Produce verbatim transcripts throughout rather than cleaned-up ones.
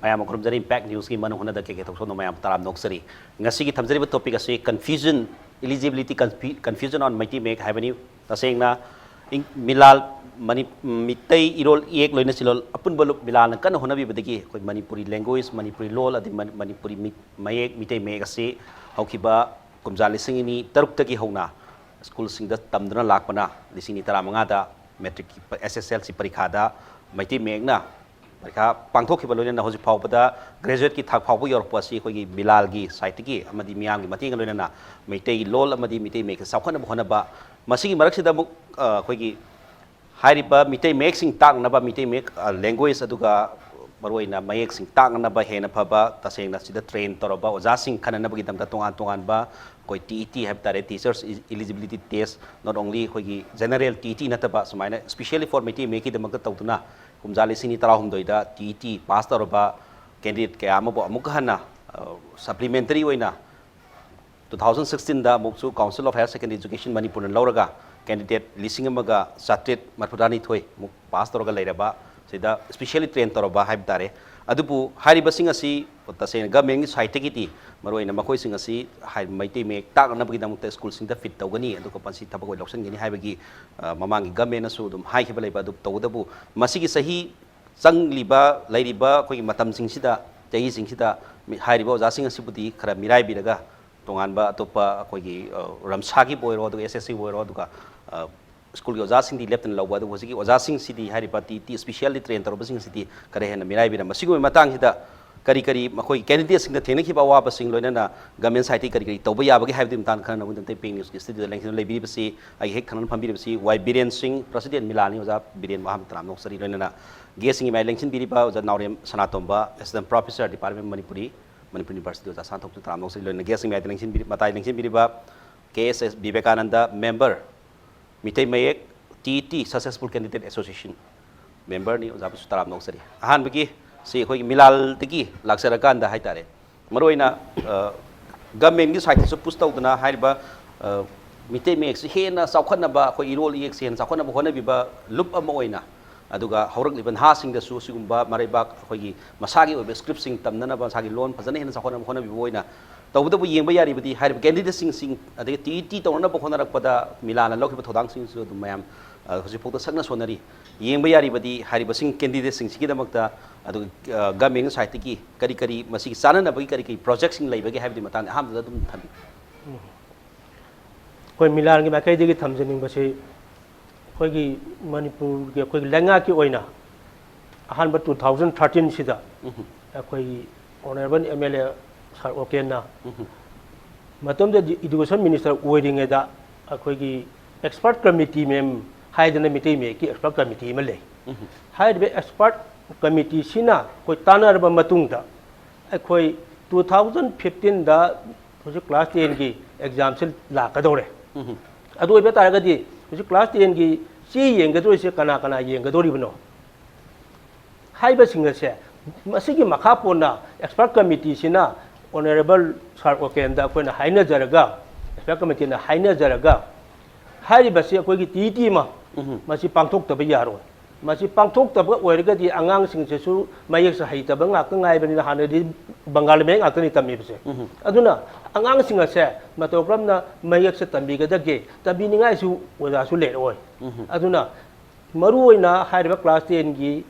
ꯃꯌꯥꯝ ꯈꯨꯔꯨꯝꯖꯔꯤ꯫ Impact Newsꯀꯤ ꯃꯅꯨꯡ ꯍꯨꯠꯅꯗ ꯀꯦ ꯀꯦ ꯊꯣꯛꯆꯣꯝꯅ ꯃꯌꯥꯝ ꯇꯔꯥꯝ ꯅꯣꯛꯆꯔꯤ꯫ ꯉꯁꯤꯒꯤ ꯊꯝꯖꯔꯤꯕ topic ꯑꯁꯤ confusion, eligibility confu-, confusion on Meitei ꯃꯌꯦꯛ ꯍꯥꯏꯕꯅꯤ꯫ ꯇꯁꯦꯡꯅ ꯏꯪ-, ꯃꯤꯂꯥꯜ ꯃꯅꯤ-, ꯃꯤꯇꯩ ꯏꯔꯣꯜ ꯏꯌꯦꯛ ꯂꯣꯏꯅ ꯁꯤꯂꯣꯜ ꯑꯄꯨꯟꯕ ꯂꯨꯞ ꯃꯤꯂꯥꯜꯅ ꯀꯟꯅ ꯍꯣꯠꯅꯕꯤꯕꯗꯒꯤ ꯑꯩꯈꯣꯏ ꯃꯅꯤꯄꯨꯔꯤ language, ꯃꯅꯤꯄꯨꯔꯤ ꯂꯣꯜ, ꯑꯗꯩ ꯃꯅꯤ-, ꯃꯅꯤꯄꯨꯔꯤ ꯃꯤ-, ꯃꯌꯦꯛ, ꯃꯤꯇꯩ ꯃꯌꯦꯛ ꯑꯁꯤ ꯍꯧꯈꯤꯕ ꯀꯨꯝꯖꯥ ꯂꯤꯁꯤꯡ ꯑꯅꯤ ꯇꯔꯨꯛꯇꯒꯤ ꯍꯧꯅ ꯁ꯭ꯀꯨꯜꯁꯤꯡꯗ ꯇꯝꯗꯨꯅ ꯂꯥꯛꯄꯅ ꯂꯤꯁꯤꯡ ꯑꯅꯤ ꯇꯔꯥꯃꯉꯥꯗ matric, S S L C ꯄꯔꯤꯈꯥꯗ Meitei ꯃꯌꯦꯛꯅ ꯄꯔꯤꯈꯥ ꯄꯥꯡꯊꯣꯛꯈꯤꯕ ꯂꯣꯏꯅꯅ ꯍꯧꯖꯤꯛ ꯐꯥꯎꯕꯗ graduateꯀꯤ ꯊꯥꯛ ꯐꯥꯎꯕ ꯌꯧꯔꯛꯄ ꯑꯁꯤ ꯑꯩꯈꯣꯏꯒꯤ ꯃꯤꯂꯥꯜꯒꯤ sideꯇꯒꯤ ꯑꯃꯗꯤ ꯃꯤꯌꯥꯝꯒꯤ ꯃꯇꯦꯡꯒ ꯂꯣꯏꯅꯅ ꯃꯩꯇꯩꯒꯤ ꯂꯣꯜ ꯑꯃꯗꯤ ꯃꯤꯇꯩ ꯃꯌꯦꯛꯁꯦ ꯆꯥꯎꯈꯠꯅꯕ ꯍꯣꯠꯅꯕ꯫ ꯃꯁꯤꯒꯤ ꯃꯔꯛꯁꯤꯗ ꯑꯃꯨꯛ, ꯑ, ꯑꯩꯈꯣꯏꯒꯤ ꯍꯥꯏꯔꯤꯕ ꯃꯤꯇꯩ ꯃꯌꯦꯛꯁꯤꯡ ꯇꯥꯛꯅꯅꯕ, ꯃꯤꯇꯩ ꯃꯌꯦꯛ, ꯑ, language, ꯑꯗꯨꯒ ꯃꯔꯨꯑꯣꯏꯅ ꯃꯌꯦꯛꯁꯤꯡ ꯇꯥꯛꯅꯅꯕ ꯍꯦꯟꯅ ꯐꯕ, ꯇꯁꯦꯡꯅ ꯁꯤꯗ train ꯇꯧꯔꯕ ꯑꯣꯖꯥꯁꯤꯡ ꯈꯟꯅꯅꯕꯒꯤꯗꯃꯛꯇ ꯇꯣꯉꯥꯟ ꯇꯣꯉꯥꯟꯕ ꯑꯩꯈꯣꯏ T E T ꯍꯥꯏꯕ ꯇꯥꯔꯦ, Teachers Eligibility Test, not only ꯑꯩꯈꯣꯏꯒꯤ general T E T ꯅꯠꯇꯕ, ꯁꯨꯃꯥꯏꯅ specially for ꯃꯩꯇꯩ ꯃꯌꯦꯛꯀꯤꯗꯃꯛꯇ ꯇꯧꯗꯨꯅ ꯀꯨꯝꯖꯥ ꯂꯤꯁꯤꯡ ꯑꯅꯤ ꯇꯔꯥꯍꯨꯝꯗꯣꯏꯗ T E T pass ꯇꯧꯔꯕ candidate ꯀꯌꯥ ꯑꯃꯕꯨ ꯑꯃꯨꯛꯀ ꯍꯟꯅ, ꯑ, supplementary ꯑꯣꯏꯅ two thousand sixteenꯗ ꯑꯃꯨꯛꯁꯨ Council of Higher Secondary Education ꯃꯅꯤꯄꯨꯔꯅ ꯂꯧꯔꯒ candidate ꯂꯤꯁꯤꯡ ꯑꯃꯒ ꯆꯥꯇ꯭ꯔꯦꯠ ꯃꯔꯤꯐꯨꯇꯔꯥꯅꯤꯊꯣꯏ ꯑꯃꯨꯛ pass ꯇꯧꯔꯒ ꯂꯩꯔꯕ, ꯁꯤꯗ specially train ꯇꯧꯔꯕ ꯍꯥꯏꯕ ꯇꯥꯔꯦ꯫ ꯑꯗꯨꯕꯨ ꯍꯥꯏꯔꯤꯕꯁꯤꯡ ꯑꯁꯤ ꯇꯁꯦꯡꯅ governmentꯀꯤ sideꯇꯒꯤꯗꯤ, ꯃꯔꯨꯑꯣꯏꯅ ꯃꯈꯣꯏꯁꯤꯡ ꯑꯁꯤ ꯍꯥꯏ-, ꯃꯩꯇꯩ ꯃꯌꯦꯛ ꯇꯥꯛꯅꯅꯕꯒꯤꯗꯃꯛꯇ ꯁ꯭ꯀꯨꯜꯁꯤꯡꯗ fit ꯇꯧꯒꯅꯤ, ꯑꯗꯨꯒ ꯃꯁꯤ ꯊꯕꯛ ꯑꯣꯏꯅ ꯂꯧꯁꯤꯟꯒꯅꯤ ꯍꯥꯏꯕꯒꯤ, ꯑ, ꯃꯃꯥꯡꯒꯤ governmentꯅꯁꯨ ꯑꯗꯨꯝ ꯍꯥꯏꯈꯤꯕ ꯂꯩꯕ꯫ ꯑꯗꯨ ꯇꯧꯕꯇꯕꯨ ꯃꯁꯤꯒꯤ ꯆꯍꯤ ꯆꯪꯂꯤꯕ, ꯂꯩꯔꯤꯕ ꯑꯩꯈꯣꯏꯒꯤ ꯃꯇꯝꯁꯤꯡꯁꯤꯗ, ꯆꯍꯤꯁꯤꯡꯁꯤꯗ ꯃꯤ-, ꯍꯥꯏꯔꯤꯕ ꯑꯣꯖꯥꯁꯤꯡ ꯑꯁꯤꯕꯨꯗꯤ ꯈꯔ ꯃꯤꯔꯥꯏꯕꯤꯔꯒ, ꯇꯣꯉꯥꯟꯕ ꯑꯇꯣꯞꯄ ꯑꯩꯈꯣꯏꯒꯤ, ꯑ, ꯔꯝꯁꯥꯒꯤꯕꯨ ꯑꯣꯏꯔꯣ, ꯑꯗꯨꯒ S S Cꯕꯨ ꯑꯣꯏꯔꯣ, ꯑꯗꯨꯒ, ꯑ, ꯁ꯭ꯀꯨꯜꯒꯤ ꯑꯣꯖꯥꯁꯤꯡꯗꯤ ꯂꯦꯞꯇꯅ ꯂꯧꯕ, ꯑꯗꯨꯒ ꯍꯧꯖꯤꯛꯀꯤ ꯑꯣꯖꯥꯁꯤꯡꯁꯤꯗꯤ, ꯍꯥꯏꯔꯤꯕ T E T specially train ꯇꯧꯔꯕꯁꯤꯡ ꯑꯁꯤꯗꯤ ꯈꯔ ꯍꯦꯟꯅ ꯃꯤꯔꯥꯏꯕꯤꯔꯝꯕ꯫ ꯁꯤꯒꯨꯝꯕ ꯃꯇꯥꯡꯁꯤꯗ ꯀꯔꯤ ꯀꯔꯤ ꯃꯈꯣꯏ candidateꯁꯤꯡꯗ ꯊꯦꯡꯅꯈꯤꯕ ꯑꯋꯥꯕꯁꯤꯡ, ꯂꯣꯏꯅꯅ government sideꯇꯒꯤ ꯀꯔꯤ ꯀꯔꯤ ꯇꯧꯕ ꯌꯥꯕꯒꯦ ꯍꯥꯏꯕꯗꯨꯒꯤ ꯃꯇꯥꯡꯗ ꯈꯟꯅꯅꯕꯒꯤꯗꯃꯛꯇ Impact Newsꯀꯤ studioꯗ ꯂꯦꯡꯁꯤꯟꯗꯨꯅ ꯂꯩꯕꯤꯔꯤꯕꯁꯤ ꯑꯩꯒꯤ ꯍꯦꯛ ꯊꯪꯅꯅ ꯐꯝꯕꯤꯔꯤꯕꯁꯤ ꯋꯥꯏ ꯕꯤꯔꯦꯟ ꯁꯤꯡ, president ꯃꯤꯂꯥꯜꯅꯤ꯫ ꯑꯣꯖꯥ ꯕꯤꯔꯦꯟ, ꯃꯍꯥꯛ ꯇꯔꯥꯝꯅ ꯑꯣꯛꯆꯔꯤ꯫ ꯂꯣꯏꯅꯅ guestꯁꯤꯡꯒꯤ ꯃꯥꯏ ꯂꯦꯡꯁꯤꯟꯕꯤꯔꯤꯕ ꯑꯣꯖꯥ ꯅꯥꯎꯔꯦꯝ ꯁꯅꯥꯇꯣꯝꯕ, assistant professor, department Manipuri, Manipur University ꯑꯣꯖꯥ ꯁꯅꯥꯇꯣꯝꯕ, ꯇꯔꯥꯝꯅ ꯑꯣꯛꯆꯔꯤ꯫ ꯂꯣꯏꯅꯅ guestꯁꯤꯡꯒꯤ ꯃꯥꯏꯗ ꯂꯦꯡꯁꯤꯟꯕꯤꯔꯤ-, ꯃꯇꯥꯏ ꯂꯦꯡꯁꯤꯟꯕꯤꯔꯤꯕ K S S Vivekananda, member, Meitei ꯃꯌꯦꯛ, T E T Successful Candidate Association memberꯅꯤ, ꯑꯣꯖꯥꯕꯨꯁꯨ ꯇꯔꯥꯝꯅ ꯑꯣꯛꯆꯔꯤ꯫ ꯑꯍꯥꯟꯕꯒꯤ ꯁꯤ ꯑꯩꯈꯣꯏꯒꯤ ꯃꯤꯂꯥꯜꯗꯒꯤ ꯂꯥꯛꯆꯔꯀꯥꯟꯗ ꯍꯥꯏꯇꯥꯔꯦ, ꯃꯔꯨꯑꯣꯏꯅ, ꯑ, governmentꯀꯤ sideꯇꯁꯨ push ꯇꯧꯗꯨꯅ ꯍꯥꯏꯔꯤꯕ, ꯑ, ꯃꯤꯇꯩ ꯃꯌꯦꯛꯁꯤ ꯍꯦꯟꯅ ꯆꯥꯎꯈꯠꯅꯕ, ꯑꯩꯈꯣꯏ ꯏꯔꯣꯜ ꯏꯌꯦꯛꯁꯤ ꯍꯦꯟꯅ ꯆꯥꯎꯈꯠꯅꯕ ꯍꯣꯠꯅꯕꯤꯕ ꯂꯨꯞ ꯑꯃ ꯑꯣꯏꯅ ꯑꯗꯨꯒ ꯍꯧꯔꯛꯂꯤꯕ ꯅꯍꯥꯁꯤꯡꯗꯁꯨ ꯁꯤꯒꯨꯝꯕ ꯃꯔꯩꯕꯥꯛ ꯑꯩꯈꯣꯏꯒꯤ ꯃꯁꯥꯒꯤ ꯑꯣꯏꯕ ꯁ꯭ꯀ꯭ꯔꯤꯞꯁꯤꯡ ꯇꯝꯅꯅꯕ, ꯃꯁꯥꯒꯤ ꯂꯣꯟ ꯐꯖꯅ ꯍꯦꯟꯅ ꯆꯥꯎꯈꯠꯅꯕ ꯍꯣꯠꯅꯕꯤꯕ ꯑꯣꯏꯅ ꯇꯧꯕꯇꯕꯨ ꯌꯦꯡꯕ ꯌꯥꯔꯤꯕꯗꯤ ꯍꯥꯏꯔꯤꯕ ꯀꯦꯟꯗꯤꯗꯦꯠꯁꯤꯡ, ꯑꯗꯒꯤ ꯇꯤ ꯏ ꯇꯤ ꯇꯧꯅꯅꯕ ꯍꯣꯠꯅꯔꯛꯄꯗ ꯃꯤꯂꯥꯅ ꯂꯧꯈꯤꯕ ꯊꯧꯗꯥꯡꯁꯤꯡꯁꯨ ꯑꯗꯨꯝ ꯃꯌꯥꯝ, ꯑ, ꯍꯧꯖꯤꯛꯐꯥꯎꯗ ꯁꯛꯅ ꯁꯣꯟꯅꯔꯤ꯫ ꯌꯦꯡꯕ ꯌꯥꯔꯤꯕꯗꯤ ꯍꯥꯏꯔꯤꯕꯁꯤꯡ ꯀꯦꯟꯗꯤꯗꯦꯠꯁꯤꯡꯁꯤꯒꯤꯗꯃꯛꯇ, ꯑꯗꯨꯒ, ꯑ, ꯒꯃꯦꯟꯒꯤ ꯁꯥꯏꯠꯇꯒꯤ ꯀꯔꯤ ꯀꯔꯤ ꯃꯁꯤꯒꯤ ꯆꯥꯅꯅꯕꯒꯤ ꯀꯔꯤ ꯀꯔꯤ ꯄ꯭ꯔꯣꯖꯦꯛꯁꯤꯡ ꯂꯩꯕꯒꯦ ꯍꯥꯏꯕꯗꯤ ꯃꯇꯥꯡꯗ ꯑꯍꯥꯟꯕꯗ ꯑꯗꯨꯝ ꯊꯝꯕꯤꯌꯨ꯫ ꯑꯩꯈꯣꯏ ꯃꯤꯂꯥꯟꯒꯤ ꯃꯥꯏꯀꯩꯗꯒꯤ ꯊꯝꯖꯅꯤꯡꯕꯁꯤ, ꯑꯩꯈꯣꯏꯒꯤ ꯃꯅꯤꯄꯨꯔꯒꯤ, ꯑꯩꯈꯣꯏꯒꯤ ꯂꯩꯉꯥꯛꯀꯤ ꯑꯣꯏꯅ ꯑꯍꯥꯟꯕ two thousand thirteen ꯁꯤꯗ ꯎꯝ꯫ ꯑꯩꯈꯣꯏꯒꯤ ꯑꯣꯅꯔꯦꯕꯜ ꯑꯦꯝ ꯑꯦꯜ ꯑꯦ ꯁꯥꯔ ꯑꯣꯀꯦꯟꯅ ꯎꯝ꯫ ꯃꯇꯝꯗꯨꯗ ꯏꯗꯨꯀꯦꯁꯟ ꯃꯤꯅꯤꯁꯇꯔ ꯑꯣꯏꯔꯤꯉꯩꯗ ꯑꯩꯈꯣꯏꯒꯤ ꯑꯦꯛꯁꯄꯔꯠ ꯀꯃꯤꯇꯤ ꯃꯦꯝ ꯍꯥꯏꯗꯅ ꯃꯤꯇꯩ ꯃꯌꯦꯛꯀꯤ ꯑꯦꯛꯁꯄꯔꯠ ꯀꯃꯤꯇꯤ ꯑꯃ ꯂꯩ꯫ ꯎꯝ꯫ ꯍꯥꯏꯔꯤꯕ ꯑꯦꯛꯁꯄꯔꯠ ꯀꯃꯤꯇꯤꯁꯤꯅ ꯑꯩꯈꯣꯏ ꯇꯥꯟꯅꯔꯕ ꯃꯇꯨꯡꯗ ꯑꯩꯈꯣꯏ two thousand fifteenꯗ ꯍꯧꯖꯤꯛ class tenꯒꯤ examꯁꯦ ꯂꯥꯛꯀꯗꯧꯔꯦ꯫ ꯎꯝ꯫ ꯑꯗꯨ ꯑꯣꯏꯕ ꯇꯥꯔꯒꯗꯤ ꯍꯧꯖꯤꯛ class tenꯒꯤ ꯆꯦ ꯌꯦꯡꯒꯗꯧꯔꯤꯁꯦ ꯀꯅꯥ ꯀꯅꯥ ꯌꯦꯡꯒꯗꯧꯔꯤꯕꯅꯣ ꯍꯥꯏꯕꯁꯤꯡ ꯑꯁꯦ, ꯃꯁꯤꯒꯤ ꯃꯈꯥ ꯄꯣꯟꯅ ꯑꯦꯛꯁꯄꯔꯠ ꯀꯃꯤꯇꯤꯁꯤꯅ ꯑꯣꯅꯔꯦꯕꯜ ꯁꯥꯔ ꯑꯣꯀꯦꯟꯗ ꯑꯩꯈꯣꯏꯅ ꯍꯥꯏꯅꯖꯔꯒ, ꯑꯦꯛꯁꯄꯔꯠ ꯀꯃꯤꯇꯤꯅ ꯍꯥꯏꯅꯖꯔꯒ, ꯍꯥꯏꯔꯤꯕꯁꯤ ꯑꯩꯈꯣꯏꯒꯤ ꯇꯤ ꯏ ꯇꯤ ꯑꯃ ꯎꯝ꯫ ꯃꯁꯤ ꯄꯥꯡꯊꯣꯛꯇꯕ ꯌꯥꯔꯣꯏ꯫ ꯃꯁꯤ ꯄꯥꯡꯊꯣꯛꯇꯕ ꯑꯣꯏꯔꯒꯗꯤ ꯑꯉꯥꯡꯁꯤꯡꯁꯤꯁꯨ ꯃꯌꯦꯛꯁꯦ ꯍꯩꯇꯕ ꯉꯥꯛꯇ ꯉꯥꯏꯕꯅꯤꯅ, ꯍꯥꯟꯅꯗꯤ ꯕꯪꯒꯥꯂꯤ ꯃꯌꯦꯛ ꯉꯥꯛꯇꯅꯤ ꯇꯝꯃꯤꯕꯁꯦ꯫ ꯎꯝ꯫ ꯑꯗꯨꯅ ꯑꯉꯥꯡꯁꯤꯡ ꯑꯁꯦ ꯃꯇꯧ ꯀꯔꯝꯅ ꯃꯌꯦꯛꯁꯦ ꯇꯝꯕꯤꯒꯗꯒꯦ, ꯇꯝꯕꯤꯅꯤꯡꯉꯥꯏꯁꯨ ꯑꯣꯖꯥꯁꯨ ꯂꯩꯔꯛꯑꯣꯏ꯫ ꯎꯝ꯫ ꯑꯗꯨꯅ ꯃꯔꯨꯑꯣꯏꯅ ꯍꯥꯏꯔꯤꯕ class tenꯒꯤ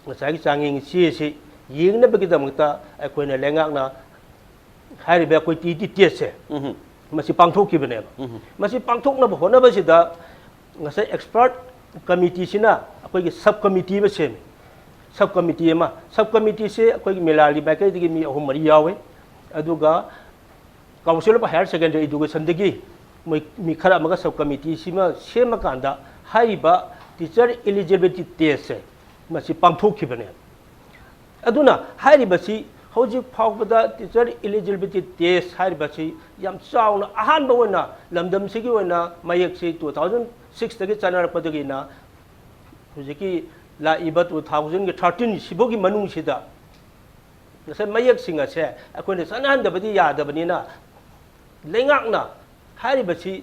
ꯉꯁꯥꯏꯒꯤ ꯆꯥꯡꯌꯦꯡ ꯆꯦꯁꯤ ꯌꯦꯡꯅꯕꯒꯤꯗꯃꯛꯇ ꯑꯩꯈꯣꯏꯅ ꯂꯩꯉꯥꯛꯅ ꯍꯥꯏꯔꯤꯕ ꯑꯩꯈꯣꯏ ꯇꯤ ꯏ ꯇꯤ testꯁꯦ ꯎꯝ꯫ ꯃꯁꯤ ꯄꯥꯡꯊꯣꯛꯈꯤꯕꯅꯦꯕ꯫ ꯎꯝ꯫ ꯃꯁꯤ ꯄꯥꯡꯊꯣꯛꯅꯕ ꯍꯣꯠꯅꯕꯁꯤꯗ ꯉꯁꯥꯏ ꯑꯦꯛꯁꯄꯔꯠ ꯀꯃꯤꯇꯤꯁꯤꯅ ꯑꯩꯈꯣꯏꯒꯤ sub committee ꯑꯃ ꯁꯦꯝꯃꯤ꯫ Sub committee ꯑꯃ, sub committeeꯁꯦ ꯑꯩꯈꯣꯏꯒꯤ ꯃꯤꯂꯥꯟꯒꯤ ꯃꯥꯏꯀꯩꯗꯒꯤ ꯃꯤ ꯑꯍꯨꯝ ꯃꯔꯤ ꯌꯥꯎꯋꯤ꯫ ꯑꯗꯨꯒ Council of Higher Secondary Educationꯗꯒꯤ ꯃꯣꯏ ꯃꯤ ꯈꯔ ꯑꯃꯒ sub committeeꯁꯤꯃ ꯁꯦꯝꯃꯀꯥꯟꯗ ꯍꯥꯏꯔꯤꯕ teacher eligibility testꯁꯦ ꯃꯁꯤ ꯄꯥꯡꯊꯣꯛꯈꯤꯕꯅꯦ꯫ ꯑꯗꯨꯅ ꯍꯥꯏꯔꯤꯕꯁꯤ ꯍꯧꯖꯤꯛ ꯐꯥꯎꯕꯗ teacher eligibility test ꯍꯥꯏꯔꯤꯕꯁꯤ ꯌꯥꯝ ꯆꯥꯎꯅ ꯑꯍꯥꯟꯕ ꯑꯣꯏꯅ ꯂꯝꯗꯝꯁꯤꯒꯤ ꯑꯣꯏꯅ ꯃꯌꯦꯛꯁꯤ two thousand sixꯇꯒꯤ ꯆꯠꯅꯔꯛꯄꯗꯒꯤꯅ ꯍꯧꯖꯤꯛꯀꯤ ꯂꯥꯛꯏꯕ two thousandꯒꯤ thirteen ꯁꯤꯐꯥꯎꯒꯤ ꯃꯅꯨꯡꯁꯤꯗ ꯉꯁꯥꯏ ꯃꯌꯦꯛꯁꯤꯡ ꯑꯁꯦ ꯑꯩꯈꯣꯏꯅ ꯆꯠꯅꯍꯟꯗꯕꯗꯤ ꯌꯥꯗꯕꯅꯤꯅ, ꯂꯩꯉꯥꯛꯅ ꯍꯥꯏꯔꯤꯕꯁꯤ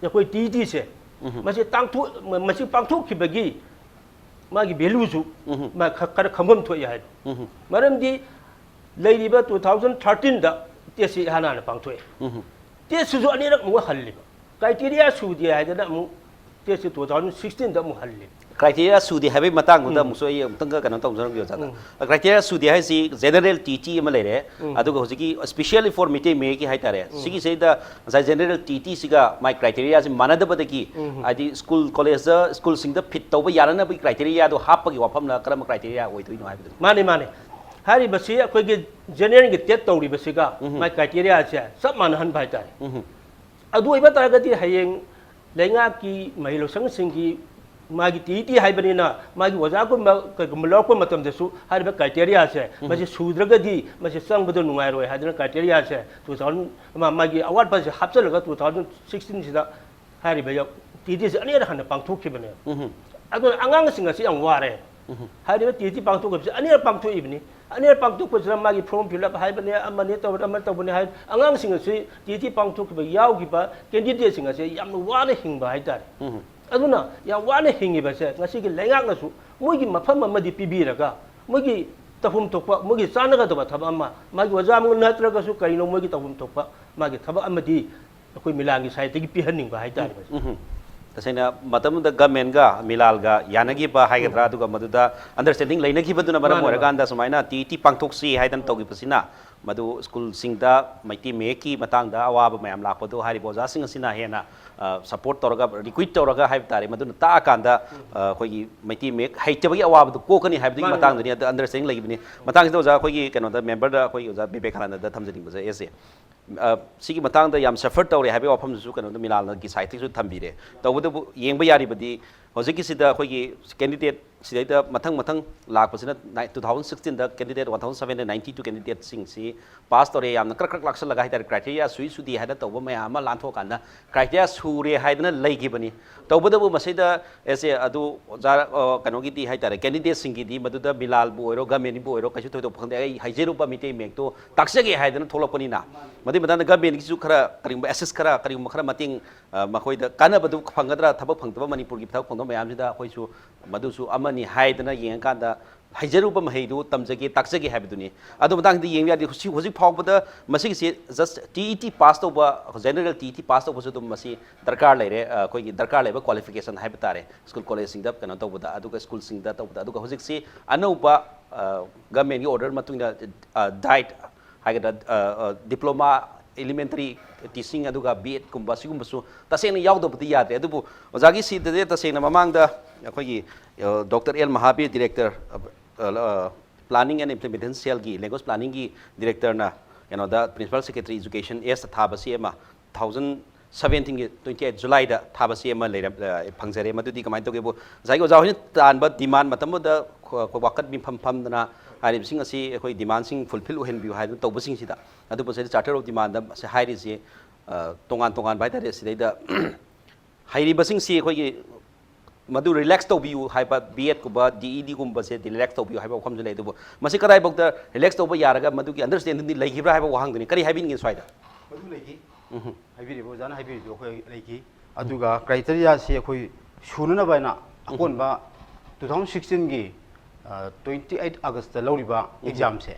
ꯑꯩꯈꯣꯏ ꯇꯤ ꯏ ꯇꯤꯁꯦ ꯎꯝ꯫ ꯃꯁꯤ ꯇꯥꯡꯊꯣꯛ-, ꯃꯁꯤ ꯄꯥꯡꯊꯣꯛꯈꯤꯕꯒꯤ ꯃꯥꯒꯤ ꯚꯦꯂꯨꯁꯨ ꯎꯝ꯫ ꯃꯥ ꯈ- ꯈꯔ ꯈꯪꯐꯝ ꯊꯣꯛꯏ ꯍꯥꯏꯗꯣ꯫ ꯎꯝ꯫ ꯃꯔꯝꯗꯤ ꯂꯩꯔꯤꯕ ꯇꯨ ꯊꯥꯎꯖꯟ ꯊꯥꯔꯇꯤꯟꯗ ꯇꯦꯠꯁꯤ ꯏꯍꯥꯟ ꯍꯥꯟꯅ ꯄꯥꯡꯊꯣꯛꯑꯦ꯫ ꯎꯝ꯫ ꯇꯦꯠꯁꯤꯁꯨ ꯑꯅꯤꯔꯛ ꯑꯃꯨꯛ ꯍꯜꯂꯤꯕ꯫ ꯀ꯭ꯔꯥꯏꯇꯦꯔꯤꯌꯥ ꯁꯨꯗꯦ ꯍꯥꯏꯗꯅ ꯑꯃꯨꯛ ꯇꯦꯠꯁꯤ ꯇꯨ ꯊꯥꯎꯖꯟ ꯁꯤꯛꯁꯇꯤꯟꯗ ꯑꯃꯨꯛ ꯍꯜꯂꯤ꯫ ꯀ꯭ꯔꯥꯏꯇꯦꯔꯤꯌꯥ ꯁꯨꯗꯦ ꯍꯥꯏꯕꯒꯤ ꯃꯇꯥꯡꯗꯨꯗ ꯎꯝ꯫ ꯑꯃꯨꯛꯁꯨ ꯑꯩ ꯑꯃꯨꯛꯇꯪꯒ ꯀꯩꯅꯣ ꯇꯧꯖꯔꯝꯒꯦ ꯑꯣꯖꯥꯗ꯫ ꯎꯝ꯫ ꯀ꯭ꯔꯥꯏꯇꯦꯔꯤꯌꯥ ꯁꯨꯗꯦ ꯍꯥꯏꯁꯤ ꯖꯦꯅꯔꯦꯜ ꯇꯤ ꯇꯤ ꯑꯃ ꯂꯩꯔꯦ, ꯎꯝ꯫ ꯑꯗꯨꯒ ꯍꯧꯖꯤꯛꯀꯤ specially for ꯃꯩꯇꯩ ꯃꯌꯦꯛꯀꯤ ꯍꯥꯏꯇꯥꯔꯦ, ꯁꯤꯒꯤꯁꯤꯗ ꯉꯁꯥꯏ ꯖꯦꯅꯔꯦꯜ ꯇꯤ ꯇꯤꯁꯤꯒ ꯃꯥꯏ ꯀ꯭ꯔꯥꯏꯇꯦꯔꯤꯌꯥꯁꯤ ꯃꯥꯟꯅꯗꯕꯗꯒꯤ, ꯎꯝ꯫ ꯍꯥꯏꯗꯤ ꯁ꯭ꯀꯨꯜ ꯀꯣꯂꯦꯖꯇ ꯁ꯭ꯀꯨꯜꯁꯤꯡꯗ ꯐꯤꯠ ꯇꯧꯕ ꯌꯥꯅꯅꯕꯒꯤ ꯀ꯭ꯔꯥꯏꯇꯦꯔꯤꯌꯥꯗꯣ ꯍꯥꯞꯄꯒꯤ ꯋꯥꯐꯝꯅ ꯀꯔꯝꯕ ꯀ꯭ꯔꯥꯏꯇꯦꯔꯤꯌꯥ ꯑꯣꯏꯗꯣꯏꯅꯣ ꯍꯥꯏꯕꯗꯨꯅꯤ꯫ ꯃꯥꯅꯦ, ꯃꯥꯅꯦ꯫ ꯍꯥꯏꯔꯤꯕꯁꯤ ꯑꯩꯈꯣꯏꯒꯤ ꯖꯦꯅꯔꯦꯜꯒꯤ ꯇꯦꯠ ꯇꯧꯔꯤꯕꯁꯤꯒ ꯎꯝ꯫ ꯃꯥꯏ ꯀ꯭ꯔꯥꯏꯇꯦꯔꯤꯌꯥꯁꯦ ꯆꯞ ꯃꯥꯟꯅꯍꯟꯕ ꯍꯥꯏꯇꯥꯔꯦ꯫ ꯎꯝ꯫ ꯑꯗꯨ ꯑꯣꯏꯕ ꯇꯥꯔꯒꯗꯤ ꯍꯌꯦꯡ ꯂꯩꯉꯥꯛꯀꯤ ꯃꯍꯩ ꯂꯣꯏꯁꯪꯁꯤꯡꯒꯤ ꯃꯥꯒꯤ ꯇꯤ ꯇꯤ ꯍꯥꯏꯕꯅꯤꯅ ꯃꯥꯒꯤ ꯑꯣꯖꯥꯒꯨꯝꯕ ꯀꯩꯒꯨꯝꯕ ꯂꯧꯔꯛꯄ ꯃꯇꯝꯗꯁꯨ ꯍꯥꯏꯔꯤꯕ ꯀ꯭ꯔꯥꯏꯇꯦꯔꯤꯌꯥꯁꯦ ꯃꯁꯤ ꯁꯨꯗ꯭ꯔꯒꯗꯤ ꯃꯁꯤ ꯆꯪꯕꯗ ꯅꯨꯡꯉꯥꯏꯔꯣꯏ ꯍꯥꯏꯗꯅ ꯀ꯭ꯔꯥꯏꯇꯦꯔꯤꯌꯥꯁꯦ ꯇꯨ ꯊꯥꯎꯖꯟ ꯃꯥꯒꯤ ꯑꯋꯥꯠꯄꯁꯦ ꯍꯥꯞꯆꯤꯜꯂꯒ ꯇꯨ ꯊꯥꯎꯖꯟ ꯁꯤꯛꯁꯇꯤꯟꯁꯤꯗ ꯍꯥꯏꯔꯤꯕ ꯇꯤ ꯇꯤꯁꯦ ꯑꯅꯤꯔꯛ ꯍꯟꯅ ꯄꯥꯡꯊꯣꯛꯈꯤꯕꯅꯦꯕ꯫ ꯎꯝ꯫ ꯑꯗꯨꯅ ꯑꯉꯥꯡꯁꯤꯡ ꯑꯁꯤ ꯌꯥꯝ ꯋꯥꯔꯦ꯫ ꯍꯥꯏꯔꯤꯕ ꯇꯤ ꯇꯤ ꯄꯥꯡꯊꯣꯛꯈꯤꯕꯁꯤ ꯑꯅꯤꯔꯛ ꯄꯥꯡꯊꯣꯛꯏꯕꯅꯤ꯫ ꯑꯅꯤꯔꯛ ꯄꯥꯡꯊꯣꯛꯄꯁꯤꯗ ꯃꯥꯒꯤ ꯐꯣꯔꯝ ꯐꯤꯜ ꯑꯞ ꯍꯥꯏꯕꯅꯦ, ꯑꯃꯅꯤ ꯇꯧꯕꯅꯦ, ꯑꯃ ꯇꯧꯕꯅꯦ ꯍꯥꯏ, ꯑꯉꯥꯡꯁꯤꯡ ꯑꯁꯤ ꯇꯤ ꯇꯤ ꯄꯥꯡꯊꯣꯛꯈꯤꯕ ꯌꯥꯎꯈꯤꯕ ꯀꯦꯟꯗꯤꯗꯦꯠꯁꯤꯡ ꯑꯁꯤ ꯌꯥꯝꯅ ꯋꯥꯅ ꯍꯤꯡꯕ ꯍꯥꯏꯇꯥꯔꯦ꯫ ꯎꯝ꯫ ꯑꯗꯨꯅ ꯌꯥꯝ ꯋꯥꯅ ꯍꯤꯡꯉꯤꯕꯁꯦ ꯉꯁꯤꯒꯤ ꯂꯩꯉꯥꯛꯅꯁꯨ ꯃꯣꯏꯒꯤ ꯃꯐꯝ ꯑꯃꯗꯤ ꯄꯤꯕꯤꯔꯒ ꯃꯣꯏꯒꯤ ꯇꯧꯐꯝ ꯊꯣꯛꯄ, ꯃꯣꯏꯒꯤ ꯆꯥꯟꯅꯒꯗꯕ ꯊꯕꯛ ꯑꯃ, ꯃꯥꯒꯤ ꯑꯣꯖꯥ ꯑꯃ ꯅꯠꯇ꯭ꯔꯒꯁꯨ ꯀꯔꯤꯅꯣ ꯃꯣꯏꯒꯤ ꯇꯧꯐꯝ ꯊꯣꯛꯄ ꯃꯥꯒꯤ ꯊꯕꯛ ꯑꯃꯗꯤ ꯑꯩꯈꯣꯏ ꯃꯤꯂꯥꯟꯒꯤ ꯁꯥꯏꯠꯇꯒꯤ ꯄꯤꯍꯟꯅꯤꯡꯕ ꯍꯥꯏꯇꯥꯔꯦ꯫ ꯎꯝ꯫ ꯇꯁꯦꯡꯅ ꯃꯇꯝꯗꯨꯗ ꯒꯃꯦꯟꯒ ꯃꯤꯂꯥꯜꯒ ꯌꯥꯅꯈꯤꯕ ꯍꯥꯏꯒꯗ꯭ꯔꯥ, ꯑꯗꯨꯒ ꯃꯗꯨꯗ ꯑꯟꯗꯔꯁ꯭ꯇꯦꯟꯗꯤꯡ ꯂꯩꯅꯈꯤꯕꯗꯨꯅ ꯃꯔꯝ ꯃꯥꯅꯦ, ꯑꯣꯏꯔꯀꯥꯟꯗ ꯁꯨꯃꯥꯏꯅ ꯇꯤ ꯇꯤ ꯄꯥꯡꯊꯣꯛꯁꯤ ꯍꯥꯏꯗꯅ ꯇꯧꯈꯤꯕꯁꯤꯅ ꯃꯗꯨ ꯁ꯭ꯀꯨꯜꯁꯤꯡꯗ ꯃꯩꯇꯩ ꯃꯌꯦꯛꯀꯤ ꯃꯇꯥꯡꯗ ꯑꯋꯥꯕ ꯃꯌꯥꯝ ꯂꯥꯛꯄꯗꯣ ꯍꯥꯏꯔꯤꯕ ꯑꯣꯖꯥꯁꯤꯡ ꯑꯁꯤꯅ ꯍꯦꯟꯅ, ꯑ, ꯁꯄꯣꯔꯠ ꯇꯧꯔꯒ, ꯔꯤꯀ꯭ꯋꯤꯠ ꯇꯧꯔꯒ ꯍꯥꯏꯕ ꯇꯥꯔꯦ, ꯃꯗꯨꯅ ꯇꯥꯛꯑꯀꯥꯟꯗ, ꯑ, ꯑꯩꯈꯣꯏꯒꯤ ꯃꯩꯇꯩ ꯃꯌꯦꯛ ꯍꯩꯇꯕꯒꯤ ꯑꯋꯥꯕꯗꯨ ꯀꯣꯛꯀꯅꯤ ꯍꯥꯏꯕꯗꯨꯒꯤ ꯃꯥꯅꯦ, ꯃꯇꯥꯡꯗꯅꯤ ꯑꯗ ꯑꯟꯗꯔꯁ꯭ꯇꯦꯟꯗꯤꯡ ꯂꯩꯈꯤꯕꯅꯤ꯫ ꯃꯇꯥꯡꯁꯤꯗ ꯑꯣꯖꯥ ꯑꯩꯈꯣꯏꯒꯤ ꯀꯩꯅꯣꯗ ꯃꯦꯝꯕꯔꯗ ꯑꯩꯈꯣꯏ ꯑꯣꯖꯥ ꯕꯤꯕꯦꯀꯥꯅꯟꯗꯗ ꯊꯝꯖꯅꯤꯡꯕꯁꯦ ꯑꯦꯁ ꯑꯦ꯫ ꯑ, ꯁꯤꯒꯤ ꯃꯇꯥꯡꯗ ꯌꯥꯝ ꯁꯐꯔ ꯇꯧꯔꯦ ꯍꯥꯏꯕꯒꯤ ꯋꯥꯐꯝꯗꯨꯁꯨ ꯀꯩꯅꯣꯗ ꯃꯤꯂꯥꯜꯒꯤ ꯁꯥꯏꯠꯇꯒꯤꯁꯨ ꯊꯝꯕꯤꯔꯦ꯫ ꯇꯧꯕꯇꯕꯨ ꯌꯦꯡꯕ ꯌꯥꯔꯤꯕꯗꯤ ꯍꯧꯖꯤꯛꯀꯤꯁꯤꯗ ꯑꯩꯈꯣꯏꯒꯤ ꯀꯦꯟꯗꯤꯗꯦꯠ ꯁꯤꯗꯩꯗ ꯃꯊꯪ ꯃꯊꯪ ꯂꯥꯛꯄꯁꯤꯅ ꯅꯥꯏ-, ꯇꯨ ꯊꯥꯎꯖꯟ ꯁꯤꯛꯁꯇꯤꯟꯗ candidate one thousand seven hundred ninety two ꯀꯦꯟꯗꯤꯗꯦꯠꯁꯤꯡꯁꯤ ꯄꯥꯁ ꯇꯧꯔꯦ, ꯌꯥꯝꯅ ꯀ꯭ꯔꯛ ꯀ꯭ꯔꯛ ꯂꯥꯛꯁꯜꯂꯒ ꯍꯥꯏꯇꯥꯔꯦ, ꯀ꯭ꯔꯥꯏꯇꯦꯔꯤꯌꯥ ꯁꯨꯏ ꯁꯨꯗꯦ ꯍꯥꯏꯅ ꯇꯧꯕ ꯃꯌꯥꯝ ꯑꯃ ꯂꯥꯟꯊꯣꯛꯑꯀꯥꯟꯗ ꯀ꯭ꯔꯥꯏꯇꯦꯔꯤꯌꯥ ꯁꯨꯔꯦ ꯍꯥꯏꯗꯅ ꯂꯩꯈꯤꯕꯅꯤ꯫ ꯇꯧꯕꯇꯕꯨ ꯃꯁꯤꯗ ꯑꯦꯁ ꯑꯦ ꯑꯗꯨ ꯑꯣꯖꯥ, ꯑ, ꯀꯩꯅꯣꯒꯤꯗꯤ ꯍꯥꯏꯇꯥꯔꯦ, ꯀꯦꯟꯗꯤꯗꯦꯠꯁꯤꯡꯒꯤꯗꯤ ꯃꯗꯨꯗ ꯃꯤꯂꯥꯜꯕꯨ ꯑꯣꯏꯔꯣ, ꯒꯃꯦꯟꯕꯨ ꯑꯣꯏꯔꯣ, ꯀꯩꯁꯨ ꯊꯣꯏꯗꯣꯛꯄ ꯈꯪꯗꯦ꯫ ꯑꯩ ꯍꯩꯖꯔꯨꯕ ꯃꯩꯇꯩ ꯃꯌꯦꯛꯇꯣ ꯇꯥꯛꯆꯒꯦ ꯍꯥꯏꯗꯅ ꯊꯣꯛꯂꯛꯄꯅꯤꯅ, ꯃꯗꯨꯒꯤ ꯃꯇꯥꯡꯗ ꯒꯃꯦꯟꯒꯤꯁꯨ ꯈꯔ ꯀꯔꯤꯒꯨꯝꯕ ꯑꯦꯁꯤꯁ ꯈꯔ, ꯀꯔꯤꯒꯨꯝꯕ ꯈꯔ ꯃꯇꯦꯡ, ꯑ, ꯃꯈꯣꯏꯗ ꯀꯥꯟꯅꯕꯗꯨ ꯐꯪꯒꯗ꯭ꯔꯥ, ꯊꯕꯛ ꯐꯪꯗꯕ ꯃꯅꯤꯄꯨꯔꯒꯤ ꯊꯕꯛ ꯐꯪꯗꯕ ꯃꯌꯥꯝꯁꯤꯗ ꯑꯩꯈꯣꯏꯁꯨ ꯃꯗꯨꯁꯨ ꯑꯃ ꯑꯃꯅꯤ ꯍꯥꯏꯗꯅ ꯌꯦꯡꯉꯀꯥꯟꯗ ꯍꯩꯖꯔꯨꯕ ꯃꯍꯩꯗꯨ ꯇꯝꯖꯒꯦ, ꯇꯥꯛꯆꯒꯦ ꯍꯥꯏꯕꯗꯨꯅꯤ꯫ ꯑꯗꯨ ꯃꯇꯥꯡꯗꯗꯤ ꯌꯦꯡꯕ ꯌꯥꯗꯦ꯫ ꯍꯧꯖꯤꯛ, ꯍꯧꯖꯤꯛ ꯐꯥꯎꯕꯗ ꯃꯁꯤꯒꯤꯁꯤ just T E T pass ꯇꯧꯕ, general T E T pass ꯇꯧꯕꯁꯨ ꯑꯗꯨꯝ ꯃꯁꯤ ꯗꯔꯀꯥꯔ ꯂꯩꯔꯦ꯫ ꯑ, ꯑꯩꯈꯣꯏꯒꯤ ꯗꯔꯀꯥꯔ ꯂꯩꯕ qualification ꯍꯥꯏꯕ ꯇꯥꯔꯦ, ꯁ꯭ꯀꯨꯜ ꯀꯣꯂꯦꯖꯁꯤꯡꯗ ꯀꯩꯅꯣ ꯇꯧꯕꯗ, ꯑꯗꯨꯒ ꯁ꯭ꯀꯨꯜꯁꯤꯡꯗ ꯇꯧꯕꯗ꯫ ꯑꯗꯨꯒ ꯍꯧꯖꯤꯛꯁꯤ ꯑꯅꯧꯕ, ꯑ, ꯒꯚꯔꯟꯃꯦꯟꯠꯀꯤ ꯑꯣꯔꯗꯔ ꯃꯇꯨꯡ ꯏꯟꯅ, ꯑ, DEIT ꯍꯥꯏꯒꯗ꯭ꯔꯥ, ꯑ, ꯑ, diploma elementary teaching ꯑꯗꯨꯒ B.Ed ꯀꯨꯝꯕ ꯁꯤꯒꯨꯝꯕꯁꯨ ꯇꯁꯦꯡꯅ ꯌꯥꯎꯗꯕꯗꯤ ꯌꯥꯗ꯭ꯔꯦ꯫ ꯑꯗꯨꯕꯨ ꯑꯣꯖꯥꯒꯤ ꯁꯤꯗꯗꯤ ꯇꯁꯦꯡꯅ ꯃꯃꯥꯡꯗ ꯑꯩꯈꯣꯏꯒꯤ, ꯑ, ꯗꯣꯛꯇꯔ ꯑꯦꯜ ꯃꯍꯥꯕꯤꯔ, director, ꯑ, ꯑ, planning and implementation cell ꯒꯤ, language planning ꯒꯤ director ꯅ ꯀꯩꯅꯣꯗ Principal Secretary Education S ꯇ ꯊꯥꯕꯁꯤ ꯑꯃ, two thousand seventeen ꯒꯤ twenty eight July ꯗ ꯊꯥꯕꯁꯤ ꯑꯃ ꯂꯩꯔꯝ-, ꯑ, ꯐꯪꯖꯔꯦ꯫ ꯃꯗꯨꯗꯤ ꯀꯃꯥꯏꯅ ꯇꯧꯒꯦꯕꯨ, ꯉꯁꯥꯏꯒꯤ ꯑꯣꯖꯥ ꯍꯣꯏꯅ ꯇꯥꯟꯕ demand ꯃꯇꯝ ꯑꯃꯗ ꯈꯣ-, ꯑꯩꯈꯣꯏ ꯋꯥꯀꯠ ꯃꯤꯐꯝ ꯐꯝꯗꯅ ꯍꯥꯏꯔꯤꯕꯁꯤꯡ ꯑꯁꯤ ꯑꯩꯈꯣꯏ demand ꯁꯤꯡ fulfill ꯑꯣꯏꯍꯟꯕꯤꯌꯨ ꯍꯥꯏꯗꯅ ꯇꯧꯕꯁꯤꯡꯁꯤꯗ, ꯑꯗꯨꯕꯨ ꯁꯤꯗ Charter of Demand ꯁꯦ ꯍꯥꯏꯔꯤꯁꯤ, ꯑ, ꯇꯣꯉꯥꯟ ꯇꯣꯉꯥꯟꯕ ꯍꯥꯏꯇꯥꯔꯦ꯫ ꯁꯤꯗꯩꯗ ꯍꯩꯔꯤꯕꯁꯤꯡꯁꯤ ꯑꯩꯈꯣꯏꯒꯤ ꯃꯗꯨ relax ꯇꯧꯕꯤꯌꯨ ꯍꯥꯏꯕ, B.Ed ꯀꯨꯝꯕ, D.Ed ꯒꯨꯝꯕꯁꯦ relax ꯇꯧꯕꯤꯌꯨ ꯍꯥꯏꯕ ꯋꯥꯐꯝꯁꯨ ꯂꯩ꯫ ꯑꯗꯨꯕꯨ ꯃꯁꯤ ꯀꯗꯥꯏꯐꯥꯎꯗ relax ꯇꯧꯕ ꯌꯥꯔꯒ ꯃꯗꯨꯒꯤ understanding ꯗꯤ ꯂꯩꯈꯤꯕ꯭ꯔꯥ ꯍꯥꯏꯕ ꯋꯥꯍꯪꯗꯨꯅꯤ꯫ ꯀꯔꯤ ꯍꯥꯏꯕꯤꯅꯤꯡꯉꯤ ꯁ꯭ꯋꯥꯏꯗ? ꯃꯗꯨ ꯂꯩꯈꯤ꯫ ꯎꯝ꯫ ꯍꯥꯏꯕꯤꯔꯤꯕ ꯑꯣꯖꯥꯅ ꯍꯥꯏꯕꯤꯔꯤꯗꯨ ꯑꯩꯈꯣꯏ ꯂꯩꯈꯤ꯫ ꯑꯗꯨꯒ criteria ꯁꯤ ꯑꯩꯈꯣꯏ ꯁꯨꯅꯅꯕ ꯍꯥꯏꯅ ꯑꯀꯣꯟꯕ two thousand sixteen ꯒꯤ, ꯑ, twenty eight August ꯇ ꯂꯧꯔꯤꯕ exam ꯁꯦ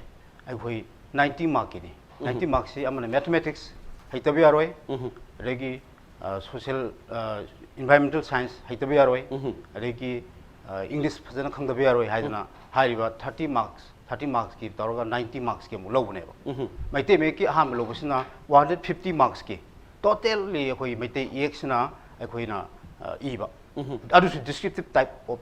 ꯑꯩꯈꯣꯏ ninety mark ꯀꯤꯅꯤ꯫ Ninety mark ꯁꯤ ꯑꯃꯅ mathematics ꯍꯩꯇꯕ ꯌꯥꯔꯣꯏ, ꯎꯝ꯫ ꯑꯗꯒꯤ, ꯑ, social, ꯑ, environmental science ꯍꯩꯇꯕ ꯌꯥꯔꯣꯏ, ꯎꯝ꯫ ꯑꯗꯒꯤ, ꯑ, English ꯐꯖꯅ ꯈꯪꯗꯕ ꯌꯥꯔꯣꯏ ꯍꯥꯏꯗꯅ ꯍꯥꯏꯔꯤꯕ thirty marks, thirty marks ꯀꯤ ꯇꯧꯔꯒ ninety marks ꯀꯤ ꯑꯃꯨꯛ ꯂꯧꯕꯅꯦꯕ꯫ ꯎꯝ꯫ ꯃꯩꯇꯩ ꯃꯌꯦꯛꯀꯤ ꯑꯍꯥꯟꯕ ꯂꯧꯕꯁꯤꯅ one hundred fifty marks ꯀꯤ totally ꯑꯩꯈꯣꯏ ꯃꯩꯇꯩ ꯏꯌꯦꯛꯁꯤꯅ ꯑꯩꯈꯣꯏꯅ, ꯑ, ꯏꯕ꯫ ꯎꯝ꯫ ꯑꯗꯨꯁꯨ descriptive type of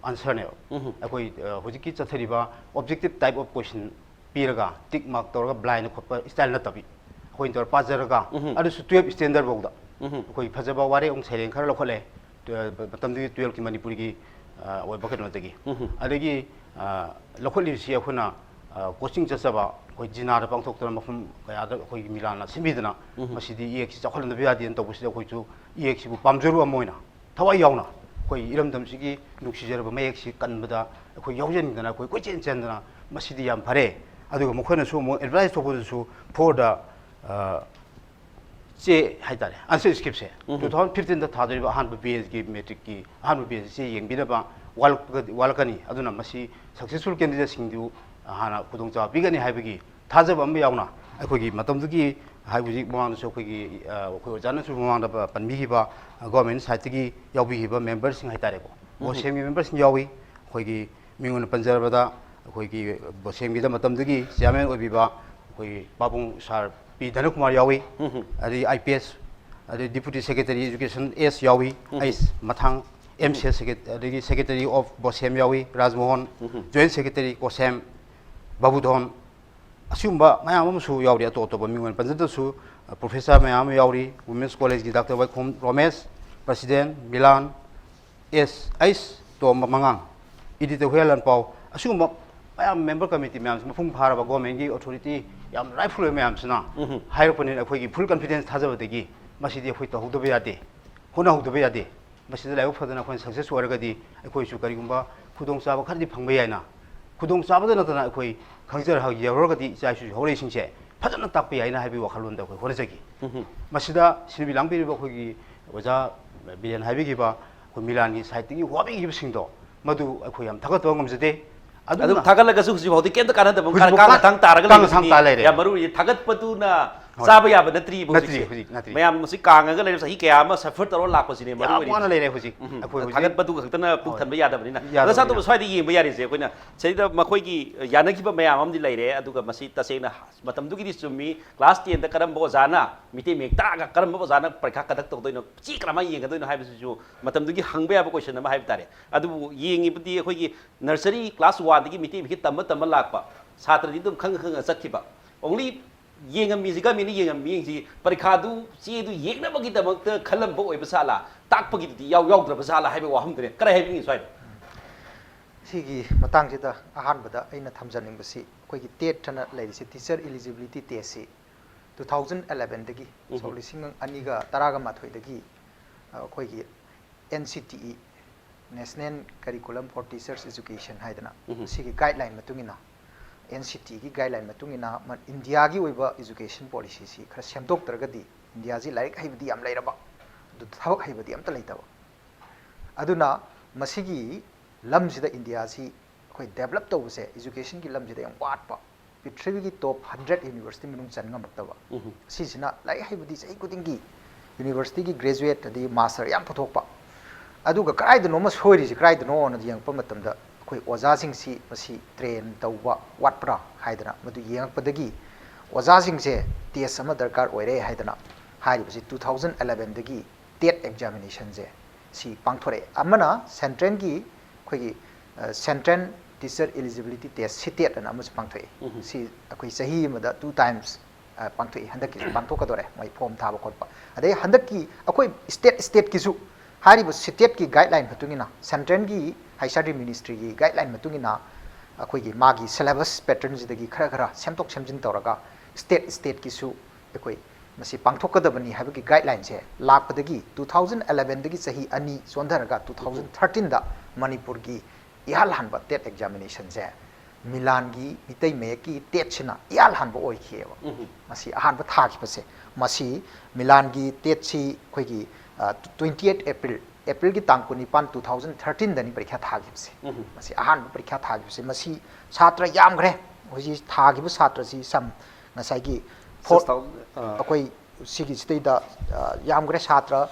answer ꯅꯦꯕ꯫ ꯎꯝ꯫ ꯑꯩꯈꯣꯏ, ꯑ, ꯍꯧꯖꯤꯛꯀꯤ ꯆꯠꯊꯔꯤꯕ objective type of question ꯄꯤꯔꯒ tick mark ꯇꯧꯔꯒ blind ꯈꯣꯠꯄ style ꯅꯠꯇꯕꯤ, ꯑꯩꯈꯣꯏꯅ ꯇꯧꯔ ꯄꯥꯖꯔꯒ, ꯎꯝ꯫ ꯑꯗꯨꯁꯨ twelve standard ꯐꯥꯎꯗ ꯎꯝ꯫ ꯑꯩꯈꯣꯏ ꯐꯖꯕ ꯋꯥꯔꯦꯡ ꯁꯩꯔꯦꯡ ꯈꯔ ꯂꯧꯈꯠꯂꯦ꯫ ꯇꯨ-, ꯃꯇꯝꯗꯨꯒꯤ twelve ꯀꯤ ꯃꯅꯤꯄꯨꯔꯤꯒꯤ, ꯑ, ꯑꯣꯏꯕ ꯀꯩꯅꯣꯗꯒꯤ꯫ ꯎꯝ꯫ ꯑꯗꯒꯤ, ꯑ, ꯂꯧꯈꯠꯂꯤꯕꯁꯤ ꯑꯩꯈꯣꯏꯅ, ꯑ, coaching ꯆꯠꯆꯕ ꯑꯩꯈꯣꯏ ꯖꯤꯅꯥꯗ ꯄꯥꯡꯊꯣꯛꯇꯅ ꯃꯐꯝ ꯀꯌꯥꯗ ꯑꯩꯈꯣꯏꯒꯤ ꯃꯤꯂꯥꯟꯅ ꯁꯤꯟꯕꯤꯗꯅ ꯎꯝ꯫ ꯃꯁꯤꯗꯤ ꯏꯌꯦꯛꯁꯤ ꯆꯥꯎꯈꯠꯍꯟꯗꯕ ꯌꯥꯗꯦꯅ ꯇꯧꯕꯁꯤꯗ ꯑꯩꯈꯣꯏꯁꯨ ꯏꯌꯦꯛꯁꯤꯕꯨ ꯄꯥꯝꯖꯔꯨꯕ ꯑꯃ ꯑꯣꯏꯅ ꯊꯋꯥꯏ ꯌꯥꯎꯅ ꯑꯩꯈꯣꯏ ꯏꯔꯝꯗꯝꯁꯤꯒꯤ ꯅꯨꯡꯁꯤꯖꯔꯕ ꯃꯌꯦꯛꯁꯤ ꯀꯟꯕꯗ ꯑꯩꯈꯣꯏ ꯌꯥꯎꯖꯅꯤꯡꯗꯅ ꯑꯩꯈꯣꯏ ꯀꯣꯏꯆꯦꯟ ꯆꯦꯟꯗꯅ ꯃꯁꯤꯗꯤ ꯌꯥꯝ ꯐꯔꯦ꯫ ꯑꯗꯨꯒ ꯃꯈꯣꯏꯅꯁꯨ ꯑꯃꯨꯛ advertise ꯊꯣꯛꯄꯗꯁꯨ for the, ꯑ, ꯆꯦ ꯍꯥꯏꯇꯥꯔꯦ, answer script ꯁꯦ ꯎꯝ꯫ Two thousand fifteen ꯗ ꯊꯥꯗꯣꯔꯤꯕ ꯑꯍꯥꯟꯕ batch ꯀꯤ matric ꯀꯤ ꯑꯍꯥꯟꯕ batch ꯁꯦ ꯆꯦ ꯌꯦꯡꯕꯤꯅꯕ ꯋꯥꯠꯂꯛꯄꯒꯗꯤ ꯋꯥꯠꯂꯛꯀꯅꯤ꯫ ꯑꯗꯨꯅ ꯃꯁꯤ ꯁꯛꯁꯦꯁꯐꯨꯜ ꯀꯦꯟꯗꯤꯗꯦꯠꯁꯤꯡꯗꯨ ꯍꯥꯟꯅ ꯈꯨꯗꯣꯡꯆꯥꯕ ꯄꯤꯒꯅꯤ ꯍꯥꯏꯕꯒꯤ ꯊꯥꯖꯕ ꯑꯃ ꯌꯥꯎꯅ, ꯑꯩꯈꯣꯏꯒꯤ ꯃꯇꯝꯗꯨꯒꯤ ꯍꯥꯏ ꯍꯧꯖꯤꯛ ꯃꯃꯥꯡꯗꯁꯨ ꯑꯩꯈꯣꯏꯒꯤ ꯑ, ꯑꯩꯈꯣꯏ ꯑꯣꯖꯥꯅꯁꯨ ꯃꯃꯥꯡꯗ ꯄ- ꯄꯟꯕꯤꯈꯤꯕ ꯒꯣꯔꯃꯦꯟ ꯁꯥꯏꯠꯇꯒꯤ ꯌꯥꯎꯕꯤꯈꯤꯕ ꯃꯦꯝꯕꯔꯁꯤꯡ ꯍꯥꯏꯇꯥꯔꯦꯀꯣ, ꯕꯣꯁꯦꯝꯒꯤ ꯃꯦꯝꯕꯔꯁꯤꯡ ꯌꯥꯎꯏ꯫ ꯑꯩꯈꯣꯏꯒꯤ ꯃꯤꯡ ꯑꯣꯏꯅ ꯄꯟꯖꯔꯕꯗ ꯑꯩꯈꯣꯏꯒꯤ ꯕꯣꯁꯦꯝꯒꯤꯗ ꯃꯇꯝꯗꯨꯒꯤ ꯆꯤꯌꯥꯔꯃꯦꯟ ꯑꯣꯏꯕꯤꯕ ꯑꯩꯈꯣꯏꯒꯤ ꯄꯥꯕꯨꯡ ꯁꯥꯔ ꯄꯤ ꯙꯅꯀꯨꯃꯥꯔ ꯌꯥꯎꯏ꯫ ꯑꯗꯒꯤ ꯑꯥꯏ ꯄꯤ ꯑꯦꯁ, ꯑꯗꯒꯤ ꯗꯤꯄꯨꯇꯤ ꯁꯦꯀ꯭ꯔꯦꯇꯔꯤ ꯏꯖꯨꯀꯦꯁꯟ ꯑꯦꯁ ꯌꯥꯎꯏ꯫ ꯑꯩꯁ ꯃꯊꯥꯡ ꯑꯦꯝ ꯁꯤ ꯑꯦꯁ ꯁꯦꯀ꯭ꯔꯦ- ꯑꯗꯒꯤ ꯁꯦꯀ꯭ꯔꯦꯇꯔꯤ ꯑꯣꯐ ꯕꯣꯁꯦꯝ ꯌꯥꯎꯏ ꯔꯥꯖꯃꯣꯍꯟ, ꯖꯣꯏꯟ ꯁꯦꯀ꯭ꯔꯦꯇꯔꯤ ꯀꯣꯁꯦꯝ, ꯕꯥꯕꯨꯙꯣꯟ, ꯑꯁꯤꯒꯨꯝꯕ ꯃꯌꯥꯝ ꯑꯃꯁꯨ ꯌꯥꯎꯔꯤ꯫ ꯑꯇꯣꯞ ꯑꯇꯣꯞꯄ ꯃꯤꯡ ꯑꯣꯏꯅ ꯄꯟꯖꯗ꯭ꯔꯁꯨ, ꯑ, ꯄ꯭ꯔꯣꯐꯦꯁꯔ ꯃꯌꯥꯝ ꯑꯃ ꯌꯥꯎꯔꯤ꯫ ꯋꯨꯃꯦꯟꯁ ꯀꯣꯂꯦꯖꯀꯤ ꯗꯥꯛꯇꯔ ꯋꯥꯏꯈꯣꯝ ꯔꯣꯃꯦꯁ, ꯄ꯭ꯔꯁꯤꯗꯦꯟ ꯃꯤꯂꯥꯟ, ꯑꯦꯁ ꯑꯩꯁ ꯇꯣꯝꯕ ꯃꯉꯥꯡ, ꯏꯗꯤꯇꯔ ꯍꯨꯌꯥꯂꯥꯟꯄꯥꯎ, ꯑꯁꯤꯒꯨꯝꯕ ꯃꯌꯥꯝ ꯃꯦꯝꯕꯔ ꯀꯃꯤꯇꯤ ꯃꯌꯥꯝꯁꯤ ꯃꯄꯨꯡ ꯐꯥꯔꯕ ꯒꯣꯔꯃꯦꯟꯒꯤ ꯑꯣꯊꯣꯔꯤꯇꯤ ꯌꯥꯝ ꯔꯥꯏꯠꯐꯨꯜ ꯑꯣꯏꯕ ꯃꯌꯥꯝꯁꯤꯅ ꯍꯥꯏꯔꯛꯄꯅꯤꯅ ꯑꯩꯈꯣꯏꯒꯤ ꯐꯨꯜ ꯀꯟꯐꯤꯗꯦꯟꯁ ꯊꯥꯖꯕꯗꯒꯤ ꯃꯁꯤꯗꯤ ꯑꯩꯈꯣꯏ ꯇꯧꯍꯧꯗꯕ ꯌꯥꯗꯦ, ꯍꯣꯠꯅꯍꯧꯗꯕ ꯌꯥꯗꯦ꯫ ꯃꯁꯤꯗ ꯂꯥꯏꯕꯛ ꯐꯗꯅ ꯑꯩꯈꯣꯏꯅ ꯁꯛꯁꯦꯁ ꯑꯣꯏꯔꯒꯗꯤ ꯑꯩꯈꯣꯏꯁꯨ ꯀꯔꯤꯒꯨꯝꯕ ꯈꯨꯗꯣꯡꯆꯥꯕ ꯈꯔꯗꯤ ꯐꯪꯕ ꯌꯥꯏꯅ, ꯈꯨꯗꯣꯡꯆꯥꯕꯗ ꯅꯠꯇꯅ ꯑꯩꯈꯣꯏ ꯈꯪꯖꯔ ꯌꯧꯔꯒꯗꯤ ꯏꯆꯥ ꯏꯁꯨ ꯍꯧꯔꯛꯏꯁꯤꯡꯁꯦ ꯐꯖꯅ ꯇꯥꯛꯄ ꯌꯥꯏꯅ ꯍꯥꯏꯕꯒꯤ ꯋꯥꯈꯜꯂꯣꯟꯗ ꯑꯩꯈꯣꯏ ꯍꯣꯠꯅꯖꯒꯦ꯫ ꯃꯁꯤꯗ ꯁꯤꯟꯕꯤ ꯂꯥꯡꯕꯤꯔꯤꯕ ꯑꯩꯈꯣꯏꯒꯤ ꯑꯣꯖꯥ ꯕꯤꯔꯦꯟ ꯍꯥꯏꯕꯤꯈꯤꯕ ꯑꯩꯈꯣꯏ ꯃꯤꯂꯥꯟꯒꯤ ꯁꯥꯏꯠꯇꯒꯤ ꯋꯥꯕꯤꯈꯤꯕꯁꯤꯡꯗꯣ ꯃꯗꯨ ꯑꯩꯈꯣꯏ ꯌꯥꯝ ꯊꯥꯒꯠꯇꯕ ꯉꯝꯖꯗꯦ꯫ ꯑꯗꯨꯝ ꯑꯗꯨꯝꯅ ꯊꯥꯒꯠꯂꯒꯁꯨ ꯍꯧꯖꯤꯛ ꯐꯥꯎꯗꯤ ꯀꯩꯝꯇ ꯀꯥꯟꯅꯗꯕ ꯍꯧꯖꯤꯛ ꯀꯥꯡ ꯐꯥꯎ ꯊꯥꯡ ꯇꯥꯔꯒ ꯀꯥꯡ ꯂꯩꯕꯁꯤꯅꯤ ꯊꯥꯡ ꯇꯥ ꯂꯩꯔꯦ꯫ ꯌꯥꯝ ꯃꯔꯨ ꯑꯣꯏꯔꯤꯁꯦ꯫ ꯊꯥꯒꯠꯄꯗꯨꯅ ꯍꯣꯏ꯫ ꯆꯥꯕ ꯌꯥꯕ ꯅꯠꯇ꯭ꯔꯤꯕ ꯅꯠꯇ꯭ꯔꯤ, ꯍꯧꯖꯤꯛꯁꯦ꯫ ꯍꯧꯖꯤꯛ ꯅꯠꯇ꯭ꯔꯤ꯫ ꯃꯌꯥꯝ ꯃꯁꯤ ꯀꯥꯡꯉꯒ ꯂꯩꯔꯦ, ꯆꯍꯤ ꯀꯌꯥ ꯑꯃ ꯁꯐꯔ ꯇꯧꯔꯒ ꯂꯥꯛꯄꯁꯤꯅꯦ ꯃꯔꯨ ꯌꯥꯝ ꯑꯣꯏꯔꯤꯁꯦ꯫ ꯋꯥꯅ ꯂꯩꯔꯦ ꯍꯧꯖꯤꯛ꯫ ꯎꯝ꯫ ꯑꯩꯈꯣꯏ ꯍꯧꯖꯤꯛ ꯊꯥꯒꯠꯄꯗꯨ ꯈꯛꯇꯅ ꯄꯨꯛ ꯍꯣꯏ꯫ ꯊꯟꯕ ꯌꯥꯗꯕꯅꯤꯅ꯫ ꯌꯥꯗꯕꯅꯤꯅ꯫ ꯑꯗꯣ ꯁꯥꯟꯇꯣꯝꯕ, ꯁ꯭ꯋꯥꯏꯗ ꯌꯦꯡꯕ ꯌꯥꯔꯤꯁꯦ ꯑꯩꯈꯣꯏꯅ ꯁꯤꯗ ꯃꯈꯣꯏꯒꯤ ꯌꯥꯅꯈꯤꯕ ꯃꯌꯥꯝ ꯑꯃꯗꯤ ꯂꯩꯔꯦ, ꯑꯗꯨꯒ ꯃꯁꯤ ꯇꯁꯦꯡꯅ ꯃꯇꯝꯗꯨꯒꯤꯗꯤ ꯆꯨꯝꯃꯤ꯫ ꯀ꯭ꯂꯥꯁ ꯇꯦꯟꯗ ꯀꯔꯝꯕ ꯑꯣꯖꯥꯅ ꯃꯤꯇꯩ ꯃꯌꯦꯛ ꯇꯥꯛꯑꯒ ꯀꯔꯝꯕ ꯑꯣꯖꯥꯅ ꯄꯔꯤꯈꯥ ꯀꯟꯗꯛ ꯇꯧꯗꯣꯏꯅꯣ, ꯆꯦ ꯀꯔꯝꯍꯥꯏꯅ ꯌꯦꯡꯒꯗꯣꯏꯅꯣ ꯍꯥꯏꯕꯁꯤꯁꯨ ꯃꯇꯝꯗꯨꯒꯤ ꯍꯪꯕ ꯌꯥꯕ ꯀꯣꯏꯁꯟ ꯑꯃ ꯍꯥꯏꯕ ꯇꯥꯔꯦ꯫ ꯑꯗꯨꯕꯨ ꯌꯦꯡꯉꯤꯕꯗꯤ ꯑꯩꯈꯣꯏꯒꯤ ꯅꯔꯁꯔꯤ ꯀ꯭ꯂꯥꯁ ꯋꯥꯟꯗꯒꯤ ꯃꯤꯇꯩ ꯃꯌꯦꯛꯁꯤ ꯇꯝꯕ ꯇꯝꯕ ꯂꯥꯛꯄ ꯁꯥꯇ꯭ꯔꯗꯤ ꯑꯗꯨꯝ ꯈꯪ ꯈꯪꯉ ꯆꯠꯈꯤꯕ꯫ ꯑꯣꯡꯂꯤ ꯌꯦꯡꯉꯝꯃꯤꯁꯤ, ꯒꯃꯦꯟꯅ ꯌꯦꯡꯉꯝꯃꯤꯁꯤ ꯄꯔꯤꯈꯥꯗꯨ ꯆꯦꯗꯨ ꯌꯦꯡꯅꯕꯒꯤꯗꯃꯛꯇ ꯈꯜꯂꯝꯕ ꯑꯣꯏꯕ ꯖꯥꯠꯂꯥ, ꯇꯥꯛꯄꯒꯤꯗꯨꯗꯤ ꯌꯥꯎ ꯌꯥꯎꯗ꯭ꯔꯕ ꯖꯥꯠꯂꯥ ꯍꯥꯏꯕ ꯋꯥꯐꯝꯗꯨꯅꯦ꯫ ꯀꯔꯤ ꯍꯥꯏꯕꯤꯅꯤꯡꯉꯤ ꯁ꯭ꯋꯥꯏꯗ? ꯁꯤꯒꯤ ꯃꯇꯥꯡꯁꯤꯗ ꯑꯍꯥꯟꯕꯗ ꯑꯩꯅ ꯊꯝꯖꯅꯤꯡꯕꯁꯤ ꯑꯩꯈꯣꯏꯒꯤ ꯇꯦꯠ ꯍꯥꯏꯅ ꯂꯩꯔꯤꯁꯦ, ꯇꯤꯆꯔ ꯏꯂꯤꯖꯤꯕꯤꯂꯤꯇꯤ ꯇꯦꯁꯁꯤ ꯇꯨ ꯊꯥꯎꯖꯟ ꯑꯦꯂꯚꯦꯟꯗꯒꯤ, ꯎꯝ꯫ ꯁꯣꯛ ꯂꯤꯁꯤꯡ ꯑꯅꯤꯒ ꯇꯔꯥꯒ ꯃꯥꯊꯣꯏꯗꯒꯤ ꯑꯩꯈꯣꯏꯒꯤ N C T E, National Curriculum for Teachers Education ꯍꯥꯏꯗꯅ, ꯎꯝ꯫ ꯁꯤꯒꯤ ꯒꯥꯏꯗꯂꯥꯏꯟ ꯃꯇꯨꯡ ꯏꯟꯅ, ꯑꯦꯟ ꯁꯤ ꯇꯤ ꯏꯒꯤ ꯒꯥꯏꯗꯂꯥꯏꯟ ꯃꯇꯨꯡ ꯏꯟꯅ ꯃ- ꯏꯟꯗꯤꯌꯥꯒꯤ ꯑꯣꯏꯕ ꯏꯖꯨꯀꯦꯁꯟ ꯄꯣꯂꯤꯁꯤꯁꯤ ꯈꯔ ꯁꯦꯝꯗꯣꯛꯇ꯭ꯔꯒꯗꯤ ꯏꯟꯗꯤꯌꯥꯁꯤ ꯂꯥꯏꯔꯤꯛ ꯍꯩꯕꯗꯤ ꯌꯥꯝ ꯂꯩꯔꯕ, ꯑꯗꯨ ꯊꯕꯛ ꯍꯩꯕꯗꯤ ꯑꯝꯇ ꯂꯩꯇꯕ꯫ ꯑꯗꯨꯅ ꯃꯁꯤꯒꯤ ꯂꯝꯁꯤꯗ ꯏꯟꯗꯤꯌꯥꯁꯤ ꯑꯩꯈꯣꯏ ꯗꯦꯕꯂꯞ ꯇꯧꯕꯁꯦ educationꯒꯤ ꯂꯝꯁꯤꯗ ꯌꯥꯝ ꯋꯥꯠꯄ, ꯄ꯭ꯔꯤꯊꯤꯕꯤꯒꯤ top hundred university ꯃꯅꯨꯡ ꯆꯟ ꯉꯝꯃꯛꯇꯕ꯫ ꯎꯝ꯫ ꯁꯤꯁꯤꯅ ꯂꯥꯏꯔꯤꯛ ꯍꯩꯕꯗꯤ ꯆꯍꯤ ꯈꯨꯗꯤꯡꯒꯤ universityꯒꯤ graduate ꯑꯗꯒꯤ master ꯌꯥꯝ ꯄꯨꯊꯣꯛꯄ꯫ ꯑꯗꯨꯒ ꯀꯗꯥꯏꯗꯅꯣꯃ ꯁꯣꯏꯔꯤꯁꯤ ꯀꯗꯥꯏꯗꯅꯣꯅ ꯌꯦꯡꯉꯛꯄ ꯃꯇꯝꯗ ꯑꯩꯈꯣꯏ ꯑꯣꯖꯥꯁꯤꯡꯁꯤ ꯃꯁꯤ train ꯇꯧꯕ ꯋꯥꯠꯄ꯭ꯔꯥ ꯍꯥꯏꯗꯅ ꯃꯗꯨ ꯌꯦꯡꯉꯛꯄꯗꯒꯤ ꯑꯣꯖꯥꯁꯤꯡꯁꯦ test ꯑꯃ ꯗꯔꯀꯥꯔ ꯑꯣꯏꯔꯦ ꯍꯥꯏꯗꯅ ꯍꯥꯏꯔꯤꯕꯁꯤ two thousand elevenꯗꯒꯤ TET examinationꯁꯦ ꯁꯤ ꯄꯥꯡꯊꯣꯔꯛꯑꯦ꯫ ꯑꯃꯅ centralꯒꯤ ꯑꯩꯈꯣꯏꯒꯤ, ꯑ, Central Teacher Eligibility Test, CTET ꯑꯅ ꯑꯃꯁꯨ ꯄꯥꯡꯊꯣꯛꯑꯦ꯫ ꯎꯝ꯫ ꯁꯤ ꯑꯩꯈꯣꯏ ꯆꯍꯤ ꯑꯃꯗ two times, ꯑ, ꯄꯥꯡꯊꯣꯛꯏ꯫ ꯍꯟꯗꯛꯀꯤꯁꯨ ꯄꯥꯡꯊꯣꯛꯀꯗꯣꯔꯦ, ꯃꯣꯏ form ꯊꯥꯕ ꯈꯣꯠꯄ꯫ ꯑꯗꯩ ꯍꯟꯗꯛꯀꯤ ꯑꯩꯈꯣꯏ state stateꯀꯤꯁꯨ ꯍꯥꯏꯔꯤꯕ CTETꯀꯤ guideline ꯃꯇꯨꯡ ꯏꯟꯅ, centralꯒꯤ Higher Study Ministryꯒꯤ guideline ꯃꯇꯨꯡ ꯏꯟꯅ ꯑꯩꯈꯣꯏꯒꯤ ꯃꯥꯒꯤ syllabus patternꯁꯤꯗꯒꯤ ꯈꯔ ꯈꯔ ꯁꯦꯝꯗꯣꯛ ꯁꯦꯝꯖꯤꯟ ꯇꯧꯔꯒ state stateꯀꯤꯁꯨ ꯑꯩꯈꯣꯏ ꯃꯁꯤ ꯄꯥꯡꯊꯣꯛꯀꯗꯕꯅꯤ ꯍꯥꯏꯕꯒꯤ guidelineꯁꯦ ꯂꯥꯛꯄꯗꯒꯤ two thousand elevenꯗꯒꯤ ꯆꯍꯤ ꯑꯅꯤ ꯆꯣꯟꯊꯔꯒ two thousand thirteenꯗ ꯃꯅꯤꯄꯨꯔꯒꯤ ꯏꯍꯥꯟ ꯍꯥꯟꯕ TET examinationꯁꯦ ꯃꯤꯂꯥꯟꯒꯤ ꯃꯤꯇꯩ ꯃꯌꯦꯛꯀꯤ TETꯁꯤꯅ ꯏꯍꯥꯟ ꯍꯥꯟꯕ ꯑꯣꯏꯈꯤꯑꯕ꯫ ꯎꯝ꯫ ꯃꯁꯤ ꯑꯍꯥꯟꯕ ꯊꯥꯈꯤꯕꯁꯦ꯫ ꯃꯁꯤ ꯃꯤꯂꯥꯟꯒꯤ TETꯁꯤ ꯑꯩꯈꯣꯏꯒꯤ, ꯑ, twenty eight April, Aprilꯒꯤ ꯇꯥꯡ ꯀꯨꯟꯅꯤꯄꯥꯟ, two thousand thirteenꯗꯅꯤ ꯄꯔꯤꯈ꯭ꯌꯥ ꯊꯥꯈꯤꯕꯁꯦ꯫ ꯎꯝ꯫ ꯃꯁꯤ ꯑꯍꯥꯟꯕ ꯄꯔꯤꯈ꯭ꯌꯥ ꯊꯥꯈꯤꯕꯁꯦ꯫ ꯃꯁꯤ ꯁꯥꯇ꯭ꯔ ꯌꯥꯝꯈ꯭ꯔꯦ꯫ ꯍꯧꯖꯤꯛ ꯊꯥꯈꯤꯕ ꯁꯥꯇ꯭ꯔꯁꯤ ꯁꯝ ꯉꯁꯥꯏꯒꯤ four, Six thousand, ꯑ, ꯑꯩꯈꯣꯏ ꯁꯤꯒꯤꯁꯤꯗꯩꯗ, ꯑ, ꯌꯥꯝꯈ꯭ꯔꯦ ꯁꯥꯇ꯭ꯔ,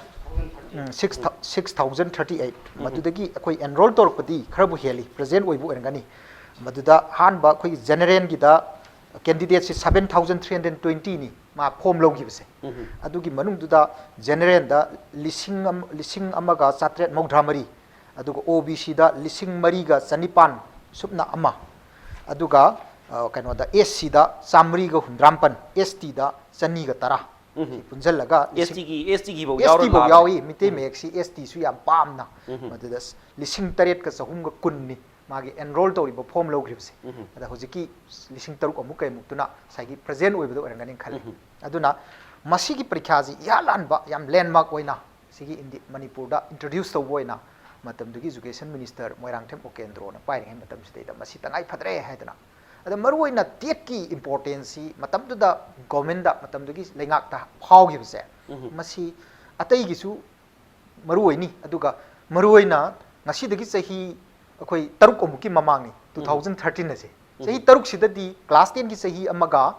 ꯎꯝ, six thou-, six thousand thirty eight꯫ ꯎꯝ꯫ ꯃꯗꯨꯗꯒꯤ ꯑꯩꯈꯣꯏ enroll ꯇꯧꯔꯛꯄꯗꯤ ꯈꯔꯕꯨ ꯍꯦꯜꯂꯤ, present ꯑꯣꯏꯕ ꯑꯣꯏꯔꯝꯒꯅꯤ꯫ ꯃꯗꯨꯗ ꯑꯍꯥꯟꯕ ꯑꯩꯈꯣꯏꯒꯤ generalꯒꯤꯗ candidateꯁꯤ seven thousand three hundred twentyꯅꯤ ꯃꯥ form ꯂꯧꯈꯤꯕꯁꯦ꯫ ꯎꯝ꯫ ꯑꯗꯨꯒꯤ ꯃꯅꯨꯡꯗꯨꯗ generalꯗ ꯂꯤꯁꯤꯡ ꯑꯃ, ꯂꯤꯁꯤꯡ ꯑꯃꯒ ꯆꯥꯇ꯭ꯔꯦꯠ ꯃꯧꯗ꯭ꯔꯥ ꯃꯔꯤ, ꯑꯗꯨꯒ OBCꯗ ꯂꯤꯁꯤꯡ ꯃꯔꯤꯒ ꯆꯅꯤꯄꯥꯟ ꯁꯨꯞꯅ ꯑꯃ, ꯑꯗꯨꯒ, ꯑ, ꯀꯩꯅꯣꯗ SCꯗ ꯆꯥꯃꯔꯤꯒ ꯍꯨꯝꯗ꯭ꯔꯥ ꯃꯥꯄꯟ, STꯗ ꯆꯅꯤꯒ ꯇꯔꯥ꯫ ꯎꯝ꯫ ꯁꯤ ꯄꯨꯟꯁꯤꯜꯂꯒ ꯂꯤꯁꯤꯡ, STꯒꯤ, STꯒꯤ ꯐꯧ STꯐꯧ ꯌꯥꯎꯔ ꯌꯥꯎꯏ, ꯂꯥꯛꯑꯕꯅꯦ꯫ ꯃꯤꯇꯩ ꯎꯝ꯫ ꯃꯌꯦꯛꯁꯤ STꯁꯨ ꯌꯥꯝ ꯄꯥꯝꯅ꯫ ꯎꯝ꯫ ꯃꯗꯨꯗ ꯂꯤꯁꯤꯡ ꯇꯔꯦꯠꯀ ꯆꯍꯨꯝꯒ ꯀꯨꯟꯅꯤ ꯃꯥꯒꯤ enroll ꯇꯧꯔꯤꯕ form ꯂꯧꯈ꯭ꯔꯤꯕꯁꯦ꯫ ꯎꯝ꯫ ꯑꯗ ꯍꯧꯖꯤꯛꯀꯤ ꯂꯤꯁꯤꯡ ꯇꯔꯨꯛ ꯑꯃꯨꯛ ꯀꯩꯃꯨꯛꯇꯨꯅ ꯉꯁꯥꯏꯒꯤ present ꯑꯣꯏꯕꯗ ꯑꯣꯏꯔꯝꯒꯅꯤ ꯈꯜꯂꯤ꯫ ꯎꯝ꯫ ꯑꯗꯨꯅ ꯃꯁꯤꯒꯤ ꯄꯔꯤꯈ꯭ꯌꯥꯁꯤ ꯏꯍꯥꯟ ꯍꯥꯟꯕ ꯌꯥꯝ landmark ꯑꯣꯏꯅ ꯁꯤꯒꯤ ꯏꯟꯗꯤ-, ꯃꯅꯤꯄꯨꯔꯗ introduce ꯇꯧꯕ ꯑꯣꯏꯅ ꯃꯇꯝꯗꯨꯒꯤ education minister ꯃꯣꯏꯔꯥꯡꯊꯦꯝ ꯎꯄꯦꯟꯗ꯭ꯔꯣꯅ ꯄꯥꯏꯔꯤꯉꯩ ꯃꯇꯝꯁꯤꯗꯩꯗ ꯃꯁꯤ ꯇꯉꯥꯏ ꯐꯗ꯭ꯔꯦ ꯍꯥꯏꯗꯅ꯫ ꯑꯗ ꯃꯔꯨꯑꯣꯏꯅ TETꯀꯤ importanceꯁꯤ ꯃꯇꯝꯗꯨꯗ governmentꯇ, ꯃꯇꯝꯗꯨꯒꯤ ꯂꯩꯉꯥꯛꯇ ꯐꯥꯎꯈꯤꯕꯁꯦ, ꯎꯝ꯫ ꯃꯁꯤ ꯑꯇꯩꯒꯤꯁꯨ ꯃꯔꯨ ꯑꯣꯏꯅꯤ꯫ ꯑꯗꯨꯒ ꯃꯔꯨꯑꯣꯏꯅ ꯉꯁꯤꯗꯒꯤ ꯆꯍꯤ ꯑꯩꯈꯣꯏ ꯇꯔꯨꯛ ꯑꯃꯨꯛꯀꯤ ꯃꯃꯥꯡꯅꯤ, ꯇꯨ ꯊꯥꯎꯖꯟ ꯊꯥꯔꯇꯤꯟ ꯑꯁꯦ꯫ ꯆꯍꯤ ꯇꯔꯨꯛꯁꯤꯗꯗꯤ class ten ꯒꯤ ꯆꯍꯤ ꯑꯃꯒ,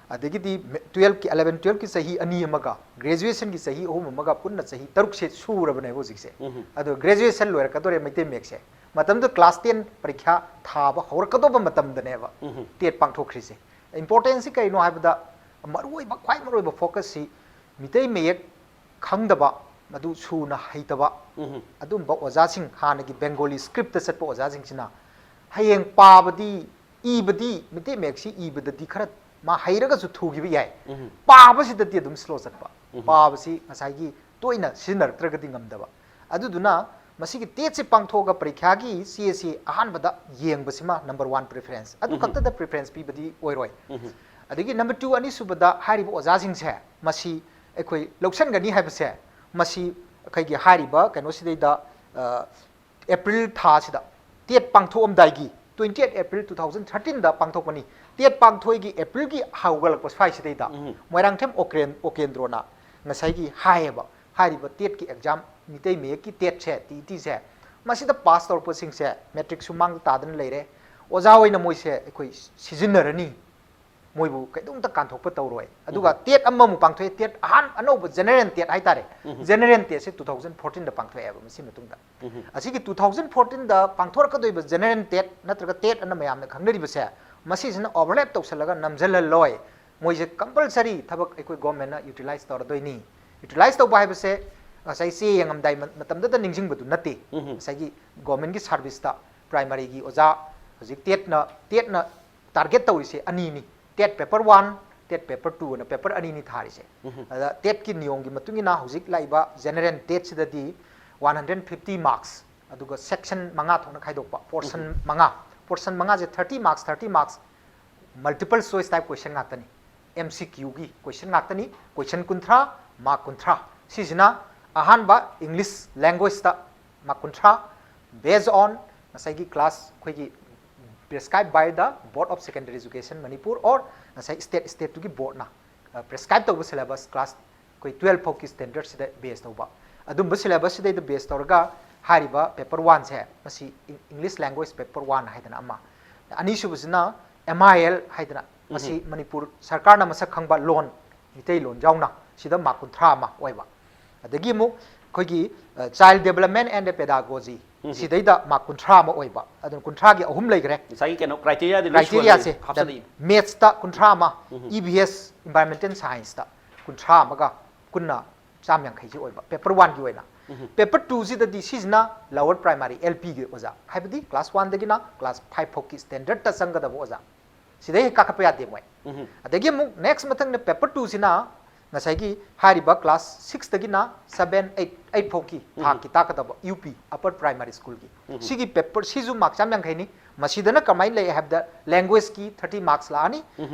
ꯑꯗꯒꯤꯗꯤ twelve ꯀꯤ, eleven twelve ꯀꯤ ꯆꯍꯤ ꯑꯅꯤ ꯑꯃꯒ, graduation ꯒꯤ ꯆꯍꯤ ꯑꯍꯨꯝ ꯑꯃꯒ, ꯄꯨꯟꯅ ꯆꯍꯤ ꯇꯔꯨꯛꯁꯦ ꯁꯨꯔꯕꯅꯦꯕ ꯍꯧꯖꯤꯛꯁꯦ꯫ ꯑꯗꯣ graduation ꯂꯣꯏꯔꯛꯀꯗꯣꯔꯦ ꯃꯩꯇꯩ ꯃꯌꯦꯛꯁꯦ꯫ ꯃꯇꯝꯗꯨꯗ class ten ꯄꯔꯤꯈ꯭ꯌꯥ ꯊꯥꯕ ꯍꯧꯔꯛꯀꯗꯧꯕ ꯃꯇꯝꯗꯅꯦꯕ TET ꯄꯥꯡꯊꯣꯛꯈ꯭ꯔꯤꯁꯦ꯫ Importance ꯁꯤ ꯀꯩꯅꯣ ꯍꯥꯏꯕꯗ, ꯃꯔꯨꯑꯣꯏꯕ, ꯈ꯭ꯋꯥꯏ ꯃꯔꯨꯑꯣꯏꯕ focus ꯁꯤ ꯃꯤꯇꯩ ꯃꯌꯦꯛ ꯈꯪꯗꯕ, ꯃꯗꯨ ꯁꯨꯅ ꯍꯩꯇꯕ, ꯑꯗꯨꯝꯕ ꯑꯣꯖꯥꯁꯤꯡ, ꯍꯥꯟꯅꯒꯤ Bengali script ꯇ ꯆꯠꯄ ꯑꯣꯖꯥꯁꯤꯡꯁꯤꯅ ꯍꯌꯦꯡ ꯄꯥꯕꯗꯤ, ꯏꯕꯗꯤ, ꯃꯤꯇꯩ ꯃꯌꯦꯛꯁꯤ ꯏꯕꯗꯗꯤ ꯈꯔ ꯃꯥ ꯍꯩꯔꯒꯁꯨ ꯊꯨꯈꯤꯕ ꯌꯥꯏ, ꯄꯥꯕꯁꯤꯗꯗꯤ ꯑꯗꯨꯝ slow ꯆꯠꯄ꯫ ꯄꯥꯕꯁꯤ ꯉꯁꯥꯏꯒꯤ ꯇꯣꯏꯅ ꯁꯤꯖꯤꯟꯅꯔꯛꯇ꯭ꯔꯒꯗꯤ ꯉꯝꯗꯕ꯫ ꯑꯗꯨꯗꯨꯅ ꯃꯁꯤꯒꯤ TET ꯁꯤ ꯄꯥꯡꯊꯣꯛꯑꯒ ꯄꯔꯤꯈ꯭ꯌꯥꯒꯤ ꯆꯦꯁꯤ ꯑꯍꯥꯟꯕꯗ ꯌꯦꯡꯕꯁꯤꯃ number one preference꯫ ꯑꯗꯨ ꯈꯛꯇꯗ preference ꯄꯤꯕꯗꯤ ꯑꯣꯏꯔꯣꯏ꯫ ꯑꯗꯒꯤ number two, ꯑꯅꯤꯁꯨꯕꯗ ꯍꯥꯏꯔꯤꯕ ꯑꯣꯖꯥꯁꯤꯡꯁꯦ ꯃꯁꯤ ꯑꯩꯈꯣꯏ ꯂꯧꯁꯟꯒꯅꯤ ꯍꯥꯏꯕꯁꯦ, ꯃꯁꯤ ꯑꯩꯈꯣꯏꯒꯤ ꯍꯥꯏꯔꯤꯕ ꯀꯩꯅꯣꯁꯤꯗꯩꯗ, ꯑ, April ꯊꯥꯁꯤꯗ TET ꯄꯥꯡꯊꯣꯛꯑꯝꯗꯥꯏꯒꯤ twenty eight April two thousand thirteen ꯗ ꯄꯥꯡꯊꯣꯛꯄꯅꯤ꯫ TET ꯄꯥꯡꯊꯣꯛꯏꯒꯤ April ꯒꯤ ꯍꯧꯒꯠꯂꯛꯄ ꯁ꯭ꯋꯥꯏꯁꯤꯗꯩꯗ ꯃꯣꯏꯔꯥꯡꯊꯦꯝ ꯑꯣꯀ꯭ꯔꯦꯟ-, ꯑꯣꯀꯦꯟꯗ꯭ꯔꯣꯅ ꯉꯁꯥꯏꯒꯤ ꯍꯥꯏꯌꯦꯕ, ꯍꯥꯏꯔꯤꯕ TET ꯀꯤ exam, ꯃꯤꯇꯩ ꯃꯌꯦꯛꯀꯤ TET ꯁꯦ, TET ꯁꯦ, ꯃꯁꯤꯗ pass ꯇꯧꯔꯛꯄꯁꯤꯡꯁꯦ matric ꯁꯨ ꯃꯥꯡꯗ ꯇꯥꯗꯅ ꯂꯩꯔꯦ, ꯑꯣꯖꯥ ꯑꯣꯏꯅ ꯃꯣꯏꯁꯦ ꯑꯩꯈꯣꯏ ꯁꯤꯖꯤꯟꯅꯔꯅꯤ, ꯃꯣꯏꯕꯨ ꯀꯩꯗꯧꯝꯇ ꯀꯥꯟꯊꯣꯛꯄ ꯇꯧꯔꯣꯏ꯫ ꯑꯗꯨꯒ TET ꯑꯃꯃꯨꯛ ꯄꯥꯡꯊꯣꯛꯑꯦ, TET ꯑꯍꯥꯟ-, ꯑꯅꯧꯕ general TET ꯍꯥꯏꯇꯥꯔꯦ, general TET ꯁꯦ two thousand fourteen ꯗ ꯄꯥꯡꯊꯣꯛꯑꯦꯕ ꯃꯁꯤ ꯃꯇꯨꯡꯗ꯫ ꯑꯁꯤꯒꯤ two thousand fourteen ꯗ ꯄꯥꯡꯊꯣꯔꯛꯀꯗꯣꯏꯕ general TET ꯅꯠꯇ꯭ꯔꯒ TET ꯑꯅ ꯃꯌꯥꯝꯅ ꯈꯪꯅꯔꯤꯕꯁꯦ, ꯃꯁꯤꯁꯤꯅ overlap ꯇꯧꯁꯜꯂꯒ ꯅꯝꯁꯤꯜꯍꯜꯂꯣꯏ꯫ ꯃꯣꯏꯁꯦ compulsory ꯊꯕꯛ ꯑꯩꯈꯣꯏ government ꯅ utilize ꯇꯧꯔꯗꯣꯏꯅꯤ꯫ Utilize ꯇꯧꯕ ꯍꯥꯏꯕꯁꯦ ꯉꯁꯥꯏ ꯆꯦ ꯌꯦꯡꯉꯝꯗꯥꯏ ꯃ-, ꯃꯇꯝꯗꯨꯗ ꯅꯤꯡꯁꯤꯡꯕꯗꯨ ꯅꯠꯇꯦ꯫ ꯉꯁꯥꯏꯒꯤ government ꯀꯤ service ꯇ primary ꯒꯤ ꯑꯣꯖꯥ ꯍꯧꯖꯤꯛ TET ꯅ, TET ꯅ target ꯇꯧꯔꯤꯁꯦ ꯑꯅꯤꯅꯤ, TET paper one, TET paper two ꯑꯅ paper ꯑꯅꯤꯅꯤ ꯊꯥꯔꯤꯁꯦ꯫ ꯑꯗ TET ꯀꯤ ꯅꯤꯌꯣꯝꯒꯤ ꯃꯇꯨꯡ ꯏꯟꯅ ꯍꯧꯖꯤꯛ ꯂꯥꯛꯏꯕ general TET ꯁꯤꯗꯗꯤ one hundred fifty marks, ꯑꯗꯨꯒ section ꯃꯉꯥ ꯊꯣꯛꯅ ꯈꯥꯏꯗꯣꯛꯄ, portion ꯃꯉꯥ, portion ꯃꯉꯥꯁꯦ thirty marks, thirty marks, multiple choice type question ꯉꯥꯛꯇꯅꯤ꯫ MCQ ꯒꯤ question ꯉꯥꯛꯇꯅꯤ, question ꯀꯨꯟꯊ꯭ꯔꯥ, mark ꯀꯨꯟꯊ꯭ꯔꯥ꯫ ꯁꯤꯁꯤꯅ ꯑꯍꯥꯟꯕ English language ꯇ mark ꯀꯨꯟꯊ꯭ꯔꯥ, based on ꯉꯁꯥꯏꯒꯤ class ꯑꯩꯈꯣꯏꯒꯤ prescribed by the Board of Secondary Education Manipur or ꯉꯁꯥꯏ state, state ꯇꯨꯒꯤ board ꯅ, ꯑ, prescribe ꯇꯧꯕ syllabus class ꯑꯩꯈꯣꯏ twelve ꯐꯥꯎꯒꯤ standard ꯁꯤꯗ base ꯇꯧꯕ꯫ ꯑꯗꯨꯝꯕ syllabus ꯁꯤꯗꯩꯗ base ꯇꯧꯔꯒ ꯍꯥꯏꯔꯤꯕ paper one ꯁꯦ, ꯃꯁꯤ Eng- English language paper one ꯍꯥꯏꯗꯅ ꯑꯃ, ꯑꯅꯤꯁꯨꯕꯁꯤꯅ M I L ꯍꯥꯏꯗꯅ, ꯃꯁꯤ ꯃꯅꯤꯄꯨꯔ ꯁꯔꯀꯥꯔꯅ ꯃꯁꯛ ꯈꯪꯕ ꯂꯣꯟ, ꯃꯤꯇꯩꯂꯣꯟ ꯌꯥꯎꯅ, ꯁꯤꯗ mark ꯀꯨꯟꯊ꯭ꯔꯥ ꯑꯃ ꯑꯣꯏꯕ꯫ ꯑꯗꯒꯤ ꯑꯃꯨꯛ ꯑꯩꯈꯣꯏꯒꯤ, ꯑ, Child Development and Pedagogy, ꯁꯤꯗꯩꯗ mark ꯀꯨꯟꯊ꯭ꯔꯥ ꯑꯃ ꯑꯣꯏꯕ꯫ ꯑꯗꯨꯅ ꯀꯨꯟꯊ꯭ꯔꯥꯒꯤ ꯑꯍꯨꯝ ꯂꯩꯈ꯭ꯔꯦ꯫ ꯉꯁꯥꯏꯒꯤ ꯀꯩꯅꯣ criteria ꯗꯤ ꯂꯣꯏ ꯁꯨꯍꯜꯂꯦ, Criteria ꯁꯦ, ꯍꯥꯞꯆꯜꯂꯛꯏ꯫ Maths ꯇ ꯀꯨꯟꯊ꯭ꯔꯥ ꯑꯃ, E V S, Environmental Science ꯇ ꯀꯨꯟꯊ꯭ꯔꯥ ꯑꯃꯒ ꯄꯨꯟꯅ ꯆꯥꯝ ꯌꯥꯡꯈꯩꯁꯤ ꯑꯣꯏꯕ, paper one ꯒꯤ ꯑꯣꯏꯅ꯫ Paper two ꯁꯤꯗꯗꯤ ꯁꯤꯁꯤꯅ lower primary, L P ꯒꯤ ꯑꯣꯖꯥ, ꯍꯥꯏꯕꯗꯤ class one ꯗꯒꯤꯅ class five ꯐꯥꯎꯒꯤ standard ꯇ ꯆꯪꯒꯗꯕ ꯑꯣꯖꯥ, ꯁꯤꯗꯩ ꯍꯦꯛ ꯀꯥꯈꯠꯄ ꯌꯥꯗꯦ ꯃꯣꯏ꯫ ꯑꯗꯒꯤ ꯑꯃꯨꯛ next ꯃꯊꯪꯗ paper two ꯁꯤꯅ ꯉꯁꯥꯏꯒꯤ ꯍꯥꯏꯔꯤꯕ class six ꯇꯒꯤꯅ seven, eight, eight ꯐꯥꯎꯒꯤ ꯊꯥꯛꯀꯤ ꯇꯥꯛꯀꯗꯕ U P, Upper Primary School ꯒꯤ꯫ ꯁꯤꯒꯤ paper ꯁꯤꯁꯨ mark ꯆꯥꯝ ꯌꯥꯡꯈꯩꯅꯤ꯫ ꯃꯁꯤꯗꯅ ꯀꯃꯥꯏꯅ ꯂꯩ ꯍꯥꯏꯕꯗ, language ꯀꯤ thirty marks ꯂꯥꯛꯑꯅꯤ꯫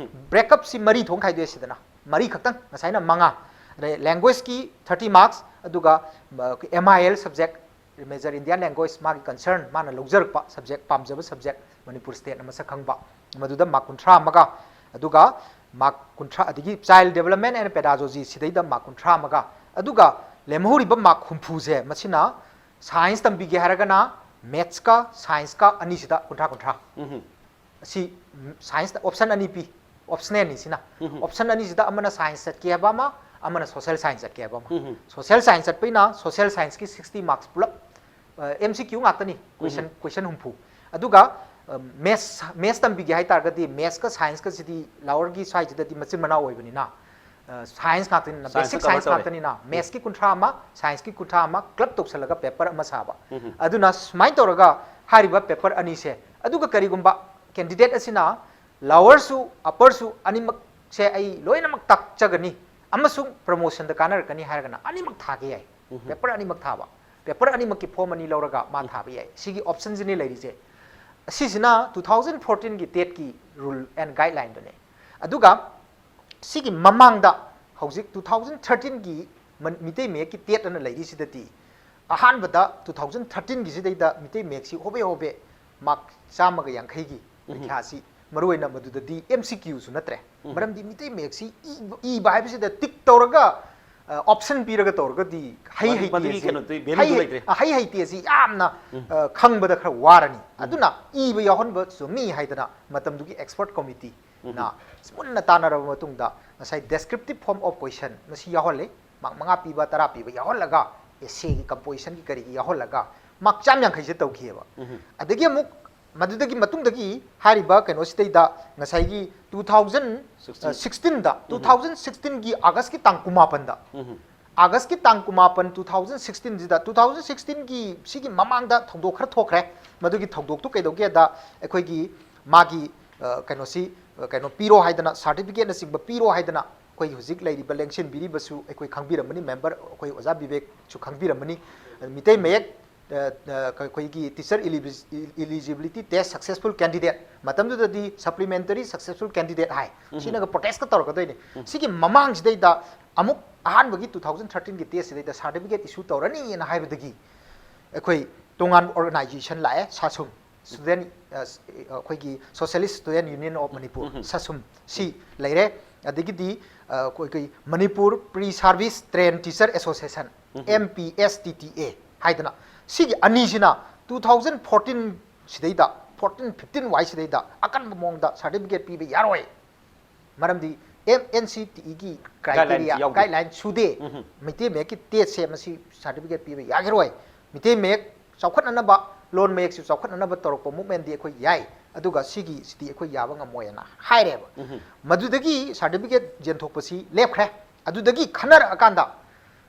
Break up ꯁꯤ ꯃꯔꯤ ꯊꯣꯛꯅ ꯈꯥꯏꯗꯣꯛꯑꯦ ꯁꯤꯗꯅ꯫ ꯃꯔꯤ ꯈꯛꯇꯪ, ꯉꯁꯥꯏꯅ ꯃꯉꯥ꯫ ꯑꯗꯩ language ꯀꯤ thirty marks, ꯑꯗꯨꯒ, ꯑ, M I L subject, major Indian language, ꯃꯥꯒꯤ concern, ꯃꯥꯅ ꯂꯧꯖꯔꯛꯄ subject, ꯄꯥꯝꯖꯕ subject, ꯃꯅꯤꯄꯨꯔ state ꯅ ꯃꯁꯛ ꯈꯪꯕ, ꯃꯗꯨꯗ mark ꯀꯨꯟꯊ꯭ꯔꯥ ꯑꯃꯒ, ꯑꯗꯨꯒ mark ꯀꯨꯟꯊ꯭ꯔꯥ, ꯑꯗꯒꯤ Child Development and Pedagogy ꯁꯤꯗꯩꯗ mark ꯀꯨꯟꯊ꯭ꯔꯥ ꯑꯃꯒ, ꯑꯗꯨꯒ ꯂꯦꯝꯍꯧꯔꯤꯕ mark ꯍꯨꯝꯐꯨꯁꯦ, ꯃꯁꯤꯅ science ꯇꯝꯕꯤꯒꯦ ꯍꯥꯏꯔꯒꯅ maths ꯀ science ꯀ ꯑꯅꯤꯁꯤꯗ ꯀꯨꯟꯊ꯭ꯔꯥ ꯀꯨꯟꯊ꯭ꯔꯥ꯫ ꯑꯁꯤ, ꯎꯝ, science ꯇ option ꯑꯅꯤ ꯄꯤ, optional ꯅꯤ ꯁꯤꯅ꯫ Option ꯑꯅꯤꯁꯤꯗ ꯑꯃꯅ science ꯆꯠꯀꯦ ꯍꯥꯏꯕ ꯑꯃ, ꯑꯃꯅ social science ꯆꯠꯀꯦ ꯍꯥꯏꯕ ꯑꯃ꯫ Social science ꯆꯠꯄꯩꯅ social science ꯀꯤ sixty marks ꯄꯨꯂꯞ, ꯑ, M C Q ꯉꯥꯛꯇꯅꯤ, question, question ꯍꯨꯝꯐꯨ꯫ ꯑꯗꯨꯒ, ꯑ, maths, maths ꯇꯝꯕꯤꯒꯦ ꯍꯥꯏꯇꯥꯔꯒꯗꯤ maths ꯀ science ꯀꯁꯤꯗꯤ lower ꯒꯤ ꯁ꯭ꯋꯥꯏꯁꯤꯗꯗꯤ ꯃꯆꯤꯟ ꯃꯅꯥꯎ ꯑꯣꯏꯕꯅꯤꯅ, ꯑ, science ꯉꯥꯛꯇꯅꯤꯅ, Science basic ꯀ cover science ꯇꯧꯔꯦ꯫ ꯉꯥꯛꯇꯅꯤꯅ, maths ꯀꯤ ꯀꯨꯟꯊ꯭ꯔꯥ ꯑꯃ, science ꯀꯤ ꯀꯨꯟꯊ꯭ꯔꯥ ꯑꯃ club ꯇꯧꯁꯜꯂꯒ paper ꯑꯃ ꯁꯥꯕ꯫ ꯑꯗꯨꯅ ꯁꯨꯃꯥꯏꯅ ꯇꯧꯔꯒ ꯍꯥꯏꯔꯤꯕ paper ꯑꯅꯤꯁꯦ, ꯑꯗꯨꯒ ꯀꯔꯤꯒꯨꯝꯕ candidate ꯑꯁꯤꯅ lower ꯁꯨ upper ꯁꯨ ꯑꯅꯤꯃꯛꯁꯦ ꯑꯩ ꯂꯣꯏꯅꯃꯛ ꯇꯥꯛꯆꯒꯅꯤ ꯑꯃꯁꯨꯡ promotion ꯗ ꯀꯥꯟꯅꯔꯛꯀꯅꯤ ꯍꯥꯏꯔꯒꯅ ꯑꯅꯤꯃꯛ ꯊꯥꯒꯦ ꯌꯥꯏ꯫ Paper ꯑꯅꯤꯃꯛ ꯊꯥꯕ, paper ꯑꯅꯤꯃꯛꯀꯤ form ꯑꯅꯤ ꯂꯧꯔꯒ ꯃꯥ ꯊꯥꯕ ꯌꯥꯏ꯫ ꯁꯤꯒꯤ option ꯁꯤꯅꯤ ꯂꯩꯔꯤꯁꯦ꯫ ꯑꯁꯤꯁꯤꯅ two thousand fourteen ꯒꯤ TET ꯀꯤ rule and guideline ꯗꯨꯅꯦ꯫ ꯑꯗꯨꯒ ꯁꯤꯒꯤ ꯃꯃꯥꯡꯗ, ꯍꯧꯖꯤꯛ two thousand thirteen ꯒꯤ ꯃꯟ-, ꯃꯤꯇꯩ ꯃꯌꯦꯛꯀꯤ TET ꯑꯅ ꯂꯩꯔꯤꯁꯤꯗꯗꯤ, ꯑꯍꯥꯟꯕꯗ two thousand thirteen ꯒꯤꯁꯤꯗꯩꯗ Meitei ꯃꯌꯦꯛꯁꯤ ꯍꯣꯕꯦ ꯍꯣꯕꯦ mark ꯆꯥꯝꯃꯒ ꯌꯥꯡꯈꯩꯒꯤ ꯄꯔꯤꯈ꯭ꯌꯥꯁꯤ, ꯃꯔꯨꯑꯣꯏꯅ ꯃꯗꯨꯗꯗꯤ M C Q ꯁꯨ ꯅꯠꯇ꯭ꯔꯦ꯫ ꯃꯔꯝꯗꯤ ꯃꯤꯇꯩ ꯃꯌꯦꯛꯁꯤ ꯏꯕ, ꯏꯕ ꯍꯥꯏꯕꯁꯤꯗ tick ꯇꯧꯔꯒ option ꯄꯤꯔꯒ ꯇꯧꯔꯒꯗꯤ ꯍꯩ ꯃꯗꯨ- ꯍꯩꯇꯦ ꯃꯗꯨꯒꯤ ꯑꯁꯤ ꯀꯩꯅꯣꯗꯤ ꯍꯩ value ꯗꯨ ꯍꯩ- ꯂꯩꯇ꯭ꯔꯦ꯫ ꯑ, ꯍꯩ ꯍꯩꯇꯦ ꯑꯁꯤ ꯌꯥꯝꯅ ꯑ, ꯈꯪꯕꯗ ꯈꯔ ꯋꯥꯔꯅꯤ꯫ ꯑꯗꯨꯅ ꯏꯕ ꯌꯥꯎꯍꯟꯕ ꯆꯨꯝꯃꯤ ꯍꯥꯏꯗꯅ ꯃꯇꯝꯗꯨꯒꯤ expert committee ꯅ ꯃꯨꯟꯅ ꯇꯥꯟꯅꯔꯕ ꯃꯇꯨꯡꯗ ꯉꯁꯥꯏ descriptive form of question ꯃꯁꯤ ꯌꯥꯎꯍꯜꯂꯦ꯫ ꯃꯥꯔꯛ ꯃꯉꯥ ꯄꯤꯕ, ꯇꯔꯥ ꯄꯤꯕ ꯌꯥꯎꯍꯜꯂꯒ essay ꯒꯤ composition ꯒꯤ ꯀꯔꯤꯒꯤ ꯌꯥꯎꯍꯜꯂꯒ ꯃꯥꯔꯛ ꯆꯥꯝ ꯌꯥꯡꯈꯩꯁꯦ ꯇꯧꯈꯤꯑꯕ꯫ ꯑꯗꯒꯤ ꯑꯃꯨꯛ ꯃꯗꯨꯗꯒꯤ ꯃꯇꯨꯡꯗꯒꯤ ꯍꯥꯏꯔꯤꯕ ꯀꯩꯅꯣꯁꯤꯗꯩꯗ ꯉꯁꯥꯏꯒꯤ two thousand sixteen ꯗ, two thousand sixteen ꯒꯤ August ꯀꯤ ꯇꯥꯡ ꯀꯨꯟꯃꯥꯄꯟꯗ August ꯀꯤ ꯇꯥꯡ ꯀꯨꯟꯃꯥꯄꯟ two thousand sixteen ꯁꯤꯗ, two thousand sixteen ꯒꯤ ꯁꯤꯒꯤ ꯃꯃꯥꯡꯗ ꯊꯧꯗꯣꯛ ꯈꯔ ꯊꯣꯛꯈ꯭ꯔꯦ꯫ ꯃꯗꯨꯒꯤ ꯊꯧꯗꯣꯛꯇꯨ ꯀꯩꯗꯧꯒꯦꯗ ꯑꯩꯈꯣꯏꯒꯤ ꯃꯥꯒꯤ ꯑ, ꯀꯩꯅꯣꯁꯤ ꯑ, ꯀꯩꯅꯣ ꯄꯤꯔꯣ ꯍꯥꯏꯗꯅ, certificate ꯅꯆꯤꯡꯕ ꯄꯤꯔꯣ ꯍꯥꯏꯗꯅ ꯑꯩꯈꯣꯏꯒꯤ ꯍꯧꯖꯤꯛ ꯂꯩꯔꯤꯕ ꯂꯦꯡꯁꯤꯟꯕꯤꯔꯤꯕꯁꯨ ꯑꯩꯈꯣꯏ ꯈꯪꯕꯤꯔꯝꯃꯅꯤ, member ꯑꯩꯈꯣꯏ ꯑꯣꯖꯥ ꯕꯤꯕꯦꯛꯁꯨ ꯈꯪꯕꯤꯔꯝꯃꯅꯤ꯫ ꯑ, ꯃꯤꯇꯩ ꯃꯌꯦꯛ ꯑ, ꯑ, ꯑꯩꯈꯣꯏꯒꯤ teacher eligibility test successful candidate, ꯃꯇꯝꯗꯨꯗꯗꯤ supplementary successful candidate ꯍꯥꯏ, ꯁꯤꯅꯒ protest ꯀ ꯇꯧꯔꯛꯀꯗꯣꯏꯅꯤ꯫ ꯁꯤꯒꯤ ꯃꯃꯥꯡꯁꯤꯗꯩꯗ ꯑꯃꯨꯛ ꯑꯍꯥꯟꯕꯒꯤ two thousand thirteen ꯒꯤ test ꯁꯤꯗꯩꯗ certificate issue ꯇꯧꯔꯅꯤꯅ ꯍꯥꯏꯕꯗꯒꯤ ꯑꯩꯈꯣꯏ ꯇꯣꯉꯥꯟꯕ organization ꯂꯥꯛꯑꯦ, ꯁꯥꯁꯨꯝ student, ꯑ, ꯑꯩꯈꯣꯏꯒꯤ Socialist Student Union of Manipur, ꯁꯥꯁꯨꯝ ꯁꯤ ꯂꯩꯔꯦ꯫ ꯑꯗꯒꯤꯗꯤ ꯑ, ꯑꯩꯈꯣꯏꯒꯤ Manipur Pre Service Trained Teacher Association, M P S T T A ꯍꯥꯏꯗꯅ, ꯁꯤꯒꯤ ꯑꯅꯤꯁꯤꯅ two thousand fourteen ꯁꯤꯗꯩꯗ, fourteen fifteen ꯋꯥꯏ ꯁꯤꯗꯩꯗ ꯑꯀꯟꯕ ꯃꯑꯣꯡꯗ certificate ꯄꯤꯕ ꯌꯥꯔꯣꯏ꯫ ꯃꯔꯝꯗꯤ M N C T E ꯒꯤ criteria, Guidelines ꯌꯥꯎꯗꯦ꯫ Guideline ꯁꯨꯗꯦ꯫ ꯃꯩꯇꯩ ꯃꯌꯦꯛꯀꯤ test ꯁꯦ ꯃꯁꯤ certificate ꯄꯤꯕ ꯌꯥꯈꯤꯔꯣꯏ꯫ ꯃꯩꯇꯩ ꯃꯌꯦꯛ ꯆꯥꯎꯈꯠꯅꯅꯕ, ꯂꯣꯟ ꯃꯌꯦꯛꯁꯨ ꯆꯥꯎꯈꯠꯅꯅꯕ ꯇꯧꯔꯛꯄ movement ꯗꯤ ꯑꯩꯈꯣꯏ ꯌꯥꯏ, ꯑꯗꯨꯒ ꯁꯤꯒꯤꯁꯤꯗꯤ ꯑꯩꯈꯣꯏ ꯌꯥꯕ ꯉꯝꯃꯣꯏꯅ ꯍꯥꯏꯔꯦꯕ꯫ ꯃꯗꯨꯗꯒꯤ certificate ꯌꯦꯟꯊꯣꯛꯄꯁꯤ ꯂꯦꯞꯈ꯭ꯔꯦ꯫ ꯑꯗꯨꯗꯒꯤ ꯈꯟꯅꯔꯛꯑꯀꯥꯟꯗ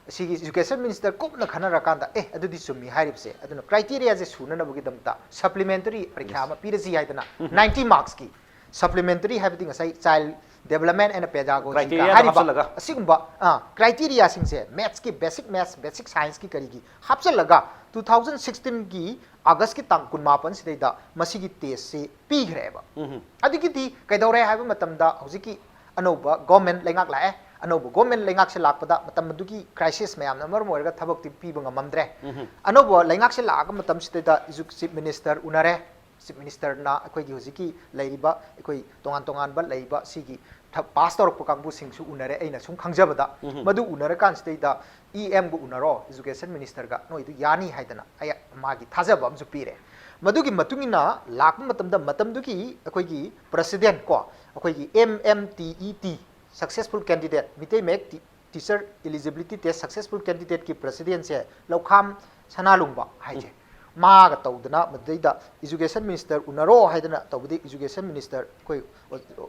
ꯁꯤꯒꯤ education minister ꯀꯨꯞꯅ ꯈꯟꯅꯔꯀꯥꯟꯗ, ꯑꯦ, ꯑꯗꯨꯗꯤ ꯆꯨꯝꯃꯤ ꯍꯥꯏꯔꯤꯕꯁꯦ, ꯑꯗꯨꯅ criteria ꯁꯦ ꯁꯨꯅꯅꯕꯒꯤꯗꯃꯛꯇ supplementary ꯄꯔꯤꯈ꯭ꯌꯥ ꯑꯃ ꯄꯤꯔꯁꯤ ꯍꯥꯏꯗꯅ ninety marks ꯀꯤ supplementary ꯍꯥꯏꯕꯗꯤ ꯉꯁꯥꯏ child development and pedagogy ꯀ Criteria ꯗꯣ ꯍꯥꯏꯔꯤꯕ ꯍꯥꯞꯆꯜꯂꯒ꯫ ꯑꯁꯤꯒꯨꯝꯕ, ꯑ, criteria ꯁꯤꯡꯁꯦ maths ꯀꯤ, basic maths, basic science ꯀꯤ ꯀꯔꯤꯒꯤ ꯍꯥꯞꯆꯜꯂꯒ two thousand sixteen ꯒꯤ August ꯀꯤ ꯇꯥꯡ ꯀꯨꯟꯃꯥꯄꯟ ꯁꯤꯗꯩꯗ ꯃꯁꯤꯒꯤ test ꯁꯦ ꯄꯤꯈ꯭ꯔꯦꯕ꯫ ꯑꯗꯒꯤꯗꯤ ꯀꯩꯗꯧꯔꯦ ꯍꯥꯏꯕ ꯃꯇꯝꯗ ꯍꯧꯖꯤꯛꯀꯤ ꯑꯅꯧꯕ government ꯂꯩꯉꯥꯛ ꯂꯥꯛꯑꯦ꯫ ꯑꯅꯧꯕ government ꯂꯩꯉꯥꯛꯁꯦ ꯂꯥꯛꯄꯗ ꯃꯇꯝ ꯑꯗꯨꯒꯤ crisis ꯃꯌꯥꯝꯅ ꯃꯔꯝ ꯑꯣꯏꯔꯒ ꯊꯕꯛꯇꯤ ꯄꯤꯕ ꯉꯝꯃꯝꯗ꯭ꯔꯦ꯫ ꯑꯅꯧꯕ ꯂꯩꯉꯥꯛꯁꯦ ꯂꯥꯛꯑꯒ ꯃꯇꯝꯁꯤꯗꯩꯗ edu-, chief minister ꯎꯅꯔꯦ꯫ Chief minister ꯅ ꯑꯩꯈꯣꯏꯒꯤ ꯍꯧꯖꯤꯛꯀꯤ ꯂꯩꯔꯤꯕ, ꯑꯩꯈꯣꯏ ꯇꯣꯉꯥꯟ ꯇꯣꯉꯥꯟꯕ ꯂꯩꯔꯤꯕ ꯁꯤꯒꯤ ꯊ- ꯄꯥꯁ ꯇꯧꯔꯛꯄ ꯀꯥꯡꯕꯨꯁꯤꯡꯁꯨ ꯎꯅꯔꯦ꯫ ꯑꯩꯅ ꯁꯨꯝ ꯈꯪꯖꯕꯗ, ꯎꯝ꯫ ꯃꯗꯨ ꯎꯅꯔꯀꯥꯟꯁꯤꯗꯩꯗ ꯏ ꯑꯦꯝꯒ ꯎꯅꯔꯣ, ꯏꯖꯨꯀꯦꯁꯟ ꯃꯤꯅꯤꯁꯇꯔꯒ, ꯅꯣꯏꯗꯨ ꯌꯥꯅꯤ ꯍꯥꯏꯗꯅ ꯑꯩ ꯃꯥꯒꯤ ꯊꯥꯖꯕ ꯑꯃꯁꯨ ꯄꯤꯔꯦ꯫ ꯃꯗꯨꯒꯤ ꯃꯇꯨꯡ ꯏꯟꯅ ꯂꯥꯛꯄ ꯃꯇꯝꯗ ꯃꯇꯝꯗꯨꯒꯤ ꯑꯩꯈꯣꯏꯒꯤ ꯄ꯭ꯔꯦꯁꯤꯗꯦꯟꯠ ꯀꯣ, ꯑꯩꯈꯣꯏꯒꯤ M M T E T, successful candidate, Meitei Mayek T- teacher eligibility test successful candidateꯀꯤ ꯄ꯭ꯔꯦꯁꯤꯗꯦꯟꯠꯁꯦ ꯂꯧꯈꯥꯝ ꯁꯅꯥꯂꯨꯡꯕ ꯍꯥꯏꯁꯦ, ꯃꯥꯒ ꯇꯧꯗꯅ ꯃꯗꯨꯗꯩꯗ ꯏꯖꯨꯀꯦꯁꯟ ꯃꯤꯅꯤꯁꯇꯔ ꯎꯅꯔꯣ ꯍꯥꯏꯗꯅ ꯇꯧꯕꯗꯤ, ꯏꯖꯨꯀꯦꯁꯟ ꯃꯤꯅꯤꯁꯇꯔ ꯑꯩꯈꯣꯏ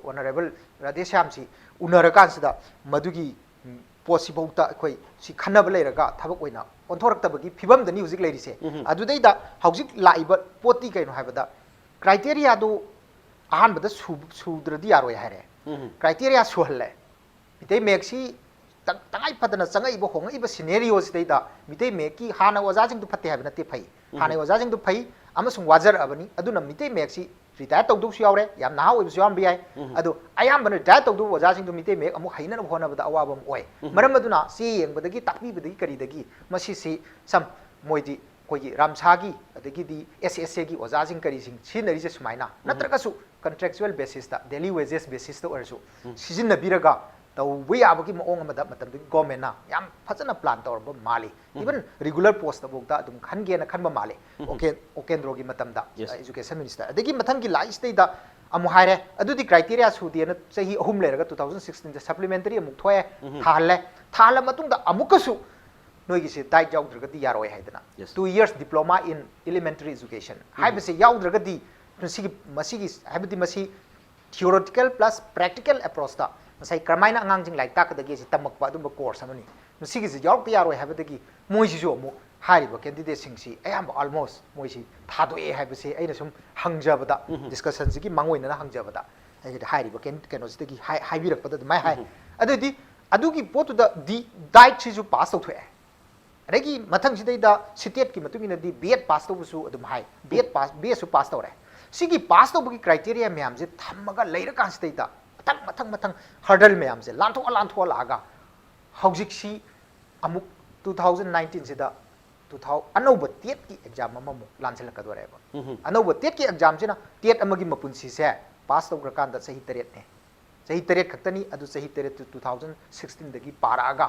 ꯑꯣꯅꯔꯦꯕꯜ ꯔꯥꯙꯦꯁ꯭ꯌꯥꯝꯁꯤ ꯎꯅꯔꯀꯥꯟꯁꯤꯗ ꯃꯗꯨꯒꯤ, ꯎꯝ, ꯄꯣꯠꯁꯤꯐꯧꯗ ꯑꯩꯈꯣꯏ ꯁꯤ ꯈꯟꯅꯕ ꯂꯩꯔꯒ ꯊꯕꯛ ꯑꯣꯏꯅ ꯑꯣꯟꯊꯣꯔꯛꯇꯕꯒꯤ ꯐꯤꯕꯝꯗꯅꯤ ꯍꯧꯖꯤꯛ ꯂꯩꯔꯤꯁꯦ꯫ ꯎꯝ꯫ ꯑꯗꯨꯗꯩꯗ ꯍꯧꯖꯤꯛ ꯂꯥꯛꯏꯕ ꯄꯣꯠꯇꯤ ꯀꯩꯅꯣ ꯍꯥꯏꯕꯗ, ꯀ꯭ꯔꯥꯏꯇꯦꯔꯤꯌꯥꯗꯨ ꯑꯍꯥꯟꯕꯗ ꯁꯨ- ꯁꯨꯗ꯭ꯔꯗꯤ ꯌꯥꯔꯣꯏ ꯍꯥꯏꯔꯦ꯫ ꯎꯝ꯫ ꯀ꯭ꯔꯥꯏꯇꯦꯔꯤꯌꯥ ꯁꯨꯍꯜꯂꯦ꯫ ꯃꯤꯇꯩ ꯃꯌꯦꯛꯁꯤ ꯇ- ꯇꯉꯥꯏ ꯐꯗꯅ ꯆꯪꯉꯛꯏꯕ, ꯍꯣꯡꯉꯛꯏꯕ ꯁꯤꯅꯦꯔꯤꯑꯣꯁꯤꯗꯩꯗ ꯃꯤꯇꯩ ꯃꯌꯦꯛꯀꯤ, ꯍꯥꯟꯅ ꯑꯣꯖꯥꯁꯤꯡꯗꯨ ꯐꯠꯇꯦ ꯍꯥꯏꯕ ꯅꯠꯇꯦ, ꯐꯩ, ꯍꯥꯟꯅ ꯎꯝ꯫ ꯑꯣꯖꯥꯁꯤꯡꯗꯨ ꯐꯩ ꯑꯃꯁꯨꯡ ꯋꯥꯖꯔꯛꯑꯕꯅꯤ, ꯑꯗꯨꯅ ꯃꯤꯇꯩ ꯃꯌꯦꯛꯁꯤ ꯔꯤꯇꯥꯌꯔ ꯇꯧꯗꯧꯁꯨ ꯌꯥꯎꯔꯦ, ꯌꯥꯝ ꯅꯍꯥ ꯑꯣꯏꯕꯁꯨ ꯌꯥꯎꯔꯝꯕ ꯌꯥꯏ꯫ ꯎꯝ꯫ ꯑꯗꯣ ꯑꯌꯥꯝꯕꯅ ꯔꯤꯇꯥꯌꯔ ꯇꯧꯗꯧꯕ ꯑꯣꯖꯥꯁꯤꯡꯗꯨ ꯃꯤꯇꯩ ꯃꯌꯦꯛ ꯑꯃꯨꯛ ꯍꯩꯅꯅꯕ ꯍꯣꯠꯅꯕꯗ ꯑꯋꯥꯕ ꯑꯃ ꯑꯣꯏ꯫ ꯎꯝ꯫ ꯃꯔꯝ ꯑꯗꯨꯅ ꯆꯦ ꯌꯦꯡꯕꯗꯒꯤ, ꯇꯥꯛꯄꯤꯕꯗꯒꯤ, ꯀꯔꯤꯗꯒꯤ ꯃꯁꯤꯁꯤ ꯁꯝ ꯃꯣꯏꯗꯤ ꯑꯩꯈꯣꯏꯒꯤ ꯔꯥꯝꯁꯥꯒꯤ, ꯑꯗꯒꯤꯗꯤ ꯑꯦꯁ ꯑꯦꯁ ꯑꯦꯒꯤ ꯑꯣꯖꯥꯁꯤꯡ ꯀꯔꯤꯁꯤꯡ ꯁꯤꯖꯤꯟꯅꯔꯤꯁꯦ ꯁꯨꯃꯥꯏꯅ, ꯎꯝ꯫ ꯅꯠꯇ꯭ꯔꯒꯁꯨ contractual basisꯇ, daily wages basisꯇ ꯑꯣꯏꯔꯁꯨ ꯎꯝ꯫ ꯁꯤꯖꯤꯟꯅꯕꯤꯔꯒ ꯇꯧꯕ ꯌꯥꯕꯒꯤ ꯃꯑꯣꯡ ꯑꯃꯗ ꯃꯇꯝꯗꯨꯒꯤ ꯒꯣꯔꯃꯦꯟꯅ ꯌꯥꯝ ꯐꯖꯅ ꯄ꯭ꯂꯥꯟ ꯇꯧꯔꯝꯕ ꯃꯥꯜꯂꯤ꯫ ꯎꯝ꯫ Even regular postꯇꯐꯥꯎꯗ ꯑꯗꯨꯝ ꯈꯟꯒꯦꯅ ꯈꯟꯕ ꯃꯥꯜꯂꯤ꯫ ꯎꯝ꯫ ꯑꯣꯀꯦ-, ꯎꯄꯦꯟꯗ꯭ꯔꯣꯒꯤ ꯃꯇꯝꯗ, Yes. ꯑ, ꯏꯖꯨꯀꯦꯁꯟ ꯃꯤꯅꯤꯁꯇꯔ꯫ ꯑꯗꯒꯤ ꯃꯊꯪꯒꯤ ꯂꯥꯛꯏꯁꯤꯗꯩꯗ ꯑꯃꯨꯛ ꯍꯥꯏꯔꯦ, ꯑꯗꯨꯗꯤ ꯀ꯭ꯔꯥꯏꯇꯦꯔꯤꯌꯥ ꯁꯨꯗꯦꯅ ꯆꯍꯤ ꯑꯍꯨꯝ ꯂꯩꯔꯒ two thousand sixteenꯗ supplementary ꯑꯃꯨꯛ ꯊꯣꯛꯑꯦ, ꯎꯝ꯫ ꯊꯥꯍꯜꯂꯦ꯫ ꯊꯥꯍꯜꯂ ꯃꯇꯨꯡꯗ ꯑꯃꯨꯛꯀꯁꯨ ꯅꯣꯏꯒꯤꯁꯦ ꯗꯥꯏꯠ ꯌꯥꯎꯗ꯭ꯔꯒꯗꯤ ꯌꯥꯔꯣꯏ ꯍꯥꯏꯗꯅ, Yes. two years diploma in elementary education ꯎꯝ꯫ ꯍꯥꯏꯕꯁꯦ ꯌꯥꯎꯗ꯭ꯔꯒꯗꯤ ꯃꯁꯤꯒꯤ, ꯃꯁꯤꯒꯤ ꯍꯥꯏꯕꯗꯤ ꯃꯁꯤ theoretical plus practical approachꯇ ꯉꯁꯥꯏ ꯀꯔꯝꯍꯥꯏꯅ ꯑꯉꯥꯡꯁꯤꯡ ꯂꯥꯏꯔꯤꯛ ꯇꯥꯛꯀꯗꯒꯦ ꯁꯤ ꯇꯝꯃꯛꯄ ꯑꯗꯨꯝꯕ ꯀꯣꯔꯁ ꯑꯃꯅꯤ꯫ ꯃꯁꯤꯒꯤꯁꯤ ꯌꯥꯎꯔꯛꯇ ꯌꯥꯔꯣꯏ ꯍꯥꯏꯕꯗꯒꯤ ꯃꯣꯏꯁꯤꯁꯨ ꯑꯃꯨꯛ ꯍꯥꯏꯔꯤꯕ candidateꯁꯤꯡꯁꯤ ꯑꯌꯥꯝꯕ almost ꯃꯣꯏꯁꯤ ꯊꯥꯗꯣꯛꯑꯦ ꯍꯥꯏꯕꯁꯤ ꯑꯩꯅ ꯁꯨꯝ ꯍꯪꯖꯕꯗ, ꯎꯝ꯫ Discussionꯁꯤꯒꯤ ꯃꯥꯡꯑꯣꯏꯅꯅ ꯍꯪꯖꯕꯗ, ꯑꯩꯒꯤꯗꯤ ꯍꯥꯏꯔꯤꯕ ꯀꯦꯟ-, ꯀꯩꯅꯣꯁꯤꯗꯒꯤ ꯍꯥꯏ-, ꯍꯥꯏꯕꯤꯔꯛꯄꯗ ꯑꯗꯨꯃꯥꯏꯅ ꯍꯥꯏ꯫ ꯎꯝ꯫ ꯑꯗꯨꯗꯤ ꯑꯗꯨꯒꯤ ꯄꯣꯠꯇꯨꯗ ꯗꯤ-, ꯗꯥꯏꯠꯁꯤꯁꯨ ꯄꯥꯁ ꯇꯧꯊꯣꯛꯑꯦ꯫ ꯑꯗꯒꯤ ꯃꯊꯪꯁꯤꯗꯩꯗ ꯁꯤꯇꯦꯠꯀꯤ ꯃꯇꯨꯡ ꯏꯟꯅꯗꯤ ꯕꯤ ꯑꯦꯗ ꯄꯥꯁ ꯇꯧꯕꯁꯨ ꯑꯗꯨꯝ ꯍꯥꯏ, ꯕꯤ ꯑꯦꯗ ꯄꯥꯁ, ꯕꯤ ꯑꯦꯗꯁꯨ ꯄꯥꯁ ꯇꯧꯔꯦ꯫ ꯁꯤꯒꯤ ꯄꯥꯁ ꯇꯧꯕꯒꯤ ꯀ꯭ꯔꯥꯏꯇꯦꯔꯤꯌꯥ ꯃꯌꯥꯝꯁꯦ ꯊꯝꯃꯒ ꯂꯩꯔꯀꯥꯟꯁꯤꯗꯩꯗ ꯃꯊꯪ, ꯃꯊꯪ, ꯃꯊꯪ hurdle ꯃꯌꯥꯝꯁꯦ ꯂꯥꯟꯊꯣꯛꯑ, ꯂꯥꯟꯊꯣꯛꯑ ꯂꯥꯛꯑꯒ ꯍꯧꯖꯤꯛꯁꯤ ꯑꯃꯨꯛ two thousand nineteenꯁꯤꯗ two thousand, ꯑꯅꯧꯕ ꯇꯦꯠꯀꯤ ꯑꯦꯛꯖꯥꯝ ꯑꯃꯃꯨꯛ ꯂꯥꯟꯁꯤꯜꯂꯛꯀꯗꯣꯔꯦꯕ꯫ ꯎꯝ꯫ ꯑꯅꯧꯕ ꯇꯦꯠꯀꯤ ꯑꯦꯛꯖꯥꯝꯁꯤꯅ ꯇꯦꯠ ꯑꯃꯒꯤ ꯃꯄꯨꯟꯁꯤꯁꯦ ꯄꯥꯁ ꯇꯧꯈ꯭ꯔꯀꯥꯟꯗ ꯆꯍꯤ ꯇꯔꯦꯠꯅꯦ꯫ ꯆꯍꯤ ꯇꯔꯦꯠ ꯈꯛꯇꯅꯤ꯫ ꯑꯗꯨ ꯆꯍꯤ ꯇꯔꯦꯠꯇꯨ two thousand sixteen ꯗꯒꯤ ꯄꯥꯔꯛꯑꯒ,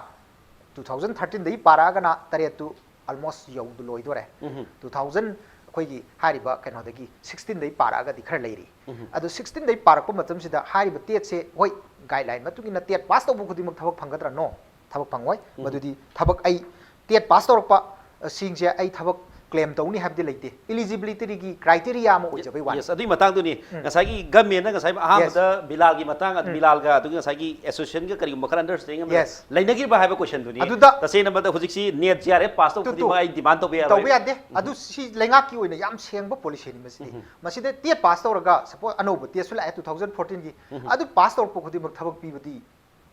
two thousand thirteen ꯗꯒꯤ ꯄꯥꯔꯛꯑꯒꯅ ꯇꯔꯦꯠꯇꯨ almost ꯌꯧꯗꯨ ꯂꯣꯏꯗꯣꯔꯦ꯫ ꯎꯝ꯫ Two thousand ꯑꯩꯈꯣꯏꯒꯤ ꯍꯥꯏꯔꯤꯕ ꯀꯩꯅꯣꯗꯒꯤ sixteen ꯗꯒꯤ ꯄꯥꯔꯛꯑꯒꯗꯤ ꯈꯔ ꯂꯩꯔꯤ꯫ ꯎꯝ꯫ ꯑꯗꯨ sixteen ꯗꯒꯤ ꯄꯥꯔꯛꯄ ꯃꯇꯝꯁꯤꯗ ꯍꯥꯏꯔꯤꯕ TET ꯁꯦ, ꯍꯣꯏ, guideline ꯃꯇꯨꯡ ꯏꯟꯅ TET pass ꯇꯧꯕ ꯈꯨꯗꯤꯡꯃꯛ ꯊꯕꯛ ꯐꯪꯒꯗ꯭ꯔꯥ? No, ꯊꯕꯛ ꯐꯪꯉꯣꯏ꯫ ꯎꯝ꯫ ꯃꯗꯨꯗꯤ ꯊꯕꯛ ꯑꯩ TET pass ꯇꯧꯔꯛꯄ, ꯑ, ꯁꯤꯡꯁꯦ ꯑꯩ ꯊꯕꯛ claim ꯇꯧꯅꯤ ꯍꯥꯏꯕꯗꯤ ꯂꯩꯇꯦ꯫ Eligibility ꯒꯤ criteria ꯑꯃ ꯑꯣꯏꯖꯕꯩ ꯋꯥꯅꯤ꯫ Yes, ꯑꯗꯨꯒꯤ ꯃꯇꯥꯡꯗꯨꯅꯤ꯫ ꯎꯝ꯫ ꯉꯁꯥꯏꯒꯤ government ꯅ ꯉꯁꯥꯏ ꯑꯍꯥꯟꯕꯗ ꯕꯤꯂꯥꯜꯒꯤ ꯃꯇꯥꯡ, ꯑꯗꯨ ꯎꯝ꯫ ꯕꯤꯂꯥꯜꯒ ꯑꯗꯨꯒꯤ ꯉꯁꯥꯏꯒꯤ association ꯒ ꯀꯔꯤꯒꯨꯝꯕ ꯈꯔ understanding ꯑꯃ Yes꯫ ꯂꯩꯅꯈꯤꯕ ꯍꯥꯏꯕ question ꯗꯨꯅꯤ꯫ ꯑꯗꯨꯗ ꯇꯁꯦꯡꯅ ꯃꯗ ꯍꯧꯖꯤꯛꯁꯤ NET, JRF pass ꯇꯧꯕ ꯇꯨ, ꯈꯨꯗꯤꯡꯃꯛ ꯇꯨ꯫ ꯑꯩ demand ꯇꯧꯕ ꯌꯥꯔꯣꯏ꯫ ꯇꯧꯕ ꯌꯥꯗꯦ꯫ ꯑꯗꯨ ꯁꯤ ꯂꯩꯉꯥꯛꯀꯤ ꯑꯣꯏꯅ ꯌꯥꯝ ꯁꯦꯡꯕ policy ꯅꯤ ꯃꯁꯤꯗꯤ꯫ ꯎꯝ꯫ ꯃꯁꯤꯗ TET pass ꯇꯧꯔꯒ, suppose ꯑꯅꯧꯕ TET ꯁꯨ ꯂꯥꯛꯑꯦ two thousand fourteen ꯒꯤ, ꯎꯝ꯫ ꯑꯗꯨ pass ꯇꯧꯔꯛꯄ ꯈꯨꯗꯤꯡꯃꯛ ꯊꯕꯛ ꯄꯤꯕꯗꯤ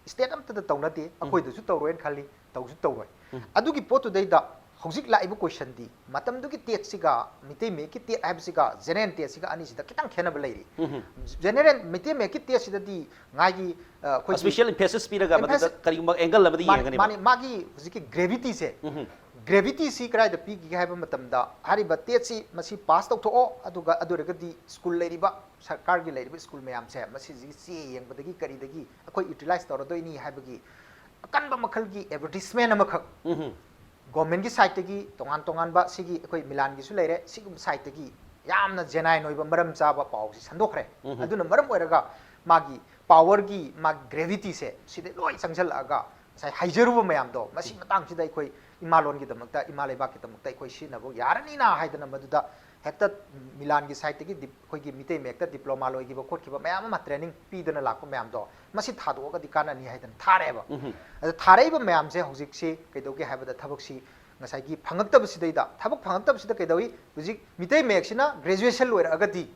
state ꯑꯝꯇꯗ ꯇꯧꯅꯗꯦ꯫ ꯑꯩꯈꯣꯏꯗꯁꯨ ꯇꯧꯔꯣꯏꯅ ꯈꯜꯂꯤ, ꯇꯧꯁꯨ ꯇꯧꯔꯣꯏ꯫ ꯎꯝ꯫ ꯑꯗꯨꯒꯤ ꯄꯣꯠꯇꯨꯗꯩꯗ ꯍꯧꯖꯤꯛ ꯂꯥꯛꯏꯕ question ꯗꯤ, ꯃꯇꯝꯗꯨꯒꯤ TET ꯁꯤꯒ ꯃꯤꯇꯩ ꯃꯌꯦꯛꯀꯤ TET ꯍꯥꯏꯕꯁꯤꯒ general TET ꯁꯤꯒ ꯑꯅꯤꯁꯤꯗ ꯈꯤꯇꯪ ꯈꯦꯠꯅꯕ ꯂꯩꯔꯤ꯫ ꯎꯝ꯫ General ꯃꯤꯇꯩ ꯃꯌꯦꯛꯀꯤ TET ꯁꯤꯗꯗꯤ ꯉꯥꯏꯒꯤ, ꯑ, ꯑꯩꯈꯣꯏꯒꯤ Special emphasis ꯄꯤꯔꯒ ꯃꯗꯨꯗ emphasis ꯀꯔꯤꯒꯨꯝꯕ angle ꯑꯃꯗ ꯃꯥꯅꯤ, ꯌꯦꯡꯒꯅꯤꯕ꯫ ꯃꯥꯅꯤ, ꯃꯥꯒꯤ ꯍꯧꯖꯤꯛꯀꯤ gravity ꯁꯦ, ꯎꯝ꯫ gravity ꯁꯤ ꯀꯗꯥꯏꯗ ꯄꯤꯒꯦ ꯍꯥꯏꯕ ꯃꯇꯝꯗ, ꯍꯥꯏꯔꯤꯕ TET ꯁꯤ ꯃꯁꯤ pass ꯇꯧꯊꯣꯛꯑꯣ, ꯑꯗꯨꯒ ꯑꯗꯨ ꯑꯣꯏꯔꯒꯗꯤ school ꯂꯩꯔꯤꯕ, ꯁꯔꯀꯥꯔꯒꯤ ꯂꯩꯔꯤꯕ school ꯃꯌꯥꯝꯁꯦ ꯃꯁꯤꯁꯤꯒꯤ ꯆꯦ ꯌꯦꯡꯕꯗꯒꯤ ꯀꯔꯤꯗꯒꯤ ꯑꯩꯈꯣꯏ utilize ꯇꯧꯔꯗꯣꯏꯅꯤ ꯍꯥꯏꯕꯒꯤ ꯑꯀꯟꯕ ꯃꯈꯜꯒꯤ advertisement ꯑꯃꯈꯛ ꯎꯝ꯫ government ꯀꯤ side ꯇꯒꯤ, ꯇꯣꯉꯥꯟ ꯇꯣꯉꯥꯟꯕ ꯁꯤꯒꯤ ꯑꯩꯈꯣꯏ ꯃꯤꯂꯥꯟꯒꯤꯁꯨ ꯂꯩꯔꯦ, ꯁꯤꯒꯨꯝꯕ side ꯇꯒꯤ ꯌꯥꯝꯅ genuine ꯑꯣꯏꯕ ꯃꯔꯝ ꯆꯥꯕ ꯄꯥꯎꯁꯤ ꯁꯟꯗꯣꯛꯈ꯭ꯔꯦ꯫ ꯎꯝ꯫ ꯑꯗꯨꯅ ꯃꯔꯝ ꯑꯣꯏꯔꯒ ꯃꯥꯒꯤ power ꯒꯤ ꯃꯥꯒꯤ gravity ꯁꯦ ꯁꯤꯗ ꯂꯣꯏ ꯆꯪꯁꯤꯜꯂꯛꯑꯒ ꯉꯁꯥꯏ ꯍꯥꯏꯖꯔꯨꯕ ꯃꯌꯥꯝꯗꯣ ꯃꯁꯤ ꯃꯇꯥꯡꯁꯤꯗ ꯑꯩꯈꯣꯏ ꯏꯃꯥ ꯂꯣꯟꯒꯤꯗꯃꯛꯇ, ꯏꯃꯥ ꯂꯩꯕꯥꯛꯀꯤꯗꯃꯛꯇ ꯑꯩꯈꯣꯏ ꯁꯤꯖꯤꯟꯅꯕ ꯌꯥꯔꯅꯤꯅ ꯍꯥꯏꯗꯅ ꯃꯗꯨꯗ ꯍꯦꯛꯇ ꯃꯤꯂꯥꯟꯒꯤ side ꯇꯒꯤ ꯗꯤꯞ-, ꯑꯩꯈꯣꯏꯒꯤ ꯃꯤꯇꯩ ꯃꯌꯦꯛꯇ diploma ꯂꯣꯏꯈꯤꯕ ꯈꯣꯠꯈꯤꯕ ꯃꯌꯥꯝ ꯑꯃ training ꯄꯤꯗꯅ ꯂꯥꯛꯄ ꯃꯌꯥꯝꯗꯣ ꯃꯁꯤ ꯊꯥꯗꯣꯛꯑꯒꯗꯤ ꯀꯥꯟꯅꯅꯤ ꯍꯥꯏꯗꯅ ꯊꯥꯔꯛꯑꯦꯕ꯫ ꯎꯝ꯫ ꯑꯗ ꯊꯥꯔꯛꯏꯕ ꯃꯌꯥꯝꯁꯦ ꯍꯧꯖꯤꯛꯁꯤ ꯀꯩꯗꯧꯒꯦ ꯍꯥꯏꯕꯗ ꯊꯕꯛꯁꯤ ꯉꯁꯥꯏꯒꯤ ꯐꯪꯉꯛꯇꯕꯁꯤꯗꯩꯗ, ꯊꯕꯛ ꯐꯪꯉꯛꯇꯕꯁꯤꯗ ꯀꯩꯗꯧꯏ? ꯍꯧꯖꯤꯛ ꯃꯤꯇꯩ ꯃꯌꯦꯛꯁꯤꯅ graduation ꯂꯣꯏꯔꯛꯑꯒꯗꯤ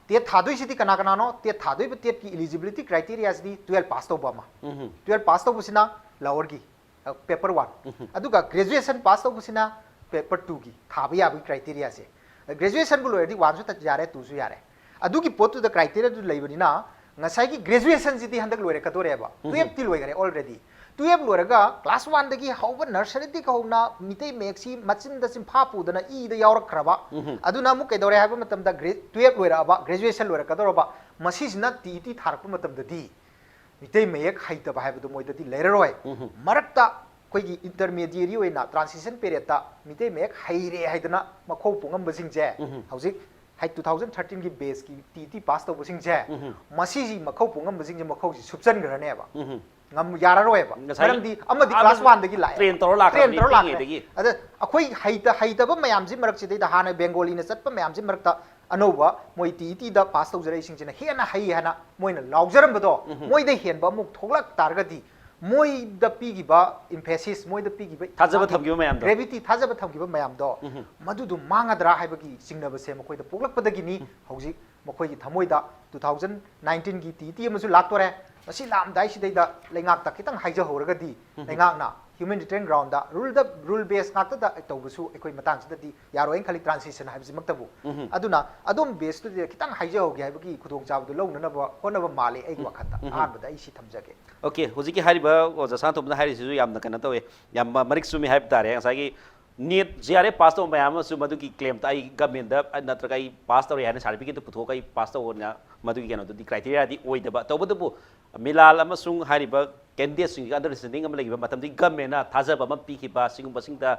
TET ꯊꯥꯗꯣꯏꯁꯤꯗꯤ ꯀꯅꯥ ꯀꯅꯥꯅꯣ? TET ꯊꯥꯗꯣꯏꯕ TET ꯀꯤ eligibility criteria ꯁꯤꯗꯤ twelve pass ꯇꯧꯕ ꯑꯃ꯫ ꯎꯝ꯫ Twelve pass ꯇꯧꯕꯁꯤꯅ lower ꯒꯤ, ꯑ, paper one꯫ ꯎꯝ꯫ ꯑꯗꯨꯒ graduation pass ꯇꯧꯕꯁꯤꯅ paper two ꯒꯤ ꯊꯥꯕ ꯌꯥꯕꯒꯤ criteria ꯁꯦ꯫ Graduation ꯕꯨ ꯂꯣꯏꯔꯗꯤ one ꯁꯨ ꯇ-, ꯌꯥꯔꯦ, two ꯁꯨ ꯌꯥꯔꯦ꯫ ꯑꯗꯨꯒꯤ ꯄꯣꯠꯇꯨꯗ criteria ꯗꯨ ꯂꯩꯕꯅꯤꯅ ꯉꯁꯥꯏꯒꯤ graduation ꯁꯤꯗꯤ ꯍꯟꯗꯛ ꯂꯣꯏꯔꯛꯀꯗꯣꯔꯦꯕ꯫ ꯎꯝ꯫ Twelve ꯇꯤ ꯂꯣꯏꯈꯔꯦ already꯫ Twelve ꯂꯣꯏꯔꯒ class one ꯗꯒꯤ ꯍꯧꯕ nursery ꯗꯒꯤ ꯍꯧꯅ ꯃꯤꯇꯩ ꯃꯌꯦꯛꯁꯤ ꯃꯆꯤꯟꯗ ꯆꯤꯟꯐꯥ ꯄꯨꯗꯅ ꯏꯗ ꯌꯥꯎꯔꯛꯈ꯭ꯔꯕ꯫ ꯎꯝ꯫ ꯑꯗꯨꯅ ꯑꯃꯨꯛ ꯀꯩꯗꯧꯔꯦ ꯍꯥꯏꯕ ꯃꯇꯝꯗ gra-, twelve ꯂꯣꯏꯔꯛꯑꯕ, graduation ꯂꯣꯏꯔꯛꯀꯗꯧꯔꯕ, ꯃꯁꯤꯁꯤꯅ TET ꯊꯥꯔꯛꯄ ꯃꯇꯝꯗꯗꯤ ꯃꯤꯇꯩ ꯃꯌꯦꯛ ꯍꯩꯇꯕ ꯍꯥꯏꯕꯗꯨ ꯃꯣꯏꯗꯗꯤ ꯂꯩꯔꯔꯣꯏ꯫ ꯃꯔꯛꯇ ꯑꯩꯈꯣꯏꯒꯤ intermediary ꯑꯣꯏꯅ transition periodꯇ ꯃꯤꯇꯩ ꯃꯌꯦꯛ ꯍꯩꯔꯦ ꯍꯥꯏꯗꯅ ꯃꯈꯧ ꯄꯨꯡꯉꯝꯕꯁꯤꯡꯁꯦ ꯎꯝ꯫ ꯍꯧꯖꯤꯛ ꯍꯥꯏ two thousand thirteenꯒꯤ batchꯀꯤ TET pass ꯇꯧꯕꯁꯤꯡꯁꯦ ꯎꯝ꯫ ꯃꯁꯤꯒꯤ ꯃꯈꯧ ꯄꯨꯡꯉꯝꯕꯁꯤꯡꯁꯦ ꯃꯈꯧꯁꯤ ꯁꯨꯞꯆꯟꯈ꯭ꯔꯅꯦꯕ꯫ ꯎꯝ꯫ ꯉꯝ ꯌꯥꯔꯔꯣꯏꯕ꯫ ꯉꯁꯥꯏ ꯃꯔꯝꯗꯤ ꯑꯃꯗꯤ ꯑꯥꯗ class oneꯗꯒꯤ ꯂꯥꯛꯑꯦ꯫ Train ꯇꯧꯔ ꯂꯥꯛꯈ꯭ꯔꯕꯅꯤ Train ꯇꯧꯔ ꯂꯥꯛꯈ꯭ꯔꯦ꯫ ꯄꯤꯛꯏꯉꯩꯗꯒꯤ꯫ ꯑꯗ ꯑꯩꯈꯣꯏ ꯍꯩꯇ ꯍꯩꯇꯕ ꯃꯌꯥꯝꯁꯤ ꯃꯔꯛꯁꯤꯗꯩꯗ ꯍꯥꯟꯅ Bengaliꯅ ꯆꯠꯄ ꯃꯌꯥꯝꯁꯤ ꯃꯔꯛꯇ ꯑꯅꯧꯕ ꯃꯣꯏ TETꯗ pass ꯇꯧꯖꯔꯛꯏꯁꯤꯡꯁꯤꯅ ꯍꯦꯟꯅ ꯍꯩ ꯍꯥꯏꯅ ꯃꯣꯏꯅ ꯂꯥꯎꯖꯔꯝꯕꯗꯣ ꯎꯝ꯫ ꯃꯣꯏꯗ ꯍꯦꯟꯕ ꯑꯃꯨꯛ ꯊꯣꯛꯂꯛ ꯇꯥꯔꯒꯗꯤ ꯃꯣꯏꯗ ꯄꯤꯈꯤꯕ emphasis, ꯃꯣꯏꯗ ꯄꯤꯈꯤꯕ ꯊꯥꯖꯕ ꯃꯥꯒꯤ ꯊꯝꯈꯤꯕ ꯃꯌꯥꯝꯗꯣ꯫ Gravity, ꯊꯥꯖꯕ ꯊꯝꯈꯤꯕ ꯃꯌꯥꯝꯗꯣ ꯎꯝ꯫ ꯃꯗꯨꯗꯨ ꯃꯥꯡꯒꯗ꯭ꯔꯥ ꯍꯥꯏꯕꯒꯤ ꯆꯤꯡꯅꯕꯁꯦ ꯃꯈꯣꯏꯗ ꯄꯣꯛꯂꯛꯄꯗꯒꯤꯅꯤ ꯍꯧꯖꯤꯛ ꯃꯈꯣꯏꯒꯤ ꯊꯃꯣꯏꯗ two thousand nineteenꯒꯤ TET ꯑꯃꯁꯨ ꯂꯥꯛꯇꯣꯔꯦ꯫ ꯃꯁꯤ ꯂꯥꯛꯑꯝꯗꯥꯏꯁꯤꯗꯩꯗ ꯂꯩꯉꯥꯛꯇ ꯈꯤꯇꯪ ꯍꯥꯏꯖꯍꯧꯔꯒꯗꯤ ꯎꯝ꯫ ꯂꯩꯉꯥꯛꯅ humanitarian groundꯗ rule, rule base ꯉꯥꯛꯇꯗ ꯇꯧꯕꯁꯨ ꯑꯩꯈꯣꯏ ꯃꯇꯥꯡꯁꯤꯗꯗꯤ ꯌꯥꯔꯣꯏꯅ ꯈꯜꯂꯤ transition ꯍꯥꯏꯕꯁꯤꯃꯛꯇꯕꯨ꯫ ꯎꯝ꯫ ꯑꯗꯨꯅ ꯑꯗꯣꯝ batchꯇꯨꯗ ꯈꯤꯇꯪ ꯍꯥꯏꯖꯍꯧꯒꯦ ꯍꯥꯏꯕꯒꯤ ꯈꯨꯗꯣꯡꯆꯥꯕꯗꯨ ꯂꯧꯅꯅꯕ ꯍꯣꯠꯅꯕ ꯃꯥꯜꯂꯤ ꯑꯩꯒꯤ ꯎꯝ꯫ ꯋꯥꯈꯜꯗ꯫ ꯎꯝ꯫ ꯑꯍꯥꯟꯕꯗ ꯑꯩ ꯁꯤ ꯊꯝꯖꯒꯦ꯫ Okay, ꯍꯧꯖꯤꯛꯀꯤ ꯍꯥꯏꯔꯤꯕ ꯑꯣꯖꯥ ꯁꯅꯥꯇꯣꯝꯕꯅ ꯍꯥꯏꯔꯤꯁꯤꯁꯨ ꯌꯥꯝꯅ ꯀꯩꯅꯣ ꯇꯧꯋꯦ, ꯌꯥꯝ ꯃ-, ꯃꯔꯤꯛ ꯆꯨꯝꯃꯤ ꯍꯥꯏꯕ ꯇꯥꯔꯦ꯫ ꯉꯁꯥꯏꯒꯤ NEET, JRF pass ꯇꯧꯕ ꯃꯌꯥꯝ ꯑꯃꯁꯨ ꯃꯗꯨꯒꯤ claimꯇ ꯑꯩ governmentꯗ ꯅꯠꯇ꯭ꯔꯒ ꯑꯩ pass ꯇꯧꯔꯦ ꯍꯥꯏꯅ certificateꯇꯨ ꯄꯨꯊꯣꯛꯑꯒ ꯑꯩ pass ꯇꯧꯕꯅ ꯃꯗꯨꯒꯤ ꯀꯩꯅꯣꯗꯨꯗꯤ criteriaꯗꯤ ꯑꯣꯏꯗꯕ꯫ ꯇꯧꯕꯇꯕꯨ ꯃꯤꯂꯥꯜ ꯑꯃꯁꯨꯡ ꯍꯥꯏꯔꯤꯕ candidateꯁꯤꯡꯒꯤ understanding ꯑꯃ ꯂꯩꯈꯤꯕ ꯃꯇꯝꯗꯒꯤ governmentꯅ ꯊꯥꯖꯕ ꯑꯃ ꯄꯤꯈꯤꯕ, ꯁꯤꯒꯨꯝꯕꯁꯤꯡꯗ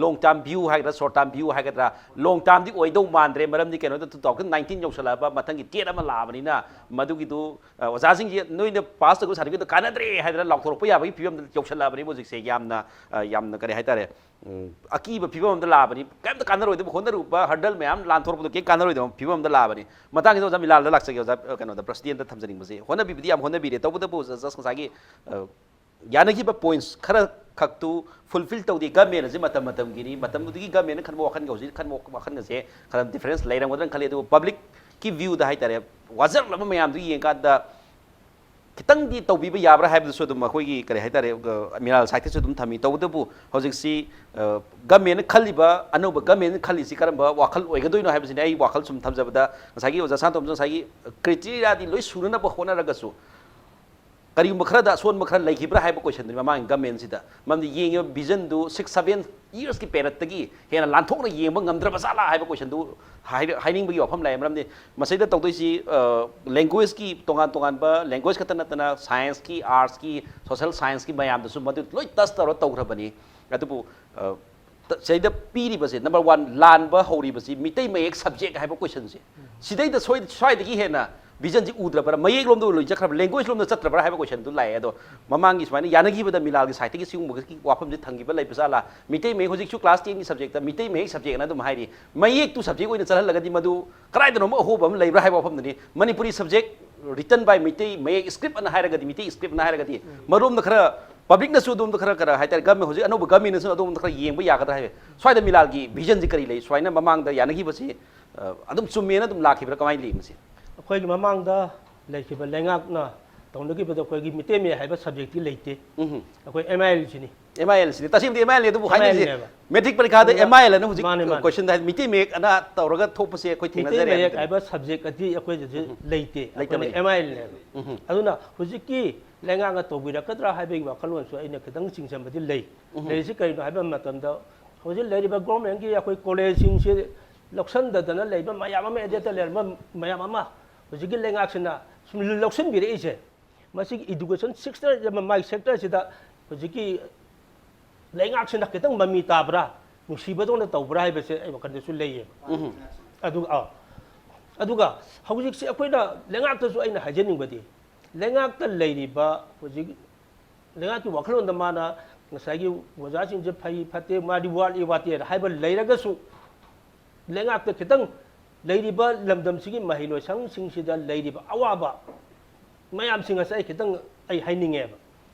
long term view ꯍꯥꯏꯒꯗ꯭ꯔꯥ, short term view ꯍꯥꯏꯒꯗ꯭ꯔꯥ, long termꯗꯤ ꯑꯣꯏꯗꯧ ꯃꯥꯟꯗ꯭ꯔꯦ꯫ ꯃꯔꯝꯗꯤ ꯀꯩꯅꯣꯗ two thousand nineteen ꯌꯧꯁꯜꯂꯛꯑꯕ ꯃꯊꯪꯒꯤ TET ꯑꯃ ꯂꯥꯛꯑꯕꯅꯤꯅ ꯃꯗꯨꯒꯤꯗꯨ, ꯑ, ꯑꯣꯖꯥꯁꯤꯡꯁꯤ ꯅꯣꯏꯅ pass ꯇꯧꯕ certificateꯗꯣ ꯀꯥꯟꯅꯗ꯭ꯔꯦ ꯍꯥꯏꯗꯅ ꯂꯥꯎꯊꯣꯔꯛꯄ ꯌꯥꯕꯒꯤ ꯐꯤꯕꯝꯗ ꯌꯧꯁꯜꯂꯛꯑꯕꯅꯦꯕ ꯍꯧꯖꯤꯛꯁꯦ꯫ ꯌꯥꯝꯅ, ꯑ, ꯌꯥꯝꯅ ꯀꯔꯤ ꯍꯥꯏꯇꯥꯔꯦ, ꯎꯝ, ꯑꯀꯤꯕ ꯐꯤꯕꯝ ꯑꯃꯗ ꯂꯥꯛꯑꯕꯅꯤ꯫ ꯀꯩꯝꯇ ꯀꯥꯟꯅꯔꯣꯏꯗꯕ, ꯍꯣꯠꯅꯔꯨꯕ hurdle ꯃꯌꯥꯝ ꯂꯥꯟꯊꯣꯔꯛꯄꯗꯣ ꯀꯩꯝ ꯀꯥꯟꯅꯔꯣꯏꯗꯕ ꯐꯤꯕꯝ ꯑꯃꯗ ꯂꯥꯛꯑꯕꯅꯤ꯫ ꯃꯇꯥꯡꯁꯤꯗ ꯑꯣꯖꯥ ꯃꯤꯂꯥꯜꯗ ꯂꯥꯛꯆꯒꯦ꯫ ꯑꯣꯖꯥ, ꯑ, ꯀꯩꯅꯣꯗ, ꯄ꯭ꯔꯁꯤꯗꯦꯟꯗ ꯊꯝꯖꯅꯤꯡꯕꯁꯦ, ꯍꯣꯠꯅꯕꯤꯕꯗꯤ ꯌꯥꯝ ꯍꯣꯠꯅꯕꯤꯔꯦ, ꯇꯧꯕꯇꯕꯨ just ꯉꯁꯥꯏꯒꯤ, ꯑ, ꯌꯥꯅꯈꯤꯕ points ꯈꯔ ꯈꯛꯇꯨ fulfill ꯇꯧꯗꯦ꯫ Government ꯑꯁꯤ ꯃꯇꯝ ꯃꯇꯝꯒꯤꯅꯤ, ꯃꯇꯝꯗꯨꯒꯤ governmentꯅ ꯈꯟꯕ ꯋꯥꯈꯜꯒ ꯍꯧꯖꯤꯛ ꯈꯟꯕ ꯋꯥꯈꯜꯒꯁꯦ ꯈꯔ difference ꯂꯩꯔꯝꯒꯗ꯭ꯔꯅ ꯈꯜꯂꯤ꯫ ꯑꯗꯨꯕꯨ publicꯀꯤ viewꯗ ꯍꯥꯏꯇꯥꯔꯦ, ꯋꯥꯖꯔꯛꯂꯕ ꯃꯌꯥꯝꯗꯨ ꯌꯦꯡꯀꯥꯟꯗ ꯈꯤꯇꯪꯗꯤ ꯇꯧꯕꯤꯕ ꯌꯥꯕ꯭ꯔꯥ ꯍꯥꯏꯕꯗꯨꯁꯨ ꯑꯗꯨꯝ ꯑꯩꯈꯣꯏꯒꯤ, ꯀꯔꯤ ꯍꯥꯏꯇꯥꯔꯦ, ꯑ, ꯃꯤꯂꯥꯜ side ꯇꯁꯨ ꯑꯗꯨꯝ ꯊꯝꯃꯤ꯫ ꯇꯧꯕꯇꯕꯨ ꯍꯧꯖꯤꯛꯁꯤ, ꯑ, governmentꯅ ꯈꯜꯂꯤꯕ, ꯑꯅꯧꯕ governmentꯅ ꯈꯜꯂꯤꯁꯤ ꯀꯔꯝꯕ ꯋꯥꯈꯜ ꯑꯣꯏꯒꯗꯣꯏꯅꯣ ꯍꯥꯏꯕꯁꯤꯅꯤ ꯑꯩ ꯋꯥꯈꯜ ꯁꯨꯝ ꯊꯝꯖꯕꯗ꯫ ꯉꯁꯥꯏꯒꯤ ꯑꯣꯖꯥ ꯁꯅꯥꯇꯣꯝꯕꯁꯨ ꯉꯁꯥꯏꯒꯤ criteriaꯗꯤ ꯂꯣꯏ ꯁꯨꯅꯅꯕ ꯍꯣꯠꯅꯔꯒꯁꯨ, ꯀꯔꯤꯒꯨꯝꯕ ꯈꯔꯗ ꯑꯁꯣꯟꯕ ꯈꯔ ꯂꯩꯈꯤꯕ꯭ꯔꯥ ꯍꯥꯏꯕ ꯀꯣꯏꯁꯟꯗꯨꯅꯤ ꯃꯃꯥꯡꯒꯤ ꯒꯃꯦꯟꯁꯤꯗ꯫ ꯃꯔꯝꯗꯤ ꯌꯦꯡꯉꯤꯕ ꯚꯤꯖꯟꯗꯨ ꯁꯤꯛꯁ ꯁꯚꯦꯟ ꯌꯔꯁꯀꯤ ꯄꯦꯔꯠꯇꯒꯤ ꯍꯦꯟꯅ ꯂꯥꯟꯊꯣꯛꯅ ꯌꯦꯡꯕ ꯉꯝꯗ꯭ꯔꯕ ꯖꯥꯠꯂꯥ ꯍꯥꯏꯕ ꯀꯣꯏꯁꯟꯗꯨ ꯍꯥꯏ- ꯍꯥꯏꯅꯤꯡꯕꯒꯤ ꯋꯥꯐꯝ ꯂꯥꯛꯑꯦ꯫ ꯃꯔꯝꯗꯤ ꯃꯁꯤꯗ ꯇꯧꯗꯣꯏꯁꯤ ꯂꯦꯡꯒ꯭ꯋꯦꯖꯀꯤ ꯇꯣꯉꯥꯟ ꯇꯣꯉꯥꯟꯕ ꯂꯦꯡꯒ꯭ꯋꯦꯖ ꯈꯛꯇ ꯅꯠꯇꯅ ꯁꯥꯏꯟꯁꯀꯤ, ꯑꯥꯔꯠꯁꯀꯤ, ꯁꯣꯁꯦꯜ ꯁꯥꯏꯟꯁꯀꯤ ꯃꯌꯥꯝꯗꯁꯨ ꯃꯗꯨ ꯂꯣꯏ ꯇꯁ ꯇꯧꯔ ꯇꯧꯈ꯭ꯔꯕꯅꯤ꯫ ꯑꯗꯨꯕꯨ ꯁꯤꯗꯩꯗ ꯄꯤꯔꯤꯕꯁꯦ, ꯅꯝꯕꯔ ꯋꯥꯟ, ꯂꯥꯟꯕ ꯍꯧꯔꯤꯕꯁꯤ ꯃꯤꯇꯩ ꯃꯌꯦꯛ ꯁꯕꯖꯦꯛ ꯍꯥꯏꯕ ꯀꯣꯏꯁꯟꯁꯦ, ꯁꯤꯗꯩꯗ ꯁꯣꯏ- ꯁ꯭ꯋꯥꯏꯗꯒꯤ ꯍꯦꯟꯅ ꯚꯤꯖꯟꯁꯤ ꯎꯗ꯭ꯔꯕ꯭ꯔꯥ? ꯃꯌꯦꯛ ꯂꯣꯝꯗ ꯂꯣꯏ ꯆꯠꯈ꯭ꯔꯕ꯭ꯔꯥ? ꯂꯦꯡꯒ꯭ꯋꯦꯖ ꯂꯣꯝꯗ ꯆꯠꯇ꯭ꯔꯕ꯭ꯔꯥ ꯍꯥꯏꯕ ꯀꯣꯏꯁꯟꯗꯨ ꯂꯥꯛꯑꯦ꯫ ꯑꯗꯣ ꯃꯃꯥꯡꯒꯤ ꯁꯨꯃꯥꯏꯅ ꯌꯥꯅꯈꯤꯕꯗ ꯃꯤꯂꯥꯜꯒꯤ ꯁꯥꯏꯠꯇꯒꯤ ꯁꯤꯒꯨꯝꯕꯒꯤ ꯋꯥꯐꯝꯁꯤ ꯊꯝꯈꯤꯕ ꯂꯩꯕ ꯖꯥꯠꯂꯥ? ꯃꯤꯇꯩ ꯃꯌꯦꯛ ꯍꯧꯖꯤꯛꯁꯨ ꯀ꯭ꯂꯥꯁ ꯇꯦꯟꯒꯤ ꯁꯕꯖꯦꯛꯇ ꯃꯤꯇꯩ ꯃꯌꯦꯛ ꯁꯕꯖꯦꯛꯅ ꯑꯗꯨꯝ ꯍꯥꯏꯔꯤ꯫ ꯃꯌꯦꯛꯇꯨ ꯁꯕꯖꯦꯛ ꯑꯣꯏꯅ ꯆꯠꯍꯜꯂꯒꯗꯤ ꯃꯗꯨ ꯀꯗꯥꯏꯗꯅꯣ ꯑꯃ ꯑꯍꯣꯕ ꯑꯃ ꯂꯩꯕ꯭ꯔꯥ ꯍꯥꯏꯕ ꯋꯥꯐꯝꯗꯨꯅꯤ꯫ Manipuri subject written by Meitei Mayek script ꯑꯅ ꯍꯥꯏꯔꯒꯗꯤ, ꯃꯤꯇꯩ ꯁ꯭ꯀ꯭ꯔꯤꯞ ꯑꯅ ꯍꯥꯏꯔꯒꯗꯤ ꯃꯔꯣꯝꯗ ꯈꯔ ꯄꯕ꯭ꯂꯤꯛꯅꯁꯨ ꯑꯗꯣꯝꯗ ꯈꯔ, ꯈꯔ ꯍꯥꯏꯇꯥꯔꯦ, ꯒꯃꯦꯟ ꯍꯧꯖꯤꯛ ꯑꯅꯧꯕ ꯒꯃꯦꯟꯅꯁꯨ ꯑꯗꯣꯝꯗ ꯈꯔ ꯌꯦꯡꯕ ꯌꯥꯒꯗ꯭ꯔꯥ ꯍꯥꯏꯕ꯫ ꯁ꯭ꯋꯥꯏꯗ ꯃꯤꯂꯥꯜꯒꯤ ꯚꯤꯖꯟꯁꯤ ꯀꯔꯤ ꯂꯩ? ꯁꯨꯃꯥꯏꯅ ꯃꯃꯥꯡꯗ ꯌꯥꯅꯈꯤꯕꯁꯤ ꯑ, ꯑꯗꯨꯝ ꯆꯨꯝꯃꯦꯅ ꯑꯗꯨꯝ ꯂꯥꯛꯈꯤꯕ꯭ꯔꯥ? ꯀꯃꯥꯏꯅ ꯂꯩ ꯃꯁꯤ? ꯑꯩꯈꯣꯏꯒꯤ ꯃꯃꯥꯡꯗ ꯂꯩꯈꯤꯕ ꯂꯩꯉꯥꯛꯅ ꯇꯧꯅꯈꯤꯕꯗ ꯑꯩꯈꯣꯏꯒꯤ ꯃꯤꯇꯩ ꯃꯌꯦꯛ ꯍꯥꯏꯕ ꯁꯕꯖꯦꯛꯇꯤ ꯂꯩꯇꯦ꯫ ꯎꯝ꯫ ꯑꯩꯈꯣꯏ ꯑꯦꯝ ꯑꯥꯏ ꯑꯦꯜ ꯁꯤꯅꯤ꯫ ꯑꯦꯝ ꯑꯥꯏ ꯑꯦꯜ ꯁꯤꯅꯤ꯫ ꯇꯁꯦꯡꯕꯗꯤ ꯑꯦꯝ ꯑꯥꯏ ꯑꯦꯜꯅꯤ, ꯑꯗꯨꯕꯨ ꯍꯥꯏꯅꯔꯤꯁꯦ ꯑꯦꯝ ꯑꯥꯏ ꯑꯦꯜꯅꯦꯕ꯫ ꯃꯦꯇ꯭ꯔꯤꯛ ꯄꯔꯤꯈꯥꯗ ꯑꯗꯨꯒ ꯑꯦꯝ ꯑꯥꯏ ꯑꯦꯜ ꯑꯅ ꯍꯧꯖꯤꯛ ꯃꯥꯅꯦ, ꯃꯥꯅꯦ꯫ ꯀꯣꯏꯁꯟꯗ ꯍꯥꯏꯗꯤ ꯃꯤꯇꯩ ꯃꯌꯦꯛ ꯑꯅ ꯇꯧꯔꯒ ꯊꯣꯛꯄꯁꯦ ꯑꯩꯈꯣꯏ ꯃꯤꯇꯩ ꯃꯌꯦꯛ ꯊꯦꯡꯅꯖꯔꯦ꯫ ꯍꯥꯏꯕ ꯁꯕꯖꯦꯛ ꯑꯗꯤ ꯑꯩꯈꯣꯏꯗꯗꯤ ꯂꯩꯇꯦ꯫ ꯂꯩꯇꯕꯅꯤ꯫ ꯑꯩꯈꯣꯏꯅ ꯑꯦꯝ ꯑꯥꯏ ꯑꯦꯜꯅꯦꯕ꯫ ꯎꯝ꯫ ꯑꯗꯨꯅ ꯍꯧꯖꯤꯛꯀꯤ ꯂꯩꯉꯥꯛꯅ ꯇꯧꯕꯤꯔꯛꯀꯗ꯭ꯔꯥ ꯍꯥꯏꯕꯒꯤ ꯋꯥꯈꯜꯂꯣꯟꯁꯨ ꯑꯩꯅ ꯈꯤꯇꯪ ꯆꯤꯡꯁꯤꯟꯕꯗꯤ ꯂꯩ꯫ ꯎꯝ꯫ ꯂꯩꯔꯤꯁꯤ ꯀꯔꯤꯅꯣ ꯍꯥꯏꯕ ꯃꯇꯝꯗ ꯍꯧꯖꯤꯛ ꯂꯩꯔꯤꯕ ꯒꯣꯔꯃꯦꯟꯒꯤ ꯑꯩꯈꯣꯏ ꯀꯣꯂꯦꯖꯁꯤꯡꯁꯤ ꯂꯧꯁꯤꯟꯗꯗꯅ ꯂꯩꯕ ꯃꯌꯥꯝ ꯑꯃ, ꯑꯦꯗꯦꯠꯇ ꯂꯩꯔꯝꯕ ꯃꯌꯥꯝ ꯑꯃ ꯍꯧꯖꯤꯛꯀꯤ ꯂꯩꯉꯥꯛꯁꯤꯅ ꯁꯨꯝ ꯂꯧꯁꯤꯟꯕꯤꯔꯛꯏꯁꯦ꯫ ꯃꯁꯤꯒꯤ ꯏꯗꯨꯀꯦꯁꯟ ꯁꯦꯛꯇꯔ, ꯃꯥꯒꯤ ꯁꯦꯛꯇꯔꯁꯤꯗ ꯍꯧꯖꯤꯛꯀꯤ ꯂꯩꯉꯥꯛꯁꯤꯅ ꯈꯤꯇꯪ ꯃꯃꯤ ꯇꯥꯕ꯭ꯔꯥ, ꯅꯨꯡꯁꯤꯕꯗꯧꯅ ꯇꯧꯕ꯭ꯔꯥ ꯍꯥꯏꯕꯁꯦ ꯑꯩ ꯋꯥꯈꯜꯗꯁꯨ ꯂꯩꯌꯦꯕ꯫ ꯎꯝ꯫ ꯑꯗꯨꯒ ꯑꯥ, ꯑꯗꯨꯒ ꯍꯧꯖꯤꯛꯁꯦ ꯑꯩꯈꯣꯏꯅ ꯂꯩꯉꯥꯛꯇꯁꯨ ꯑꯩꯅ ꯍꯥꯏꯖꯅꯤꯡꯕꯗꯤ, ꯂꯩꯉꯥꯛꯇ ꯂꯩꯔꯤꯕ ꯍꯧꯖꯤꯛ ꯂꯩꯉꯥꯛꯀꯤ ꯋꯥꯈꯜꯂꯣꯟꯗ ꯃꯥꯅ ꯉꯁꯥꯏꯒꯤ ꯑꯣꯖꯥꯁꯤꯡꯁꯦ ꯐꯩ ꯐꯠꯇꯦ, ꯃꯥꯗꯤ ꯋꯥꯠꯂꯤ ꯋꯥꯠꯇꯦꯅ ꯍꯥꯏꯕ ꯂꯩꯔꯒꯁꯨ, ꯂꯩꯉꯥꯛꯇ ꯈꯤꯇꯪ ꯂꯩꯔꯤꯕ ꯂꯝꯗꯝꯁꯤꯒꯤ ꯃꯍꯩꯂꯣꯏꯁꯪꯁꯤꯡꯁꯤꯗ ꯂꯩꯔꯤꯕ ꯑꯋꯥꯕ ꯃꯌꯥꯝꯁꯤꯡ ꯑꯁꯦ ꯑꯩ ꯈꯤꯇꯪ ꯑꯩ ꯍꯥꯏꯅꯤꯡꯉꯦꯕ꯫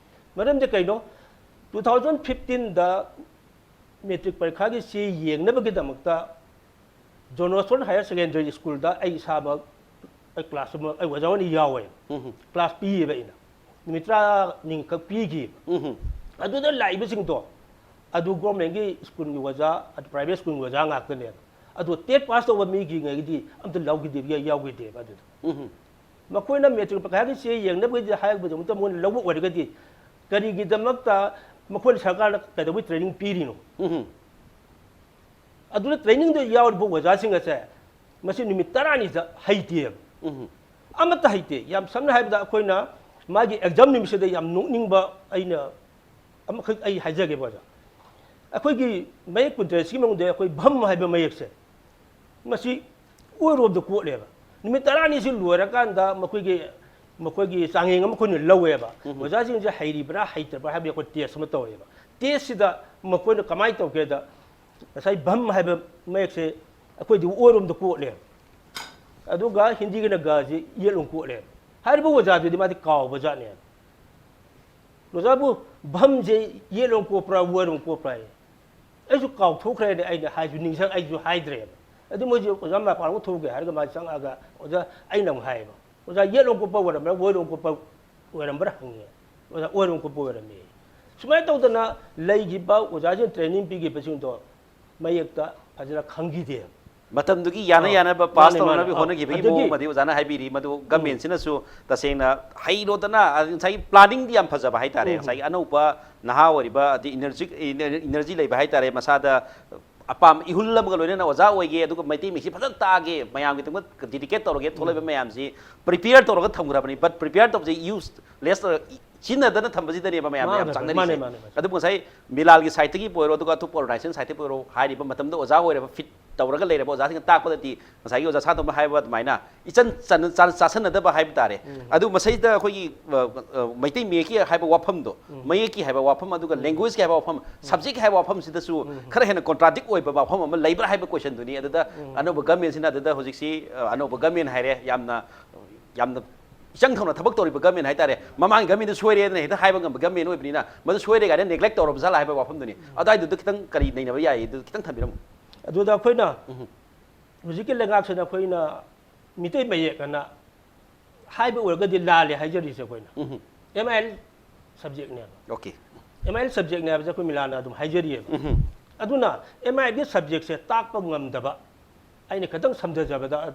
ꯃꯔꯝꯗꯤ ꯀꯩꯅꯣ, ꯇꯨ ꯊꯥꯎꯖꯟ ꯐꯤꯐꯇꯤꯟꯗ ꯃꯦꯇ꯭ꯔꯤꯛ ꯄꯔꯤꯈꯥꯒꯤ ꯆꯦ ꯌꯦꯡꯅꯕꯒꯤꯗꯃꯛꯇ ꯖꯣꯟ ꯕꯣꯁꯀꯣ ꯍꯥꯌꯔ ꯁꯦꯀꯦꯟꯗꯔꯤ ꯁ꯭ꯀꯨꯜꯗ ꯑꯩ ꯏꯁꯥꯃꯛ, ꯑꯩ ꯀ꯭ꯂꯥꯁ ꯑꯃ, ꯑꯩ ꯑꯣꯖꯥ ꯑꯣꯏꯅ ꯌꯥꯎꯋꯦ꯫ ꯎꯝ꯫ ꯀ꯭ꯂꯥꯁ ꯄꯤꯌꯦꯕ ꯑꯩꯅ, ꯅꯨꯃꯤꯠ ꯇꯔꯥꯅꯤꯈꯛ ꯄꯤꯈꯤꯕ꯫ ꯎꯝ꯫ ꯑꯗꯨꯗ ꯂꯥꯛꯏꯕꯁꯤꯡꯗꯣ, ꯑꯗꯨ ꯒꯣꯔꯃꯦꯟꯒꯤ ꯁ꯭ꯀꯨꯜꯒꯤ ꯑꯣꯖꯥ, ꯑꯗꯨ ꯄ꯭ꯔꯥꯏꯚꯦꯠ ꯁ꯭ꯀꯨꯜꯒꯤ ꯑꯣꯖꯥ ꯉꯥꯛꯇꯅꯦꯕ꯫ ꯑꯗꯨ ꯇꯦꯠ ꯄꯥꯁ ꯇꯧꯕ ꯃꯤꯒꯤꯉꯩꯗꯤ ꯑꯝꯇ ꯂꯧꯈꯤꯗꯦꯕ, ꯌꯥꯎꯈꯤꯗꯦꯕ ꯑꯗꯨꯗ꯫ ꯎꯝ꯫ ꯃꯈꯣꯏꯅ ꯃꯦꯇ꯭ꯔꯤꯛ ꯄꯔꯤꯈꯥꯒꯤ ꯆꯦ ꯌꯦꯡꯅꯕꯒꯤꯗꯤ ꯍꯥꯏꯔꯛꯄꯗꯃꯛꯇ ꯃꯣꯏꯅ ꯂꯧꯕ ꯑꯣꯏꯔꯒꯗꯤ, ꯀꯔꯤꯒꯤꯗꯃꯛꯇ ꯃꯈꯣꯏꯅ ꯁꯔꯀꯥꯔꯅ ꯀꯩꯗꯧꯕꯩ ꯇ꯭ꯔꯦꯅꯤꯡ ꯄꯤꯔꯤꯅꯣ? ꯎꯝ ꯑꯗꯨꯅ ꯇ꯭ꯔꯦꯅꯤꯡꯗ ꯌꯥꯎꯔꯤꯕ ꯑꯣꯖꯥꯁꯤꯡ ꯑꯁꯦ ꯃꯁꯤ ꯅꯨꯃꯤꯠ ꯇꯔꯥꯅꯤꯗ ꯍꯩꯇꯦꯕ꯫ ꯎꯝ ꯑꯃꯠꯇ ꯍꯩꯇꯦ꯫ ꯌꯥꯝ ꯁꯝꯅ ꯍꯥꯏꯔꯕꯗ, ꯑꯩꯈꯣꯏꯅ ꯃꯥꯒꯤ ꯑꯦꯛꯖꯥꯝ ꯅꯨꯃꯤꯠꯁꯤꯗ ꯌꯥꯝ ꯅꯣꯛꯅꯤꯡꯕ, ꯑꯩꯅ ꯑꯃꯈꯛ ꯑꯩ ꯍꯥꯏꯖꯒꯦꯕ ꯑꯣꯖꯥ꯫ ꯑꯩꯈꯣꯏꯒꯤ ꯃꯌꯦꯛ ꯀꯨꯟꯇꯔꯦꯠꯁꯤꯒꯤ ꯃꯅꯨꯡꯗ ꯑꯩꯈꯣꯏ ꯚꯝ ꯍꯥꯏꯕ ꯃꯌꯦꯛꯁꯦ, ꯃꯁꯤ ꯑꯣꯏꯔꯣꯝꯗ ꯀꯣꯠꯂꯦꯕ꯫ ꯅꯨꯃꯤꯠ ꯇꯔꯥꯅꯤꯁꯤ ꯂꯣꯏꯔꯀꯥꯟꯗ ꯃꯈꯣꯏꯒꯤ, ꯃꯈꯣꯏꯒꯤ ꯆꯥꯡꯌꯦꯡ ꯑꯃ ꯑꯩꯈꯣꯏꯅ ꯂꯧꯋꯦꯕ꯫ ꯎꯝ꯫ ꯑꯣꯖꯥꯁꯤꯡꯁꯦ ꯍꯩꯔꯤꯕ꯭ꯔꯥ ꯍꯩꯇꯕ꯭ꯔꯥ ꯍꯥꯏꯕꯒꯤ ꯑꯩꯈꯣꯏ ꯇꯦꯁ ꯑꯃ ꯇꯧꯋꯦꯕ꯫ ꯇꯦꯁꯁꯤꯗ ꯃꯈꯣꯏꯅ ꯀꯃꯥꯏꯅ ꯇꯧꯒꯦꯗ, ꯉꯁꯥꯏ ꯚꯝ ꯍꯥꯏꯕ ꯃꯌꯦꯛꯁꯦ ꯑꯩꯈꯣꯏꯗꯤ ꯑꯣꯏꯔꯣꯝꯗ ꯀꯣꯠꯂꯦꯕ, ꯑꯗꯨꯒ ꯍꯤꯟꯗꯤꯒꯤꯅ ꯒꯁꯤ ꯌꯦꯠꯂꯣꯝ ꯀꯣꯠꯂꯦꯕ꯫ ꯍꯥꯏꯔꯤꯕ ꯑꯣꯖꯥꯗꯨꯗꯤ ꯃꯥꯗꯤ ꯀꯥꯎꯕ ꯖꯥꯠꯅꯦꯕ꯫ "ꯑꯣꯖꯥꯕꯨ, ꯚꯝꯁꯦ ꯌꯦꯠꯂꯣꯝ ꯀꯣꯠꯄ꯭ꯔꯥ ꯑꯣꯏꯔꯣꯝ ꯀꯣꯠꯄ꯭ꯔꯥ?" ꯍꯥꯏꯌꯦ꯫ ꯑꯩꯁꯨ ꯀꯥꯎꯊꯣꯛꯈ꯭ꯔꯦꯅꯦ, ꯑꯩꯅ ꯍꯥꯏꯁꯨ ꯅꯤꯡꯁꯤꯡ-, ꯑꯩꯁꯨ ꯍꯥꯏꯗ꯭ꯔꯦꯕ꯫ ꯑꯗꯨ ꯃꯣꯏꯁꯦ, "ꯑꯣꯖꯥ, ꯃꯄꯥꯟ ꯑꯃꯨꯛ ꯊꯣꯛꯎꯒꯦ" ꯍꯥꯏꯔꯒ ꯃꯥꯁꯦ ꯆꯪꯉꯛꯑꯒ, ꯑꯣꯖꯥ, ꯑꯩꯅ ꯑꯃꯨꯛ ꯍꯥꯏꯌꯦꯕ, "ꯑꯣꯖꯥ, ꯌꯦꯠꯂꯣꯝ ꯀꯣꯠꯄ ꯑꯣꯏꯔꯝꯕ꯭ꯔꯥ ꯑꯣꯏꯔꯣꯝ ꯀꯣꯠꯄ ꯑꯣꯏꯔꯝꯕ꯭ꯔꯥ?" ꯍꯪꯉꯦ꯫ "ꯑꯣꯖꯥ, ꯑꯣꯏꯔꯣꯝ ꯀꯣꯠꯄ ꯑꯣꯏꯔꯝꯃꯦ"꯫ ꯁꯨꯃꯥꯏꯅ ꯇꯧꯗꯅ ꯂꯩꯈꯤꯕ ꯑꯣꯖꯥꯁꯤꯡ ꯇ꯭ꯔꯦꯅꯤꯡ ꯄꯤꯈꯤꯕꯁꯤꯡꯗꯣ ꯃꯌꯦꯛꯇ ꯐꯖꯅ ꯈꯪꯈꯤꯗꯦꯕ꯫ ꯃꯇꯝꯗꯨꯒꯤ ꯌꯥꯅ ꯑꯥ, ꯌꯥꯅꯕ ꯄꯥꯁ ꯃꯥꯅꯦ, ꯃꯥꯅꯦ, ꯇꯧꯅꯕꯒꯤ ꯑꯥ, ꯍꯣꯠꯅꯈꯤꯕꯒꯤ ꯑꯗꯒꯤ ꯃꯑꯣꯡ ꯑꯃꯗꯤ ꯑꯣꯖꯥꯅ ꯍꯥꯏꯕꯤꯔꯤ, ꯃꯗꯨ ꯒꯃꯦꯟꯁꯤꯅꯁꯨ ꯇꯁꯦꯡꯅ ꯍꯩꯔꯣꯗꯅ, ꯑ, ꯉꯁꯥꯏꯒꯤ ꯄ꯭ꯂꯥꯅꯤꯡꯗꯤ ꯌꯥꯝ ꯐꯖꯕ ꯍꯥꯏꯇꯥꯔꯦ꯫ ꯎꯝ꯫ ꯉꯁꯥꯏꯒꯤ ꯑꯅꯧꯕ ꯅꯍꯥ ꯑꯣꯏꯔꯤꯕ, ꯑꯗꯩ ꯏꯅꯔꯖꯤ, ꯏꯅꯔꯖꯤ ꯂꯩꯕ ꯍꯥꯏꯇꯥꯔꯦ, ꯃꯁꯥꯗ ꯑꯄꯥꯝꯕ ꯏꯍꯨꯜ ꯑꯃꯒ ꯂꯣꯏꯅꯅ ꯑꯣꯖꯥ ꯑꯣꯏꯒꯦ, ꯑꯗꯨꯒ ꯃꯩꯇꯩ ꯃꯌꯦꯛꯁꯤ ꯐꯖꯅ ꯇꯥꯛꯑꯒꯦ, ꯃꯌꯥꯝꯒꯤꯗꯃꯛ ꯗꯤꯗꯤꯀꯦꯠ ꯇꯧꯔꯒꯦ ꯊꯣꯛꯂꯛꯏꯕ ꯃꯌꯥꯝꯁꯤ, ꯄ꯭ꯔꯤꯄꯦꯌꯔ ꯇꯧꯔꯒ ꯊꯝꯈ꯭ꯔꯕꯅꯤ꯫ ꯕꯠ ꯄ꯭ꯔꯤꯄꯦꯌꯔ ꯇꯧꯕꯁꯦ ꯌꯨꯁ ꯂꯦꯁ ꯇꯧꯔꯒ, ꯁꯤꯖꯤꯟꯅꯗꯅ ꯊꯝꯕꯁꯤꯗꯅꯦꯕ ꯃꯌꯥꯝꯅ ꯌꯥꯝ ꯃꯥꯅꯦ, ꯆꯥꯡꯅꯔꯤꯁꯦ꯫ ꯃꯥꯅꯦ, ꯃꯥꯅꯦ, ꯃꯥꯅꯦ꯫ ꯑꯗꯨꯕꯨ ꯉꯁꯥꯏ ꯃꯤꯂꯥꯜꯒꯤ ꯁꯥꯏꯠꯇꯒꯤꯕꯨ ꯑꯣꯏꯔꯣ, ꯑꯗꯨꯒ ꯑꯇꯣꯞꯄ ꯑꯣꯔꯒꯅꯥꯏꯖꯦꯁꯟ ꯁꯥꯏꯠꯇꯒꯤꯕꯨ ꯑꯣꯏꯔꯣ, ꯍꯥꯏꯔꯤꯕ ꯃꯇꯝꯗ ꯑꯣꯖꯥ ꯑꯣꯏꯔꯕ, ꯐꯤꯠ ꯇꯧꯔꯒ ꯂꯩꯔꯕ ꯑꯣꯖꯥꯁꯤꯡꯅ ꯇꯥꯛꯄꯗꯗꯤ, ꯉꯁꯥꯏꯒꯤ ꯑꯣꯖꯥ ꯁꯥꯟꯇꯣꯝꯅ ꯍꯥꯏꯕ ꯑꯗꯨꯃꯥꯏꯅ ꯏꯆꯟ ꯆꯟ-, ꯆꯥ-, ꯆꯥꯁꯟꯅꯗꯕ ꯍꯥꯏꯕ ꯇꯥꯔꯦ꯫ ꯑꯗꯨ ꯃꯁꯤꯗ ꯑꯩꯈꯣꯏꯒꯤ, ꯑ, ꯑ, ꯃꯩꯇꯩ ꯃꯌꯦꯛꯀꯤ ꯍꯥꯏꯕ ꯋꯥꯐꯝꯗꯣ, ꯃꯌꯦꯛꯀꯤ ꯍꯥꯏꯕ ꯋꯥꯐꯝ, ꯑꯗꯨꯒ ꯂꯦꯡꯒ꯭ꯋꯦꯖꯀꯤ ꯍꯥꯏꯕ ꯋꯥꯐꯝ, ꯁꯕꯖꯦꯛꯀꯤ ꯍꯥꯏꯕ ꯋꯥꯐꯝꯁꯤꯗꯁꯨ ꯈꯔ ꯍꯦꯟꯅ ꯀꯣꯟꯇ꯭ꯔꯥꯗꯤꯛ ꯑꯣꯏꯕ ꯋꯥꯐꯝ ꯑꯃ ꯂꯩꯕ꯭ꯔꯥ ꯍꯥꯏꯕ ꯀꯣꯏꯁꯟꯗꯨꯅꯤ꯫ ꯑꯗꯨꯗ ꯑꯅꯧꯕ ꯒꯃꯦꯟꯁꯤꯅ ꯑꯗꯨꯗ ꯍꯧꯖꯤꯛꯁꯤ, ꯑ, ꯑꯅꯧꯕ ꯒꯃꯦꯟ ꯍꯥꯏꯔꯦ, ꯌꯥꯝꯅ, ꯌꯥꯝꯅ ꯏꯆꯪ ꯊꯧꯅ ꯊꯕꯛ ꯇꯧꯔꯤꯕ ꯒꯃꯦꯟ ꯍꯥꯏꯇꯥꯔꯦ꯫ ꯃꯃꯥꯡꯒꯤ ꯒꯃꯦꯟꯗꯨ ꯁꯣꯏꯔꯦꯅ ꯍꯦꯛꯇ ꯍꯥꯏꯕ ꯉꯝꯕ ꯒꯃꯦꯟ ꯑꯣꯏꯕꯅꯤꯅ, ꯃꯗꯨ ꯁꯣꯏꯔꯦ ꯀꯥꯏꯅ ꯅꯦꯒ꯭ꯂꯦꯛ ꯇꯧꯔꯕ ꯖꯥꯠꯂꯥ ꯍꯥꯏꯕ ꯋꯥꯐꯝꯗꯨꯅꯤ꯫ ꯑꯗꯨꯋꯥꯏꯗꯨꯗ ꯈꯤꯇꯪ ꯀꯔꯤ ꯅꯩꯅꯕ ꯌꯥꯏ, ꯑꯗꯨ ꯈꯤꯇꯪ ꯊꯝꯕꯤꯔꯝꯃꯨ꯫ ꯑꯗꯨꯗ ꯑꯩꯈꯣꯏꯅ ꯍꯧꯖꯤꯛꯀꯤ ꯂꯩꯉꯥꯛꯁꯤꯗ ꯑꯩꯈꯣꯏꯅ ꯃꯤꯇꯩ ꯃꯌꯦꯛ ꯑꯅ ꯍꯥꯏꯕ ꯑꯣꯏꯔꯒꯗꯤ ꯂꯥꯜꯂꯦ ꯍꯥꯏꯖꯔꯤꯁꯦ ꯑꯩꯈꯣꯏꯅ꯫ ꯑꯦꯝ ꯑꯥꯏ ꯑꯦꯜ ꯁꯕꯖꯦꯛꯅꯦꯕ꯫ ꯑꯣꯀꯦ꯫ ꯑꯦꯝ ꯑꯥꯏ ꯑꯦꯜ ꯁꯕꯖꯦꯛꯅꯦ ꯍꯥꯏꯕꯁꯦ ꯑꯩꯈꯣꯏ ꯃꯤꯂꯥꯟꯅ ꯑꯗꯨꯝ ꯍꯥꯏꯖꯔꯤꯑꯕ꯫ ꯑꯗꯨꯅ ꯑꯦꯝ ꯑꯥꯏ ꯑꯦꯜꯒꯤ ꯁꯕꯖꯦꯛꯁꯦ ꯇꯥꯛꯄ ꯉꯝꯗꯕ, ꯑꯩꯅ ꯈꯤꯇꯪ ꯁꯝꯊꯖꯕꯗ,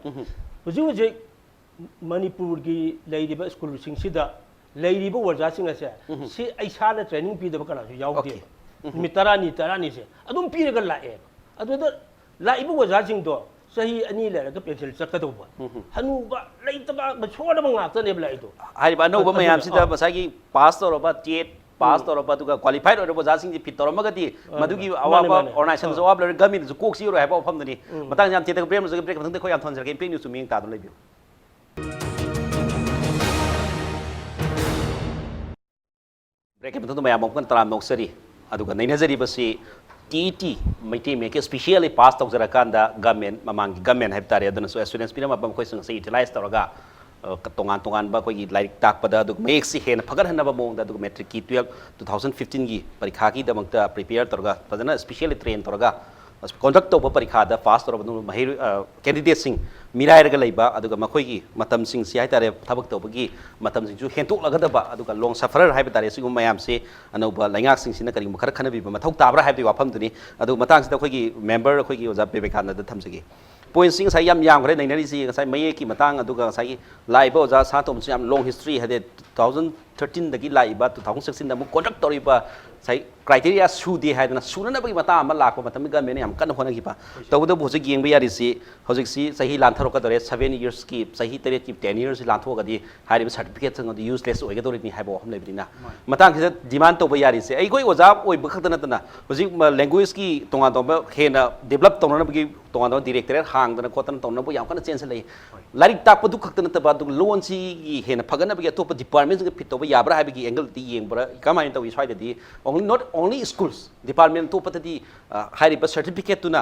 ꯍꯧꯖꯤꯛ ꯍꯧꯖꯤꯛ ꯃꯅꯤꯄꯨꯔꯒꯤ ꯂꯩꯔꯤꯕ ꯁ꯭ꯀꯨꯜꯁꯤꯡꯁꯤꯗ ꯂꯩꯔꯤꯕ ꯑꯣꯖꯥꯁꯤꯡ ꯑꯁꯦ, ꯎꯝ꯫ ꯁꯤ ꯑꯩ ꯏꯁꯥꯅ ꯇ꯭ꯔꯦꯅꯤꯡ ꯄꯤꯗꯕ ꯀꯅꯥꯁꯨ ꯌꯥꯎꯗꯦꯕ꯫ ꯑꯣꯀꯦ꯫ ꯎꯝ꯫ ꯅꯨꯃꯤꯠ ꯇꯔꯥꯅꯤ, ꯇꯔꯥꯅꯤꯁꯦ ꯑꯗꯨꯝ ꯄꯤꯔꯒ ꯂꯥꯛꯑꯦꯕ꯫ ꯑꯗꯨꯗ ꯂꯥꯛꯏꯕ ꯑꯣꯖꯥꯁꯤꯡꯗꯣ ꯆꯍꯤ ꯑꯅꯤ ꯂꯩꯔꯒ ꯄꯦꯟꯁꯤꯜ ꯆꯠꯀꯗꯧꯕ, ꯎꯝ꯫ ꯍꯅꯨꯕ, ꯂꯩꯇꯕ, ꯁꯣꯟꯂꯕ ꯉꯥꯛꯇꯅꯦꯕ ꯂꯥꯛꯏꯗꯣ꯫ ꯍꯥꯏꯔꯤꯕ ꯑꯅꯧꯕ ꯑꯗꯨꯅ, ꯃꯌꯥꯝꯁꯤꯗ ꯑꯥ꯫ ꯉꯁꯥꯏꯒꯤ ꯄꯥꯁ ꯇꯧꯔꯕ, ꯇꯦꯠ ꯄꯥꯁ ꯎꯝ꯫ ꯇꯧꯔꯕ, ꯑꯗꯨꯒ ꯀ꯭ꯋꯥꯂꯤꯐꯥꯏꯠ ꯑꯣꯏꯔꯕ ꯑꯣꯖꯥꯁꯤꯡꯁꯤ ꯐꯤꯠ ꯇꯧꯔꯝꯃꯒꯗꯤ, ꯑꯥ, ꯃꯗꯨꯒꯤ ꯃꯥꯅꯦ, ꯑꯋꯥꯕ ꯃꯥꯅꯦ꯫ ꯑꯣꯔꯒꯅꯥꯏꯖꯦꯁꯟꯁꯨ ꯑꯥ꯫ ꯑꯋꯥꯕ ꯂꯩꯔꯦ, ꯒꯃꯦꯟꯗꯁꯨ ꯀꯣꯛ ꯆꯤꯛꯑꯔꯣꯏ ꯍꯥꯏꯕ ꯋꯥꯐꯝꯗꯨꯅꯤ꯫ ꯎꯝ꯫ ꯃꯇꯥꯡꯁꯤ ꯌꯥꯝ ꯇꯦꯟꯅ ꯕ꯭ꯔꯦꯛ ꯑꯃ ꯆꯠꯂꯒ, ꯕ꯭ꯔꯦꯛꯀꯤ ꯃꯇꯨꯡꯗ ꯑꯩꯈꯣꯏ ꯌꯥꯝ ꯊꯝꯖꯔꯒꯦ, ꯏꯝꯄꯦꯛ ꯅ꯭ꯌꯨꯁꯇꯨ ꯃꯤꯠꯌꯦꯡ ꯇꯥꯗꯨꯅ ꯂꯩꯕꯤꯌꯨ꯫ ꯕ꯭ꯔꯦꯛꯀꯤ ꯃꯇꯨꯡꯗ ꯃꯌꯥꯝ ꯑꯃꯨꯛ ꯍꯟꯅ ꯇꯔꯥꯝꯅ ꯑꯣꯛꯆꯔꯤ꯫ ꯑꯗꯨꯒ ꯅꯩꯅꯖꯔꯤꯕꯁꯤ ꯇꯤ ꯏ ꯇꯤ ꯃꯩꯇꯩ ꯃꯌꯦꯛꯀꯤ ꯁ꯭ꯄꯤꯁꯤꯌꯦꯜꯂꯤ ꯄꯥꯁ ꯇꯧꯖꯔꯀꯥꯟꯗ ꯒꯃꯦꯟ, ꯃꯃꯥꯡꯒꯤ ꯒꯃꯦꯟ ꯍꯥꯏꯕ ꯇꯥꯔꯦ, ꯑꯗꯨꯅꯁꯨ ꯑꯦꯁꯨꯔꯦꯟꯁ ꯄꯤꯔꯝꯃꯕ ꯃꯈꯣꯏꯁꯤꯡ ꯑꯁꯤ ꯌꯨꯇꯤꯂꯥꯏꯁ ꯇꯧꯔꯒ, ꯑ, ꯇꯣꯉꯥꯟ ꯇꯣꯉꯥꯟꯕ ꯑꯩꯈꯣꯏꯒꯤ ꯂꯥꯏꯔꯤꯛ ꯇꯥꯛꯄꯗ, ꯑꯗꯨꯒ ꯃꯌꯦꯛꯁꯤ ꯍꯦꯟꯅ ꯐꯒꯠꯍꯟꯅꯕ ꯃꯑꯣꯡꯗ, ꯑꯗꯨꯒ ꯃꯦꯇ꯭ꯔꯤꯛꯀꯤ ꯇꯨꯌꯦꯜꯞ ꯇꯨ ꯊꯥꯎꯖꯟ ꯐꯤꯐꯇꯤꯟꯒꯤ ꯄꯔꯤꯈꯥꯒꯤꯗꯃꯛꯇ ꯄ꯭ꯔꯤꯄꯦꯌꯔ ꯇꯧꯔꯒ, ꯐꯖꯅ ꯁ꯭ꯄꯤꯁꯤꯌꯦꯜꯂꯤ ꯇ꯭ꯔꯦꯟ ꯇꯧꯔꯒ, ꯀꯟꯗꯛ ꯇꯧꯕ ꯄꯔꯤꯈꯥꯗ ꯄꯥꯁ ꯇꯧꯔꯕ ꯃꯍꯩꯔꯣꯏ, ꯑ, ꯀꯦꯟꯗꯤꯗꯦꯠꯁꯤꯡ ꯃꯤꯔꯥꯏꯔꯒ ꯂꯩꯕ, ꯑꯗꯨꯒ ꯃꯈꯣꯏꯒꯤ ꯃꯇꯝꯁꯤꯡꯁꯤ ꯍꯥꯏ ꯇꯥꯔꯦ, ꯊꯕꯛ ꯇꯧꯕꯒꯤ ꯃꯇꯝꯁꯤꯡꯁꯨ ꯍꯦꯟꯇꯣꯛꯂꯒꯗꯕ, ꯑꯗꯨꯒ ꯂꯣꯡ ꯁꯐꯔꯔ ꯍꯥꯏꯕ ꯇꯥꯔꯦ, ꯁꯤꯒꯨꯝꯕ ꯃꯌꯥꯝꯁꯤ ꯑꯅꯧꯕ ꯂꯩꯉꯥꯛꯁꯤꯡꯁꯤꯅ ꯀꯔꯤꯒꯨꯝꯕ ꯈꯔ ꯈꯟꯅꯕꯤꯕ ꯃꯊꯧ ꯇꯥꯕ꯭ꯔꯥ ꯍꯥꯏꯕꯒꯤ ꯋꯥꯐꯝꯗꯨꯅꯤ꯫ ꯑꯗꯨ ꯃꯇꯥꯡꯁꯤꯗ ꯑꯩꯈꯣꯏꯒꯤ ꯃꯦꯝꯕꯔ ꯑꯩꯈꯣꯏꯒꯤ ꯑꯣꯖꯥ ꯕꯤꯕꯦꯀꯥꯅꯟꯗ ꯊꯝꯖꯒꯦ꯫ ꯄꯣꯏꯟꯠꯁꯤ ꯉꯁꯥꯏ ꯌꯥꯝ ꯌꯥꯝꯈ꯭ꯔꯦ ꯅꯩꯅꯔꯤꯁꯤ, ꯉꯁꯥꯏ ꯃꯌꯦꯛꯀꯤ ꯃꯇꯥꯡ, ꯑꯗꯨꯒ ꯉꯁꯥꯏꯒꯤ ꯂꯥꯛꯏꯕ ꯑꯣꯖꯥ ꯁꯅꯥꯇꯣꯝꯕꯁꯨ ꯌꯥꯝ ꯂꯣꯡ ꯍꯤꯁꯇ꯭ꯔꯤ, ꯍꯥꯏꯗꯤ ꯇꯨ ꯊꯥꯎꯖꯟ ꯊꯥꯔꯇꯤꯟꯗꯒꯤ ꯂꯥꯛꯏꯕ ꯇꯨ ꯊꯥꯎꯖꯟ ꯁꯤꯛꯁꯇꯤꯟꯗ ꯑꯃꯨꯛ ꯀꯟꯗꯛ ꯇꯧꯔꯤꯕ ꯉꯁꯥꯏ ꯀ꯭ꯔꯥꯏꯇꯦꯔꯤꯌꯥ ꯁꯨꯗꯦ ꯍꯥꯏꯗꯅ ꯁꯨꯅꯅꯕꯒꯤ ꯃꯇꯥꯡ ꯑꯃ ꯂꯥꯛꯄ ꯃꯇꯝꯗ ꯒꯃꯦꯟꯅ ꯌꯥꯝ ꯀꯟꯅ ꯍꯣꯠꯅꯈꯤꯕ꯫ ꯇꯧꯕꯇꯕꯨ ꯍꯧꯖꯤꯛ ꯌꯦꯡꯕ ꯌꯥꯔꯤꯁꯤ, ꯍꯧꯖꯤꯛꯁꯤ ꯆꯍꯤ ꯂꯥꯟꯊꯣꯔꯛꯀꯗꯧꯔꯦ, ꯁꯚꯦꯟ ꯌꯔꯁꯀꯤ, ꯆꯍꯤ ꯇꯔꯦꯠꯀꯤ ꯇꯦꯟ ꯌꯔꯁꯁꯤ ꯂꯥꯟꯊꯣꯛꯑꯒꯗꯤ ꯍꯥꯏꯔꯤꯕ ꯁꯥꯔꯇꯤꯐꯤꯀꯦꯠꯁꯤꯡ ꯑꯗꯨ ꯌꯨꯁꯂꯦꯁ ꯑꯣꯏꯒꯗꯧꯔꯤꯕꯅꯤ ꯍꯥꯏꯕ ꯋꯥꯐꯝ ꯂꯩꯕꯅꯤꯅ, ꯃꯥꯅꯤ꯫ ꯃꯇꯥꯡꯁꯤꯗ ꯗꯤꯃꯥꯟ ꯇꯧꯕ ꯌꯥꯔꯤꯁꯦ ꯑꯩꯈꯣꯏ ꯑꯣꯖꯥ ꯑꯣꯏꯕ ꯈꯛꯇ ꯅꯠꯇꯅ ꯍꯧꯖꯤꯛ ꯃ-, ꯂꯦꯡꯒ꯭ꯋꯦꯖꯀꯤ ꯇꯣꯉꯥꯟ ꯇꯣꯉꯥꯟꯕ ꯍꯦꯟꯅ ꯗꯤꯕꯂꯞ ꯇꯧꯅꯅꯕꯒꯤ ꯇꯣꯉꯥꯟ ꯇꯣꯉꯥꯟꯕ ꯗꯤꯔꯦꯛꯇꯣꯔꯦꯠ ꯍꯥꯡꯗꯅ ꯈꯣꯠꯇꯅ ꯇꯧꯅꯕ ꯌꯥꯝ ꯀꯟꯅ ꯆꯦꯟꯁꯤꯜꯂꯛꯏ꯫ ꯍꯣꯏ꯫ ꯂꯥꯏꯔꯤꯛ ꯇꯥꯛꯄꯗꯨ ꯈꯛꯇ ꯅꯠꯇꯕ, ꯑꯗꯨꯒ ꯂꯣꯟꯁꯤꯒꯤ ꯍꯦꯟꯅ ꯐꯒꯠꯅꯕꯒꯤ ꯑꯇꯣꯞꯄ ꯗꯤꯄꯥꯔꯠꯃꯦꯟꯁꯤꯡꯒ ꯐꯤꯠ ꯇꯧꯕ ꯌꯥꯕ꯭ꯔꯥ ꯍꯥꯏꯕꯒꯤ ꯑꯦꯡꯒꯜꯗꯤ ꯌꯦꯡꯕ꯭ꯔꯥ, ꯀꯃꯥꯏꯅ ꯇꯧꯏ ꯁ꯭ꯋꯥꯏꯗꯗꯤ? Only, not only schools, department ꯑꯇꯣꯞꯄꯗꯗꯤ, ꯑ, ꯍꯥꯏꯔꯤꯕ ꯁꯥꯔꯇꯤꯐꯤꯀꯦꯠꯇꯨꯅ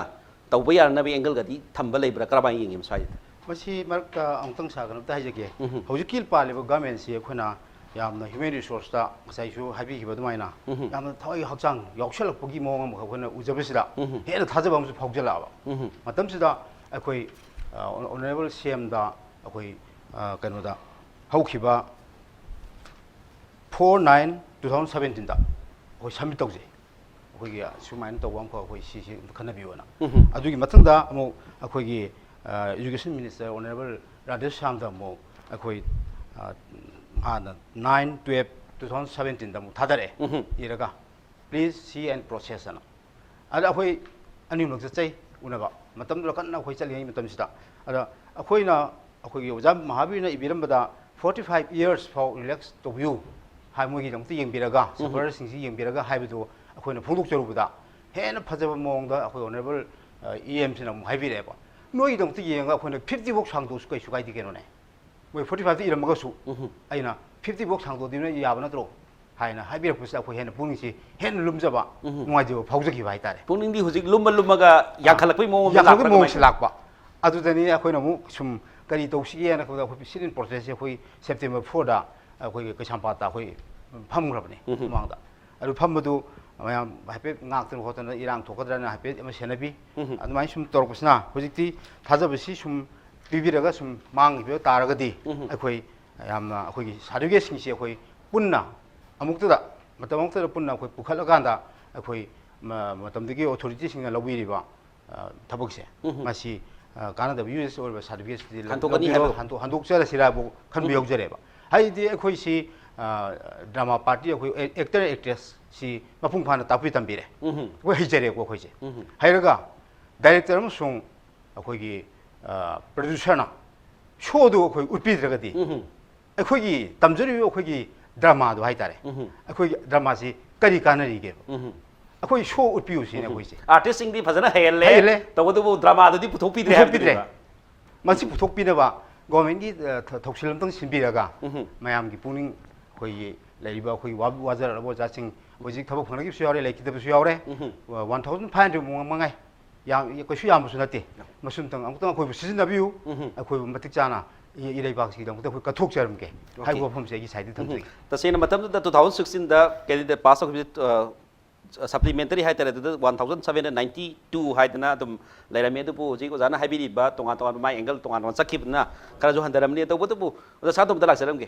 ꯇꯧꯕ ꯌꯥꯅꯅꯕꯒꯤ ꯑꯦꯡꯒꯜꯒꯗꯤ ꯊꯝꯕ ꯂꯩꯕ꯭ꯔꯥ, ꯀꯔꯝꯍꯥꯏꯅ ꯌꯦꯡꯉꯤ ꯁ꯭ꯋꯥꯏꯗ? ꯃꯁꯤ ꯃꯔꯛꯇ ꯑꯃꯨꯛꯇꯪ ꯁꯥꯔ ꯀꯩꯅꯣꯝꯇ ꯍꯥꯏꯖꯒꯦ꯫ ꯎꯝ꯫ ꯍꯧꯖꯤꯛꯀꯤ ꯄꯥꯜꯂꯤꯕ ꯒꯃꯦꯟꯁꯤ ꯑꯩꯈꯣꯏꯅ ꯌꯥꯝꯅ ꯍ꯭ꯌꯨꯃꯦꯟ ꯔꯤꯁꯣꯔꯁꯇ ꯉꯁꯥꯏꯁꯨ ꯍꯥꯏꯕꯤꯈꯤꯕ ꯑꯗꯨꯃꯥꯏꯅ ꯎꯝ꯫ ꯌꯥꯝꯅ ꯊꯋꯥꯏ ꯍꯛꯆꯥꯡ ꯌꯥꯎꯁꯜꯂꯛꯄꯒꯤ ꯃꯑꯣꯡ ꯑꯃꯈꯛ ꯑꯩꯈꯣꯏꯅ ꯎꯖꯕꯁꯤꯗ ꯎꯝ꯫ ꯍꯦꯟꯅ ꯊꯥꯖꯕ ꯑꯃꯁꯨ ꯐꯥꯎꯖꯜꯂꯛꯑꯕ ꯎꯝ꯫ ꯃꯇꯝꯁꯤꯗ ꯑꯩꯈꯣꯏ, ꯑ, ꯑꯣꯅꯔꯦꯕꯜ ꯁꯤ ꯑꯦꯝꯗ ꯑꯩꯈꯣꯏ, ꯑ, ꯀꯩꯅꯣꯗ ꯍꯧꯈꯤꯕ ꯐꯣꯔ ꯅꯥꯏꯟ ꯇꯨ ꯊꯥꯎꯖꯟ ꯁꯕꯦꯟꯇꯤꯟꯗ ꯑꯩꯈꯣꯏ ꯁꯕꯃꯤꯠ ꯇꯧꯖꯩ꯫ ꯑꯩꯈꯣꯏꯒꯤ ꯁꯨꯃꯥꯏꯅ ꯇꯧꯕ ꯑꯃꯈꯛ ꯑꯩꯈꯣꯏ ꯁꯤꯁꯤ ꯑꯝꯇ ꯈꯟꯅꯕꯤꯌꯣꯅ꯫ ꯎꯝ꯫ ꯑꯗꯨꯒꯤ ꯃꯊꯪꯗ ꯑꯃꯨꯛ ꯑꯩꯈꯣꯏꯒꯤ, Education Minister Honorable Radheshyamꯗ ꯑꯃꯨꯛ ꯑꯩꯈꯣꯏ, ꯑ, ꯃꯥꯅ nine twelve two thousand seventeenꯗ ꯑꯃꯨꯛ ꯊꯥꯗꯔꯛꯑꯦ꯫ ꯎꯝꯍꯨꯝ꯫ ꯏꯔꯒ, "Please see and process" ꯑꯅ꯫ ꯑꯗ ꯑꯩꯈꯣꯏ ꯑꯅꯤꯃꯛ ꯆꯠꯆꯩ ꯎꯅꯕ꯫ ꯃꯇꯝꯗꯨꯗ ꯀꯟꯅ ꯑꯩꯈꯣꯏ ꯆꯠꯂꯤꯉꯩ ꯃꯇꯝꯁꯤꯗ꯫ ꯑꯗ ꯑꯩꯈꯣꯏꯅ, ꯑꯩꯈꯣꯏꯒꯤ ꯑꯣꯖꯥ ꯃꯍꯥꯕꯤꯔꯅ ꯏꯕꯤꯔꯝꯕꯗ, "Forty five years ꯐꯥꯎ relax ꯇꯧꯕꯤꯌꯨ" ꯍꯥꯏ, ꯃꯣꯏꯒꯤꯗꯃꯛꯇ ꯌꯦꯡꯕꯤꯔꯒ, ꯎꯝꯍꯨꯝ꯫ Suffererꯁꯤꯡꯁꯤ ꯌꯦꯡꯕꯤꯔꯒ ꯍꯥꯏꯕꯗꯨ ꯑꯩꯈꯣꯏꯅ ꯐꯣꯡꯗꯣꯛꯆꯔꯨꯕꯗ, ꯍꯦꯟꯅ ꯐꯖꯕ ꯃꯑꯣꯡꯗ ꯑꯩꯈꯣꯏ Honorable, ꯑ, EMꯁꯤꯅ ꯑꯃꯨꯛ ꯍꯥꯏꯕꯤꯔꯛꯑꯦꯕ, "ꯅꯣꯏꯒꯤꯗꯃꯛꯇ ꯌꯦꯡꯉꯒ ꯑꯩꯈꯣꯏꯅ fifty ꯐꯥꯎ ꯁꯥꯡꯗꯣꯛꯑꯁꯨ ꯀꯩꯁꯨ ꯀꯥꯏꯗꯦ ꯀꯩꯅꯣꯅꯦ꯫ ꯃꯣꯏ forty fiveꯇ ꯏꯔꯝꯃꯒꯁꯨ ꯎꯝꯍꯨꯝ꯫ ꯑꯩꯅ fifty ꯐꯥꯎ ꯁꯥꯡꯗꯣꯛꯑꯗꯤ ꯅꯣꯏ ꯌꯥꯕ ꯅꯠꯇ꯭ꯔꯣ?" ꯍꯥꯏꯅ ꯍꯥꯏꯕꯤꯔꯛꯄꯁꯤꯗ ꯑꯩꯈꯣꯏ ꯍꯦꯟꯅ ꯄꯨꯛꯅꯤꯡꯁꯤ ꯍꯦꯟꯅ ꯂꯨꯝꯖꯕ, ꯎꯝꯍꯨꯝ꯫ ꯅꯨꯡꯉꯥꯏꯖꯕ ꯐꯥꯎꯖꯈꯤꯕ ꯍꯥꯏꯇꯥꯔꯦ꯫ ꯄꯨꯛꯅꯤꯡꯗꯤ ꯍꯧꯖꯤꯛ ꯂꯨꯝꯃ ꯂꯨꯝꯃꯒ ꯌꯥꯡꯈꯠꯂꯛꯄꯒꯤ ꯃꯑꯣꯡ ꯑꯃ ꯌꯥꯡꯈꯠꯂꯛꯄꯒꯤ ꯂꯥꯛꯄ꯭ꯔꯥ ꯃꯑꯣꯡꯁꯤ ꯀꯃꯥꯏꯅ ꯂꯥꯛꯄ꯫ ꯑꯗꯨꯗꯅꯤ ꯑꯩꯈꯣꯏꯅ ꯑꯃꯨꯛ ꯁꯨꯝ ꯀꯔꯤ ꯇꯧꯁꯤꯒꯦꯅ ꯈꯟꯕꯗ, ꯑꯩꯈꯣꯏ sit-in protestꯁꯦ ꯑꯩꯈꯣꯏ September fourꯗ ꯑꯩꯈꯣꯏꯒꯤ ꯀꯩꯁꯥꯝꯄꯥꯠꯇ ꯑꯩꯈꯣꯏ ꯐꯝꯈ꯭ꯔꯕꯅꯤ ꯎꯝꯍꯨꯝ꯫ ꯃꯃꯥꯡꯗ꯫ ꯑꯗꯨ ꯐꯝꯕꯗꯨ ꯃꯌꯥꯝ ꯍꯥꯏꯐꯦꯠ ꯉꯥꯛꯇꯅ ꯈꯣꯠꯇꯅ ꯏꯔꯥꯡ ꯊꯣꯛꯀꯗ꯭ꯔꯅ ꯍꯥꯏꯐꯦꯠ ꯑꯃ ꯁꯦꯟꯅꯕꯤ꯫ ꯎꯝꯍꯨꯝ꯫ ꯑꯗꯨꯃꯥꯏꯅ ꯁꯨꯝ ꯇꯧꯔꯛꯄꯁꯤꯅ ꯍꯧꯖꯤꯛꯇꯤ ꯊꯥꯖꯕꯁꯤ ꯁꯨꯝ ꯄꯤꯕꯤꯔꯒ ꯁꯨꯝ ꯃꯥꯡꯈꯤꯕ ꯇꯥꯔꯒꯗꯤ ꯎꯝꯍꯨꯝ꯫ ꯑꯩꯈꯣꯏ ꯌꯥꯝꯅ ꯑꯩꯈꯣꯏꯒꯤ certificateꯁꯤꯡꯁꯤ ꯑꯩꯈꯣꯏ ꯄꯨꯟꯅ ꯑꯃꯨꯛꯇꯗ, ꯃꯇꯝ ꯑꯃꯨꯛꯇꯗ ꯄꯨꯟꯅ ꯑꯩꯈꯣꯏ ꯄꯨꯈꯠꯂꯀꯥꯟꯗ ꯑꯩꯈꯣꯏ ꯃ-, ꯃꯇꯝꯗꯨꯒꯤ authorityꯁꯤꯡꯅ ꯂꯧꯕꯤꯔꯤꯕ, ꯑ, ꯊꯕꯛꯁꯦ, ꯎꯝꯍꯨꯝ꯫ ꯃꯁꯤ, ꯑ, ꯀꯥꯟꯅꯗꯕ useless ꯑꯣꯏꯔꯕ certificateꯁꯤꯗꯤ ꯍꯟꯗꯣꯛꯀꯅꯤ ꯂꯧꯕꯤꯔꯣ, ꯍꯥꯏꯕ꯫ ꯍꯟꯗꯣꯛ-, ꯍꯟꯗꯣꯛꯆꯔꯁꯤꯔꯥꯕꯨ ꯈꯟꯕ ꯎꯝꯍꯨꯝ꯫ ꯌꯥꯎꯖꯔꯦꯕ꯫ ꯍꯥꯏꯗꯤ ꯑꯩꯈꯣꯏꯁꯤ, ꯑ, drama party, ꯑꯩꯈꯣꯏ actor actressꯁꯤ ꯃꯄꯨꯡ ꯐꯥꯅ ꯇꯥꯛꯄꯤ ꯇꯝꯕꯤꯔꯦ꯫ ꯎꯝꯍꯨꯝ꯫ ꯑꯩꯈꯣꯏ ꯍꯩꯖꯔꯦꯀꯣ ꯑꯩꯈꯣꯏꯁꯦ꯫ ꯎꯝꯍꯨꯝ꯫ ꯍꯩꯔꯒ director ꯑꯃꯁꯨꯡ ꯑꯩꯈꯣꯏꯒꯤ, ꯑ, producerꯅ showꯗꯨ ꯑꯩꯈꯣꯏ ꯎꯠꯄꯤꯗ꯭ꯔꯒꯗꯤ, ꯎꯝꯍꯨꯝ꯫ ꯑꯩꯈꯣꯏꯒꯤ ꯇꯝꯖꯔꯤꯕ ꯑꯩꯈꯣꯏꯒꯤ dramaꯗꯨ ꯍꯥꯏꯇꯥꯔꯦ, ꯎꯝꯍꯨꯝ꯫ ꯑꯩꯈꯣꯏꯒꯤ dramaꯁꯤ ꯀꯔꯤ ꯀꯥꯟꯅꯔꯤꯒꯦꯕ? ꯎꯝꯍꯨꯝ꯫ ꯑꯩꯈꯣꯏ show ꯎꯠꯄꯤꯌꯨ ꯁꯤꯅꯤ ꯎꯝꯍꯨꯝ꯫ ꯑꯩꯈꯣꯏꯁꯦ꯫ Artistꯁꯤꯡꯗꯤ ꯐꯖꯅ ꯍꯩꯍꯜꯂꯦ, ꯍꯩꯍꯜꯂꯦ꯫ ꯇꯧꯕꯇꯕꯨ dramaꯗꯨꯗꯤ ꯄꯨꯊꯣꯛꯄꯤꯗ꯭ꯔꯦ ꯄꯨꯊꯣꯛꯄꯤꯗ꯭ꯔꯦ꯫ ꯍꯥꯏꯕꯗꯨꯅꯦꯕ꯫ ꯃꯁꯤ ꯄꯨꯊꯣꯛꯄꯤꯅꯕ governmentꯀꯤ, ꯑ, ꯊ-, ꯊꯧꯁꯤꯜ ꯑꯃꯇꯪ ꯁꯤꯟꯕꯤꯔꯒ ꯎꯝꯍꯨꯝ꯫ ꯃꯌꯥꯝꯒꯤ ꯄꯨꯛꯅꯤꯡ, ꯑꯩꯈꯣꯏꯒꯤ ꯂꯩꯔꯤꯕ ꯑꯩꯈꯣꯏꯒꯤ ꯋꯥ-, ꯋꯥꯖꯔꯛꯂꯕ ꯑꯣꯖꯥꯁꯤꯡ ꯍꯧꯖꯤꯛ ꯊꯕꯛ ꯐꯪꯅꯈꯤꯕꯁꯨ ꯌꯥꯎꯔꯦ, ꯂꯩꯈꯤꯗꯕꯁꯨ ꯌꯥꯎꯔꯦ꯫ ꯎꯝꯍꯨꯝ꯫ One thousand five hundred ꯃꯨꯛ ꯃꯉꯥꯏ꯫ ꯌꯥꯝ, ꯀꯩꯁꯨ ꯌꯥꯝꯕꯁꯨ ꯅꯠꯇꯦ꯫ ꯃꯁꯨꯝꯇꯪ ꯑꯃꯨꯛꯇꯪ ꯑꯩꯈꯣꯏꯕꯨ ꯁꯤꯖꯤꯟꯅꯕꯤꯌꯨ꯫ ꯎꯝꯍꯨꯝ꯫ ꯑꯩꯈꯣꯏꯕꯨ ꯃꯇꯤꯛ ꯆꯥꯅ ꯏ-, ꯏꯔꯩꯕꯥꯛꯁꯤꯒꯤꯗꯃꯛꯇ ꯑꯩꯈꯣꯏ ꯀꯠꯊꯣꯛꯆꯔꯝꯒꯦ꯫ Okay꯫ ꯍꯥꯏꯕ ꯋꯥꯐꯝꯁꯦ ꯑꯩꯒꯤ sideꯗꯒꯤ ꯎꯝꯍꯨꯝ꯫ ꯊꯝꯖꯒꯦ꯫ ꯇꯁꯦꯡꯅ ꯃꯇꯝꯗꯨꯗ two thousand sixteenꯗ candidate pass ꯇꯧꯈꯤꯕꯁꯦ, ꯑ, supplementary ꯍꯥꯏꯇꯥꯔꯦ, ꯑꯗꯨꯗ one thousand seven hundred ninety two ꯍꯥꯏꯗꯅ ꯑꯗꯨꯝ ꯂꯩꯔꯝꯃꯤ꯫ ꯑꯗꯨꯕꯨ ꯍꯧꯖꯤꯛ ꯑꯣꯖꯥꯅ ꯍꯥꯏꯕꯤꯔꯤꯕ ꯇꯣꯉꯥꯟ ꯇꯣꯉꯥꯟꯕ ꯃꯥꯏ angle ꯇꯣꯉꯥꯟ ꯇꯣꯉꯥꯟ ꯆꯠꯈꯤꯕꯗꯨꯅ ꯈꯔꯁꯨ ꯍꯟꯊꯔꯝꯅꯤ꯫ ꯇꯧꯕꯇꯕꯨ ꯑꯣꯖꯥ ꯁꯥꯟꯇꯣꯝꯗ ꯂꯥꯛꯆꯔꯝꯒꯦ꯫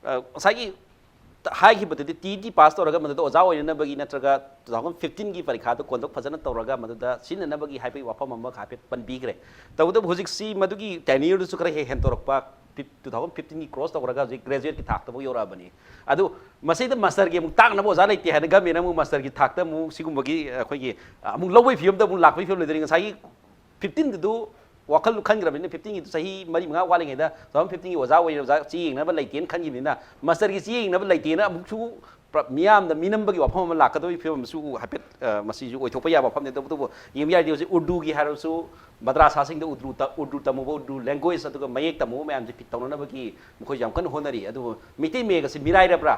ꯑ, ꯉꯁꯥꯏꯒꯤ ꯍꯥꯏꯈꯤꯕꯗꯨꯗꯤ ꯇꯤ ꯏ ꯇꯤ ꯄꯥꯁ ꯇꯧꯔꯒ ꯃꯗꯨꯗ ꯑꯣꯖꯥ ꯑꯣꯏꯅꯅꯕꯒꯤ ꯅꯠꯇ꯭ꯔꯒ ꯇꯨ ꯊꯥꯎꯖꯟ ꯐꯤꯐꯇꯤꯟꯒꯤ ꯄꯔꯤꯈꯥꯗꯨ ꯀꯣꯟꯗꯣꯛ ꯐꯖꯅ ꯇꯧꯔꯒ ꯃꯗꯨꯗ ꯁꯤꯖꯤꯟꯅꯅꯕꯒꯤ ꯍꯥꯏꯕꯒꯤ ꯋꯥꯐꯝ ꯑꯃ ꯍꯥꯏꯐꯦꯠ ꯄꯟꯕꯤꯈ꯭ꯔꯦ꯫ ꯇꯧꯕꯇꯕꯨ ꯍꯧꯖꯤꯛꯁꯤ ꯃꯗꯨꯒꯤ ꯇꯦꯅ꯭ꯌꯨꯔꯗꯨꯁꯨ ꯈꯔ ꯍꯦꯛ ꯍꯦꯟꯗꯣꯔꯛꯄ, ꯇꯨ ꯊꯥꯎꯖꯟ ꯐꯤꯐꯇꯤꯟꯒꯤ ꯀ꯭ꯔꯣꯁ ꯇꯧꯔꯒ ꯍꯧꯖꯤꯛ ꯒ꯭ꯔꯦꯖꯨꯑꯦꯠꯀꯤ ꯊꯥꯛꯇꯐꯥꯎ ꯌꯧꯔꯛꯑꯕꯅꯤ꯫ ꯑꯗꯨ ꯃꯁꯤꯗ ꯃꯥꯁꯇꯔꯒꯤ ꯑꯃꯨꯛ ꯇꯥꯛꯅꯕ ꯑꯣꯖꯥ ꯂꯩꯇꯦ ꯍꯥꯏꯅ ꯒꯃꯦꯟꯅ ꯑꯃꯨꯛ ꯃꯥꯁꯇꯔꯒꯤ ꯊꯥꯛꯇ ꯑꯃꯨꯛ ꯁꯤꯒꯨꯝꯕꯒꯤ ꯑꯩꯈꯣꯏꯒꯤ ꯑꯃꯨꯛ ꯂꯧꯕꯒꯤ ꯐꯤꯕꯝꯗ ꯑꯃꯨꯛ ꯂꯥꯛꯄꯒꯤ ꯐꯤꯕꯝ ꯂꯩꯗꯣꯏꯅꯤ꯫ ꯉꯁꯥꯏꯒꯤ ꯐꯤꯐꯇꯤꯟꯗꯨ ꯋꯥꯈꯜ ꯈꯟꯈ꯭ꯔꯕꯅꯤꯅ, ꯐꯤꯐꯇꯤꯟꯒꯤꯗꯨ ꯆꯍꯤ ꯃꯔꯤ ꯃꯉꯥ ꯋꯥꯠꯂꯤꯉꯩꯗ ꯇꯨ ꯊꯥꯎꯖꯟ ꯐꯤꯐꯇꯤꯟꯒꯤ ꯑꯣꯖꯥ ꯑꯣꯏꯅ ꯑꯣꯖꯥ ꯆꯦ ꯌꯦꯡꯅꯕ ꯂꯩꯇꯦꯅ ꯈꯟꯈꯤꯕꯅꯤꯅ, ꯃꯥꯁꯇꯔꯒꯤ ꯆꯦ ꯌꯦꯡꯅꯕ ꯂꯩꯇꯦꯅ ꯑꯃꯨꯛꯁꯨ ꯄ꯭ꯔ-, ꯃꯤꯌꯥꯝꯗ ꯃꯤꯅꯝꯕꯒꯤ ꯋꯥꯐꯝ ꯑꯃ ꯂꯥꯛꯀꯗꯕꯒꯤ ꯐꯤꯕꯝ ꯑꯃꯁꯨ ꯍꯥꯏꯐꯦꯠ, ꯑ, ꯃꯁꯤꯁꯨ ꯑꯣꯏꯊꯣꯛꯄ ꯌꯥꯕ ꯋꯥꯐꯝꯅꯤ꯫ ꯇꯧꯕꯇꯕꯨ ꯌꯦꯡꯕ ꯌꯥꯔꯗꯤ ꯍꯧꯖꯤꯛ ꯎꯔꯗꯨꯒꯤ ꯍꯥꯏꯔꯕꯁꯨ, ꯃꯗ꯭ꯔꯥꯁꯥꯁꯤꯡꯗ ꯎꯔꯗꯨ ꯇ-, ꯎꯔꯗꯨ ꯇꯝꯃꯨꯕ, ꯎꯔꯗꯨ ꯂꯦꯡꯒ꯭ꯋꯦꯖ ꯑꯗꯨꯒ ꯃꯌꯦꯛ ꯇꯝꯃꯨꯕ ꯃꯌꯥꯝꯁꯦ ꯐꯤꯠ ꯇꯧꯅꯅꯕꯒꯤ ꯃꯈꯣꯏꯁꯨ ꯌꯥꯝ ꯀꯟꯅ ꯍꯣꯠꯅꯔꯤ꯫ ꯑꯗꯨꯕꯨ ꯃꯩꯇꯩ ꯃꯌꯦꯛ ꯑꯁꯤ ꯃꯤꯔꯥꯏꯔꯕ꯭ꯔꯥ?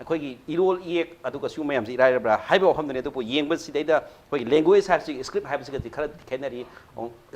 ꯑꯩꯈꯣꯏꯒꯤ ꯏꯔꯣꯜ ꯏꯌꯦꯛ ꯑꯗꯨꯒ ꯁꯤꯒꯨꯝꯕ ꯃꯌꯥꯝꯁꯤ ꯏꯔꯥꯏꯔꯕ꯭ꯔꯥ ꯍꯥꯏꯕ ꯋꯥꯐꯝꯗꯨꯅꯤ꯫ ꯑꯗꯨꯕꯨ ꯌꯦꯡꯕꯁꯤꯗꯩꯗ ꯑꯩꯈꯣꯏꯒꯤ ꯂꯦꯡꯒ꯭ꯋꯦꯖ ꯍꯥꯏꯕꯁꯤ, ꯁ꯭ꯀ꯭ꯔꯤꯞ ꯍꯥꯏꯕꯁꯤꯒꯗꯤ ꯈꯔꯗꯤ ꯈꯦꯠꯅꯔꯤ꯫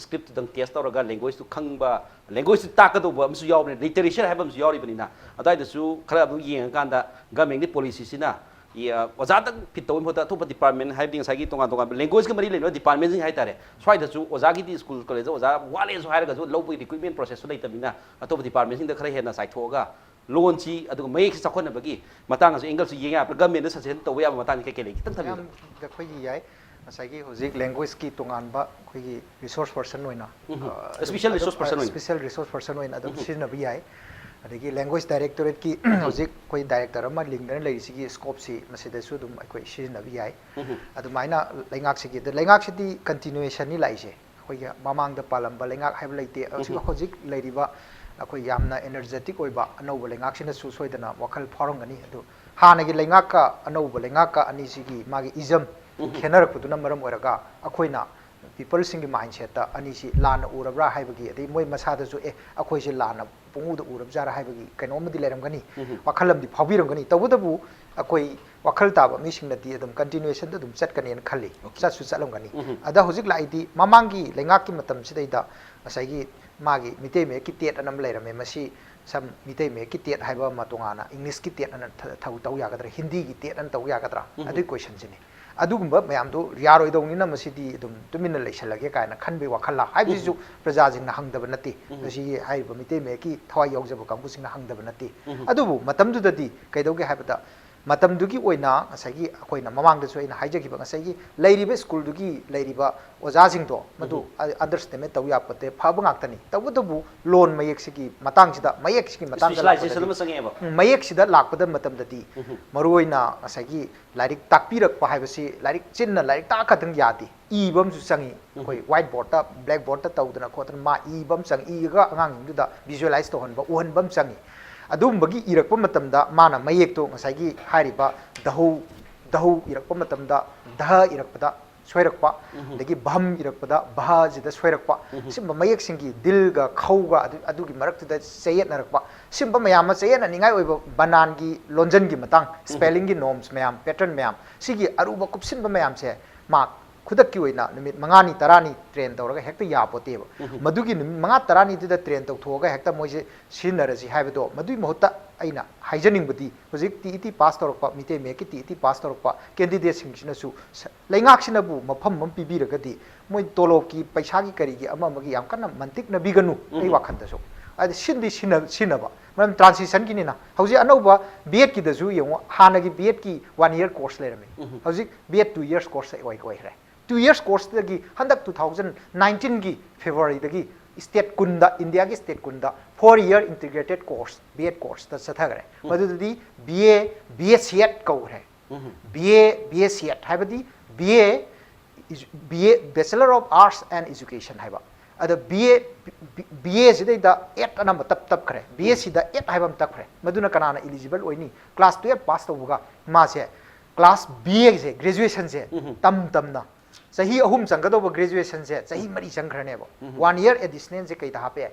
ꯁ꯭ꯀ꯭ꯔꯤꯞꯇꯨꯗꯪ ꯇꯦꯁ ꯇꯧꯔꯒ ꯂꯦꯡꯒ꯭ꯋꯦꯖꯇꯨ ꯈꯪꯕ, ꯂꯦꯡꯒ꯭ꯋꯦꯖꯇꯨ ꯇꯥꯛꯀꯗꯧꯕ ꯑꯃꯁꯨ ꯌꯥꯎꯕꯅꯤ, ꯂꯤꯇꯔꯦꯆꯔ ꯍꯥꯏꯕ ꯑꯃꯁꯨ ꯌꯥꯎꯔꯤꯕꯅꯤꯅ, ꯑꯗꯨꯋꯥꯏꯗꯁꯨ ꯈꯔ ꯑꯗꯨꯝ ꯌꯦꯡꯉꯀꯥꯟꯗ ꯒꯃꯦꯟꯒꯤ ꯄꯣꯂꯤꯁꯤꯁꯤꯅ ꯌꯦ-, ꯑꯣꯖꯥꯗꯪ ꯐꯤꯠ ꯇꯧꯕꯒꯤ ꯃꯍꯨꯠꯇ ꯑꯇꯣꯞꯄ ꯗꯤꯄꯥꯔꯠꯃꯦꯟ, ꯍꯥꯏꯕꯗꯤ ꯉꯁꯥꯏꯒꯤ ꯇꯣꯉꯥꯟ ꯇꯣꯉꯥꯟꯕ ꯂꯦꯡꯒ꯭ꯋꯦꯖꯀ ꯃꯔꯤ ꯂꯩꯅꯕ ꯗꯤꯄꯥꯔꯠꯃꯦꯟꯁꯤꯡ ꯍꯥꯏꯇꯥꯔꯦ, ꯁ꯭ꯋꯥꯏꯗꯁꯨ ꯑꯣꯖꯥꯒꯤꯗꯤ ꯁ꯭ꯀꯨꯜ ꯀꯣꯂꯦꯖꯇ ꯑꯣꯖꯥ ꯋꯥꯠꯂꯦꯁꯨ ꯍꯥꯏꯔꯒꯁꯨ ꯂꯧꯕꯒꯤ ꯔꯤꯀ꯭ꯔꯨꯠꯃꯦꯟ ꯄ꯭ꯔꯣꯁꯦꯁꯁꯨ ꯂꯩꯇꯕꯅꯤꯅ, ꯑꯇꯣꯞꯄ ꯗꯤꯄꯥꯔꯠꯃꯦꯟꯁꯤꯡꯗ ꯈꯔ ꯍꯦꯟꯅ ꯆꯥꯏꯊꯣꯛꯑꯒ ꯂꯣꯟꯁꯤ ꯑꯗꯨꯒ ꯃꯌꯦꯛꯁꯤ ꯆꯥꯎꯈꯠꯅꯕꯒꯤ ꯃꯇꯥꯡꯗꯁꯨ ꯑꯦꯡꯒꯜꯁꯨ ꯌꯦꯡ ꯌꯥꯕ꯭ꯔꯥ? ꯒꯃꯦꯟꯗ ꯁꯖꯦꯁꯟ ꯇꯧꯕ ꯌꯥꯕ ꯃꯇꯥꯡꯗ ꯀꯩ ꯀꯩ ꯂꯩ? ꯈꯤꯇꯪ ꯊꯝꯕꯤꯌꯨ꯫ ꯌꯥꯝ ꯑꯩꯈꯣꯏꯒꯤ ꯌꯥꯏ꯫ ꯉꯁꯥꯏꯒꯤ ꯍꯧꯖꯤꯛ ꯂꯦꯡꯒ꯭ꯋꯦꯖꯀꯤ ꯇꯣꯉꯥꯟꯕ ꯑꯩꯈꯣꯏꯒꯤ ꯔꯤꯁꯣꯔꯁ ꯄꯔꯁꯟ ꯑꯣꯏꯅ, ꯎꯝ꯫ ꯑ, ꯑꯗꯨꯝ, ꯁ꯭ꯄꯦꯁꯤꯌꯦꯜ ꯑꯗꯨꯝ, ꯔꯤꯁꯣꯔꯁ ꯄꯔꯁꯟ ꯑ, ꯑꯣꯏꯅ꯫ ꯁ꯭ꯄꯦꯁꯤꯌꯦꯜ ꯔꯤꯁꯣꯔꯁ ꯄꯔꯁꯟ ꯑꯣꯏꯅ ꯑꯗꯨꯝ ꯎꯝ꯫ ꯁꯤꯖꯤꯟꯅꯕ ꯌꯥꯏ꯫ ꯑꯗꯒꯤ ꯂꯦꯡꯒ꯭ꯋꯦꯖ ꯗꯥꯏꯔꯦꯛꯇꯣꯔꯦꯠꯀꯤ ꯎꯝ꯫ ꯍꯧꯖꯤꯛ ꯑꯩꯈꯣꯏ ꯗꯥꯏꯔꯦꯛꯇꯔ ꯑꯃ ꯂꯤꯡꯗꯅ ꯂꯩꯔꯤꯁꯤꯒꯤ ꯁ꯭ꯀꯣꯞꯁꯤ ꯃꯁꯤꯗꯁꯨ ꯑꯗꯨꯝ ꯑꯩꯈꯣꯏ ꯁꯤꯖꯤꯟꯅꯕ ꯌꯥꯏ꯫ ꯎꯝ꯫ ꯑꯗꯨꯃꯥꯏꯅ ꯂꯩꯉꯥꯛꯁꯤꯒꯤ, ꯑꯗ ꯂꯩꯉꯥꯛꯁꯤꯗꯤ ꯀꯟꯇꯤꯅ꯭ꯌꯨꯑꯦꯁꯟꯅꯤ ꯂꯥꯛꯏꯁꯦ꯫ ꯑꯩꯈꯣꯏꯒꯤ ꯃꯃꯥꯡꯗ ꯄꯥꯜꯂꯝꯕ ꯂꯩꯉꯥꯛ ꯍꯥꯏꯕ ꯂꯩꯇꯦ꯫ ꯍꯧꯖꯤꯛ, ꯎꯝ꯫ ꯍꯧꯖꯤꯛ ꯂꯩꯔꯤꯕ ꯑꯩꯈꯣꯏ ꯌꯥꯝꯅ ꯑꯦꯅꯔꯖꯦꯇꯤꯛ ꯑꯣꯏꯕ ꯑꯅꯧꯕ ꯂꯩꯉꯥꯛꯁꯤꯅꯁꯨ ꯁꯣꯏꯗꯅ ꯋꯥꯈꯜ ꯐꯥꯎꯔꯝꯒꯅꯤ꯫ ꯑꯗꯨ ꯍꯥꯟꯅꯒꯤ ꯂꯩꯉꯥꯛꯀ ꯑꯅꯧꯕ ꯂꯩꯉꯥꯛꯀ ꯑꯅꯤꯁꯤꯒꯤ ꯃꯥꯒꯤ ꯏꯖꯝ ꯎꯝ꯫ ꯈꯦꯠꯅꯔꯛꯄꯗꯨꯅ ꯃꯔꯝ ꯑꯣꯏꯔꯒ ꯑꯩꯈꯣꯏꯅ ꯄꯤꯄꯜꯁꯤꯡꯒꯤ ꯃꯥꯏꯟꯁꯦꯠꯇ ꯑꯅꯤꯁꯤ ꯂꯥꯟꯅ ꯎꯔꯕ꯭ꯔꯥ ꯍꯥꯏꯕꯒꯤ, ꯑꯗꯩ ꯃꯣꯏ ꯃꯁꯥꯗꯁꯨ, "ꯑꯦ, ꯑꯩꯈꯣꯏꯁꯦ ꯂꯥꯟꯅ ꯄꯨꯡꯎꯗ ꯎꯔꯕꯖꯥꯠꯔꯥ?" ꯍꯥꯏꯕꯒꯤ ꯀꯩꯅꯣꯝꯃꯗꯤ ꯂꯩꯔꯝꯒꯅꯤ, ꯎꯝ꯫ ꯋꯥꯈꯜ ꯑꯃꯗꯤ ꯐꯥꯎꯕꯤꯔꯝꯒꯅꯤ꯫ ꯇꯧꯕꯇꯕꯨ ꯑꯩꯈꯣꯏ ꯋꯥꯈꯜ ꯇꯥꯕ ꯃꯤꯁꯤꯡꯅꯗꯤ ꯑꯗꯨꯝ ꯀꯟꯇꯤꯅ꯭ꯌꯨꯑꯦꯁꯟꯗ ꯑꯗꯨꯝ ꯆꯠꯀꯅꯤꯅ ꯈꯜꯂꯤ, ꯑꯣꯀꯦ꯫ ꯆꯠꯁꯨ ꯆꯠꯂꯝꯒꯅꯤ꯫ ꯎꯝ꯫ ꯑꯗ ꯍꯧꯖꯤꯛ ꯂꯥꯛꯏꯗꯤ ꯃꯃꯥꯡꯒꯤ ꯂꯩꯉꯥꯛꯀꯤ ꯃꯇꯝꯁꯤꯗꯩꯗ ꯉꯁꯥꯏꯒꯤ ꯃꯥꯒꯤ ꯃꯤꯇꯩ ꯃꯌꯦꯛꯀꯤ ꯇꯦꯠ ꯑꯅ ꯑꯃ ꯂꯩꯔꯝꯃꯦ꯫ ꯃꯁꯤ ꯁꯝ ꯃꯤꯇꯩ ꯃꯌꯦꯛꯀꯤ ꯇꯦꯠ ꯍꯥꯏꯕ ꯑꯃ ꯇꯣꯉꯥꯟꯅ ꯏꯪꯂꯤꯁꯀꯤ ꯇꯦꯠ ꯑꯅ ꯊ-, ꯊꯧ-, ꯇꯧ ꯌꯥꯒꯗ꯭ꯔꯥ, ꯍꯤꯟꯗꯤꯒꯤ ꯇꯦꯠ ꯑꯅ ꯇꯧ ꯌꯥꯒꯗ꯭ꯔꯥ? ꯎꯝ꯫ ꯑꯗꯨꯒꯤ ꯀꯣꯏꯁꯟꯁꯤꯅꯤ꯫ ꯑꯗꯨꯒꯨꯝꯕ ꯃꯌꯥꯝꯗꯨ ꯌꯥꯔꯣꯏꯗꯧꯅꯤꯅ ꯃꯁꯤꯗꯤ ꯑꯗꯨꯝ ꯇꯨꯃꯤꯟꯅ ꯂꯩꯁꯜꯂꯒꯦ ꯀꯥꯏꯅ ꯈꯟꯕꯒꯤ ꯋꯥꯈꯜꯂ ꯍꯥꯏꯕꯁꯤꯁꯨ ꯄ꯭ꯔꯖꯥꯁꯤꯡꯅ ꯍꯪꯗꯕ ꯅꯠꯇꯦ꯫ ꯃꯁꯤꯒꯤ ꯍꯥꯏꯔꯤꯕ ꯃꯤꯇꯩ ꯃꯌꯦꯛꯀꯤ ꯊꯋꯥꯏ ꯌꯥꯎꯖꯕ ꯀꯥꯡꯕꯨꯁꯤꯡꯅ ꯍꯪꯗꯕ ꯅꯠꯇꯦ꯫ ꯑꯗꯨꯕꯨ ꯃꯇꯝꯗꯨꯗꯗꯤ ꯀꯩꯗꯧꯒꯦ ꯍꯥꯏꯕꯗ, ꯃꯇꯝꯗꯨꯒꯤ ꯑꯣꯏꯅ ꯉꯁꯥꯏꯒꯤ ꯑꯩꯈꯣꯏꯅ ꯃꯃꯥꯡꯗꯁꯨ ꯑꯩꯅ ꯍꯥꯏꯖꯈꯤꯕ, ꯉꯁꯥꯏꯒꯤ ꯂꯩꯔꯤꯕ ꯁ꯭ꯀꯨꯜꯗꯨꯒꯤ ꯂꯩꯔꯤꯕ ꯑꯣꯖꯥꯁꯤꯡꯗꯣ ꯃꯗꯨ ꯑꯟꯗꯔꯁꯇꯦꯟꯃꯦꯟ ꯇꯧ ꯌꯥꯄꯣꯠꯇꯦ, ꯐꯕ ꯉꯥꯛꯇꯅꯤ꯫ ꯇꯧꯕꯇꯕꯨ ꯂꯣꯟ ꯃꯌꯦꯛꯁꯤꯒꯤ ꯃꯇꯥꯡꯁꯤꯗ, ꯃꯌꯦꯛꯁꯤꯒꯤ ꯃꯇꯥꯡꯗ ꯂꯥꯛꯄꯗꯗꯤ, ꯎꯝ, ꯃꯌꯦꯛꯁꯤꯗ ꯂꯥꯛꯄꯗ ꯃꯇꯝꯗꯗꯤ ꯃꯔꯨꯑꯣꯏꯅ ꯉꯁꯥꯏꯒꯤ ꯂꯥꯏꯔꯤꯛ ꯇꯥꯛꯄꯤꯔꯛꯄ ꯍꯥꯏꯕꯁꯤ ꯂꯥꯏꯔꯤꯛ ꯆꯤꯟꯅ ꯂꯥꯏꯔꯤꯛ ꯇꯥꯛ ꯈꯛꯇꯪ ꯌꯥꯗꯦ꯫ ꯏꯕ ꯑꯃꯁꯨ ꯆꯪꯉꯤ꯫ ꯑꯩꯈꯣꯏ ꯋꯥꯏꯠ ꯕꯣꯔꯗꯇ, ꯕ꯭ꯂꯦꯛ ꯕꯣꯔꯗꯇ ꯇꯧꯗꯅ ꯈꯣꯠꯇꯅ ꯃꯥ ꯏꯕ ꯑꯃ ꯆꯪꯉꯤ, ꯏꯔꯒ ꯑꯉꯥꯡꯁꯤꯡꯗꯨꯗ ꯚꯤꯖꯨꯋꯦꯂꯥꯏꯁ ꯇꯧꯍꯟꯕ, ꯎꯍꯟꯕ ꯑꯃ ꯆꯪꯉꯤ꯫ ꯑꯗꯨꯒꯨꯝꯕꯒꯤ ꯏꯔꯛꯄ ꯃꯇꯝꯗ ꯃꯥꯅ ꯃꯌꯦꯛꯇꯣ ꯉꯁꯥꯏꯒꯤ ꯍꯥꯏꯔꯤꯕ ꯗꯍꯧ, ꯗꯍꯧ ꯏꯔꯛꯄ ꯃꯇꯝꯗ ꯙ ꯏꯔꯛꯄꯗ ꯁꯣꯏꯔꯛꯄ, ꯑꯗꯒꯤ ꯚꯝ ꯏꯔꯛꯄꯗ ꯚꯁꯤꯗ ꯁꯣꯏꯔꯛꯄ, ꯁꯤꯒꯨꯝꯕ ꯃꯌꯦꯛꯁꯤꯡꯒꯤ ꯗꯤꯜꯒ ꯈꯧꯒ ꯑꯗꯨ, ꯑꯗꯨꯒꯤ ꯃꯔꯛꯇꯨꯗ ꯆꯌꯦꯠꯅꯔꯛꯄ, ꯁꯤꯒꯨꯝꯕ ꯃꯌꯥꯝ ꯑꯃ, ꯆꯌꯦꯠꯅꯅꯤꯡꯉꯥꯏ ꯑꯣꯏꯕ ꯕꯅꯥꯟꯒꯤ ꯂꯣꯟꯖꯟꯒꯤ ꯃꯇꯥꯡ, ꯁ꯭ꯄꯦꯂꯤꯡꯒꯤ ꯅꯣꯔꯝꯁ ꯃꯌꯥꯝ, ꯄꯦꯇꯔꯟ ꯃꯌꯥꯝ, ꯁꯤꯒꯤ ꯑꯔꯨꯕ ꯀꯨꯞꯁꯤꯟꯕ ꯃꯌꯥꯝꯁꯦ ꯃꯥ ꯈꯨꯗꯛꯀꯤ ꯑꯣꯏꯅ ꯅꯨꯃꯤꯠ ꯃꯉꯥꯅꯤ ꯇꯔꯥꯅꯤ ꯇ꯭ꯔꯦꯟ ꯇꯧꯔꯒ ꯍꯦꯛꯇ ꯌꯥꯄꯣꯠꯇꯦꯕ꯫ ꯃꯗꯨꯒꯤ ꯅꯨꯃꯤꯠ ꯃꯉꯥ ꯇꯔꯥꯅꯤꯗꯨꯗ ꯇ꯭ꯔꯦꯟ ꯇꯧꯊꯣꯛꯑꯒ ꯍꯦꯛꯇ ꯃꯣꯏꯁꯦ ꯁꯤꯖꯤꯟꯅꯔꯁꯤ ꯍꯥꯏꯕꯗꯣ, ꯃꯗꯨꯒꯤ ꯃꯍꯨꯠꯇ ꯑꯩꯅ ꯍꯥꯏꯖꯅꯤꯡꯕꯗꯤ, ꯍꯧꯖꯤꯛ ꯇꯤ ꯏ ꯇꯤ ꯄꯥꯁ ꯇꯧꯔꯛꯄ, ꯃꯤꯇꯩ ꯃꯌꯦꯛꯀꯤ ꯇꯤ ꯏ ꯇꯤ ꯄꯥꯁ ꯇꯧꯔꯛꯄ ꯀꯦꯟꯗꯤꯗꯦꯠꯁꯤꯡꯁꯤꯅꯁꯨ ꯁ-, ꯂꯩꯉꯥꯛꯁꯤꯅꯕꯨ ꯃꯐꯝ ꯑꯃ ꯄꯤꯕꯤꯔꯒꯗꯤ, ꯃꯣꯏ ꯇꯣꯂꯣꯞꯀꯤ, ꯄꯩꯁꯥꯒꯤ, ꯀꯔꯤꯒꯤ, ꯑꯃ ꯑꯃꯒꯤ ꯌꯥꯝ ꯀꯟꯅ ꯃꯟꯇꯤꯛꯅꯕꯤꯒꯅꯨ꯫ ꯑꯩ ꯋꯥꯈꯜꯗꯁꯨ ꯍꯥꯏꯗꯤ ꯁꯤꯟꯗꯤ ꯁꯤꯟꯅ-, ꯁꯤꯟꯅꯕ, ꯃꯔꯝ ꯇ꯭ꯔꯥꯟꯁꯤꯁꯟꯒꯤꯅꯤꯅ꯫ ꯍꯧꯖꯤꯛ ꯑꯅꯧꯕ ꯕꯤ ꯑꯦꯗꯀꯤꯗꯁꯨ ꯌꯦꯡꯉꯣ, ꯍꯥꯟꯅꯒꯤ ꯕꯤ ꯑꯦꯗꯀꯤ ꯋꯥꯟ ꯏꯌꯔ ꯀꯣꯔꯁ ꯂꯩꯔꯝꯃꯤ, ꯍꯧꯖꯤꯛ ꯕꯤ ꯑꯦꯗ ꯇꯨ ꯏꯌꯔꯁ ꯀꯣꯔꯁ ꯑꯣꯏ-, ꯑꯣꯏꯈ꯭ꯔꯦ꯫ ꯇꯨ ꯏꯌꯔꯁ ꯀꯣꯔꯁꯇꯒꯤ ꯍꯟꯗꯛ ꯇꯨ ꯊꯥꯎꯖꯟ ꯅꯥꯏꯟꯇꯤꯟꯒꯤ ꯐꯦꯕ꯭ꯔꯨꯋꯥꯔꯤꯗꯒꯤ ꯁ꯭ꯇꯦꯠ ꯀꯨꯟꯗ, ꯏꯟꯗꯤꯌꯥꯒꯤ ꯁ꯭ꯇꯦꯠ ꯀꯨꯟꯗ four year integrated course, B Ed ꯀꯣꯔꯁꯇ ꯆꯠꯊꯈ꯭ꯔꯦ꯫ ꯃꯗꯨꯗꯗꯤ ꯕꯤ ꯑꯦ, ꯕꯤ ꯑꯦ ꯁꯤ Ed ꯀꯧꯈ꯭ꯔꯦ꯫ B A, B A ꯁꯤ ꯑꯦꯗ ꯍꯥꯏꯕꯗꯤ B A, B A, Bachelor of Arts and Education ꯍꯥꯏꯕ꯫ ꯑꯗ ꯕꯤ ꯑꯦ, ꯕꯤ ꯑꯦ ꯁꯤꯗꯩꯗ ꯑꯦꯗ ꯑꯅ ꯑꯃ ꯇꯞ-, ꯇꯞꯈ꯭ꯔꯦ꯫ ꯕꯤ ꯑꯦ ꯁꯤꯗ ꯑꯦꯗ ꯍꯥꯏꯕ ꯑꯃ ꯇꯞꯈ꯭ꯔꯦ꯫ ꯃꯗꯨꯅ ꯀꯅꯥꯅ ꯏꯂꯤꯖꯤꯕꯜ ꯑꯣꯏꯅꯤ? ꯀ꯭ꯂꯥꯁ ꯇꯨꯌꯦꯜꯞ ꯄꯥꯁ ꯇꯧꯕꯒ ꯃꯥꯁꯦ ꯀ꯭ꯂꯥꯁ ꯕꯤ ꯑꯦꯁꯦ, ꯒ꯭ꯔꯦꯖꯨꯑꯦꯁꯟꯁꯦ ꯇꯝ ꯇꯝꯅ ꯆꯍꯤ ꯑꯍꯨꯝ ꯆꯪꯒꯗꯧꯕ ꯒ꯭ꯔꯦꯖꯨꯑꯦꯁꯟꯁꯦ ꯆꯍꯤ ꯃꯔꯤ ꯆꯪꯈ꯭ꯔꯅꯦꯕ꯫ ꯋꯥꯟ ꯏꯌꯔ ꯑꯦꯗꯤꯁꯅꯦꯜꯁꯦ ꯀꯩꯗ ꯍꯥꯞꯄꯦ?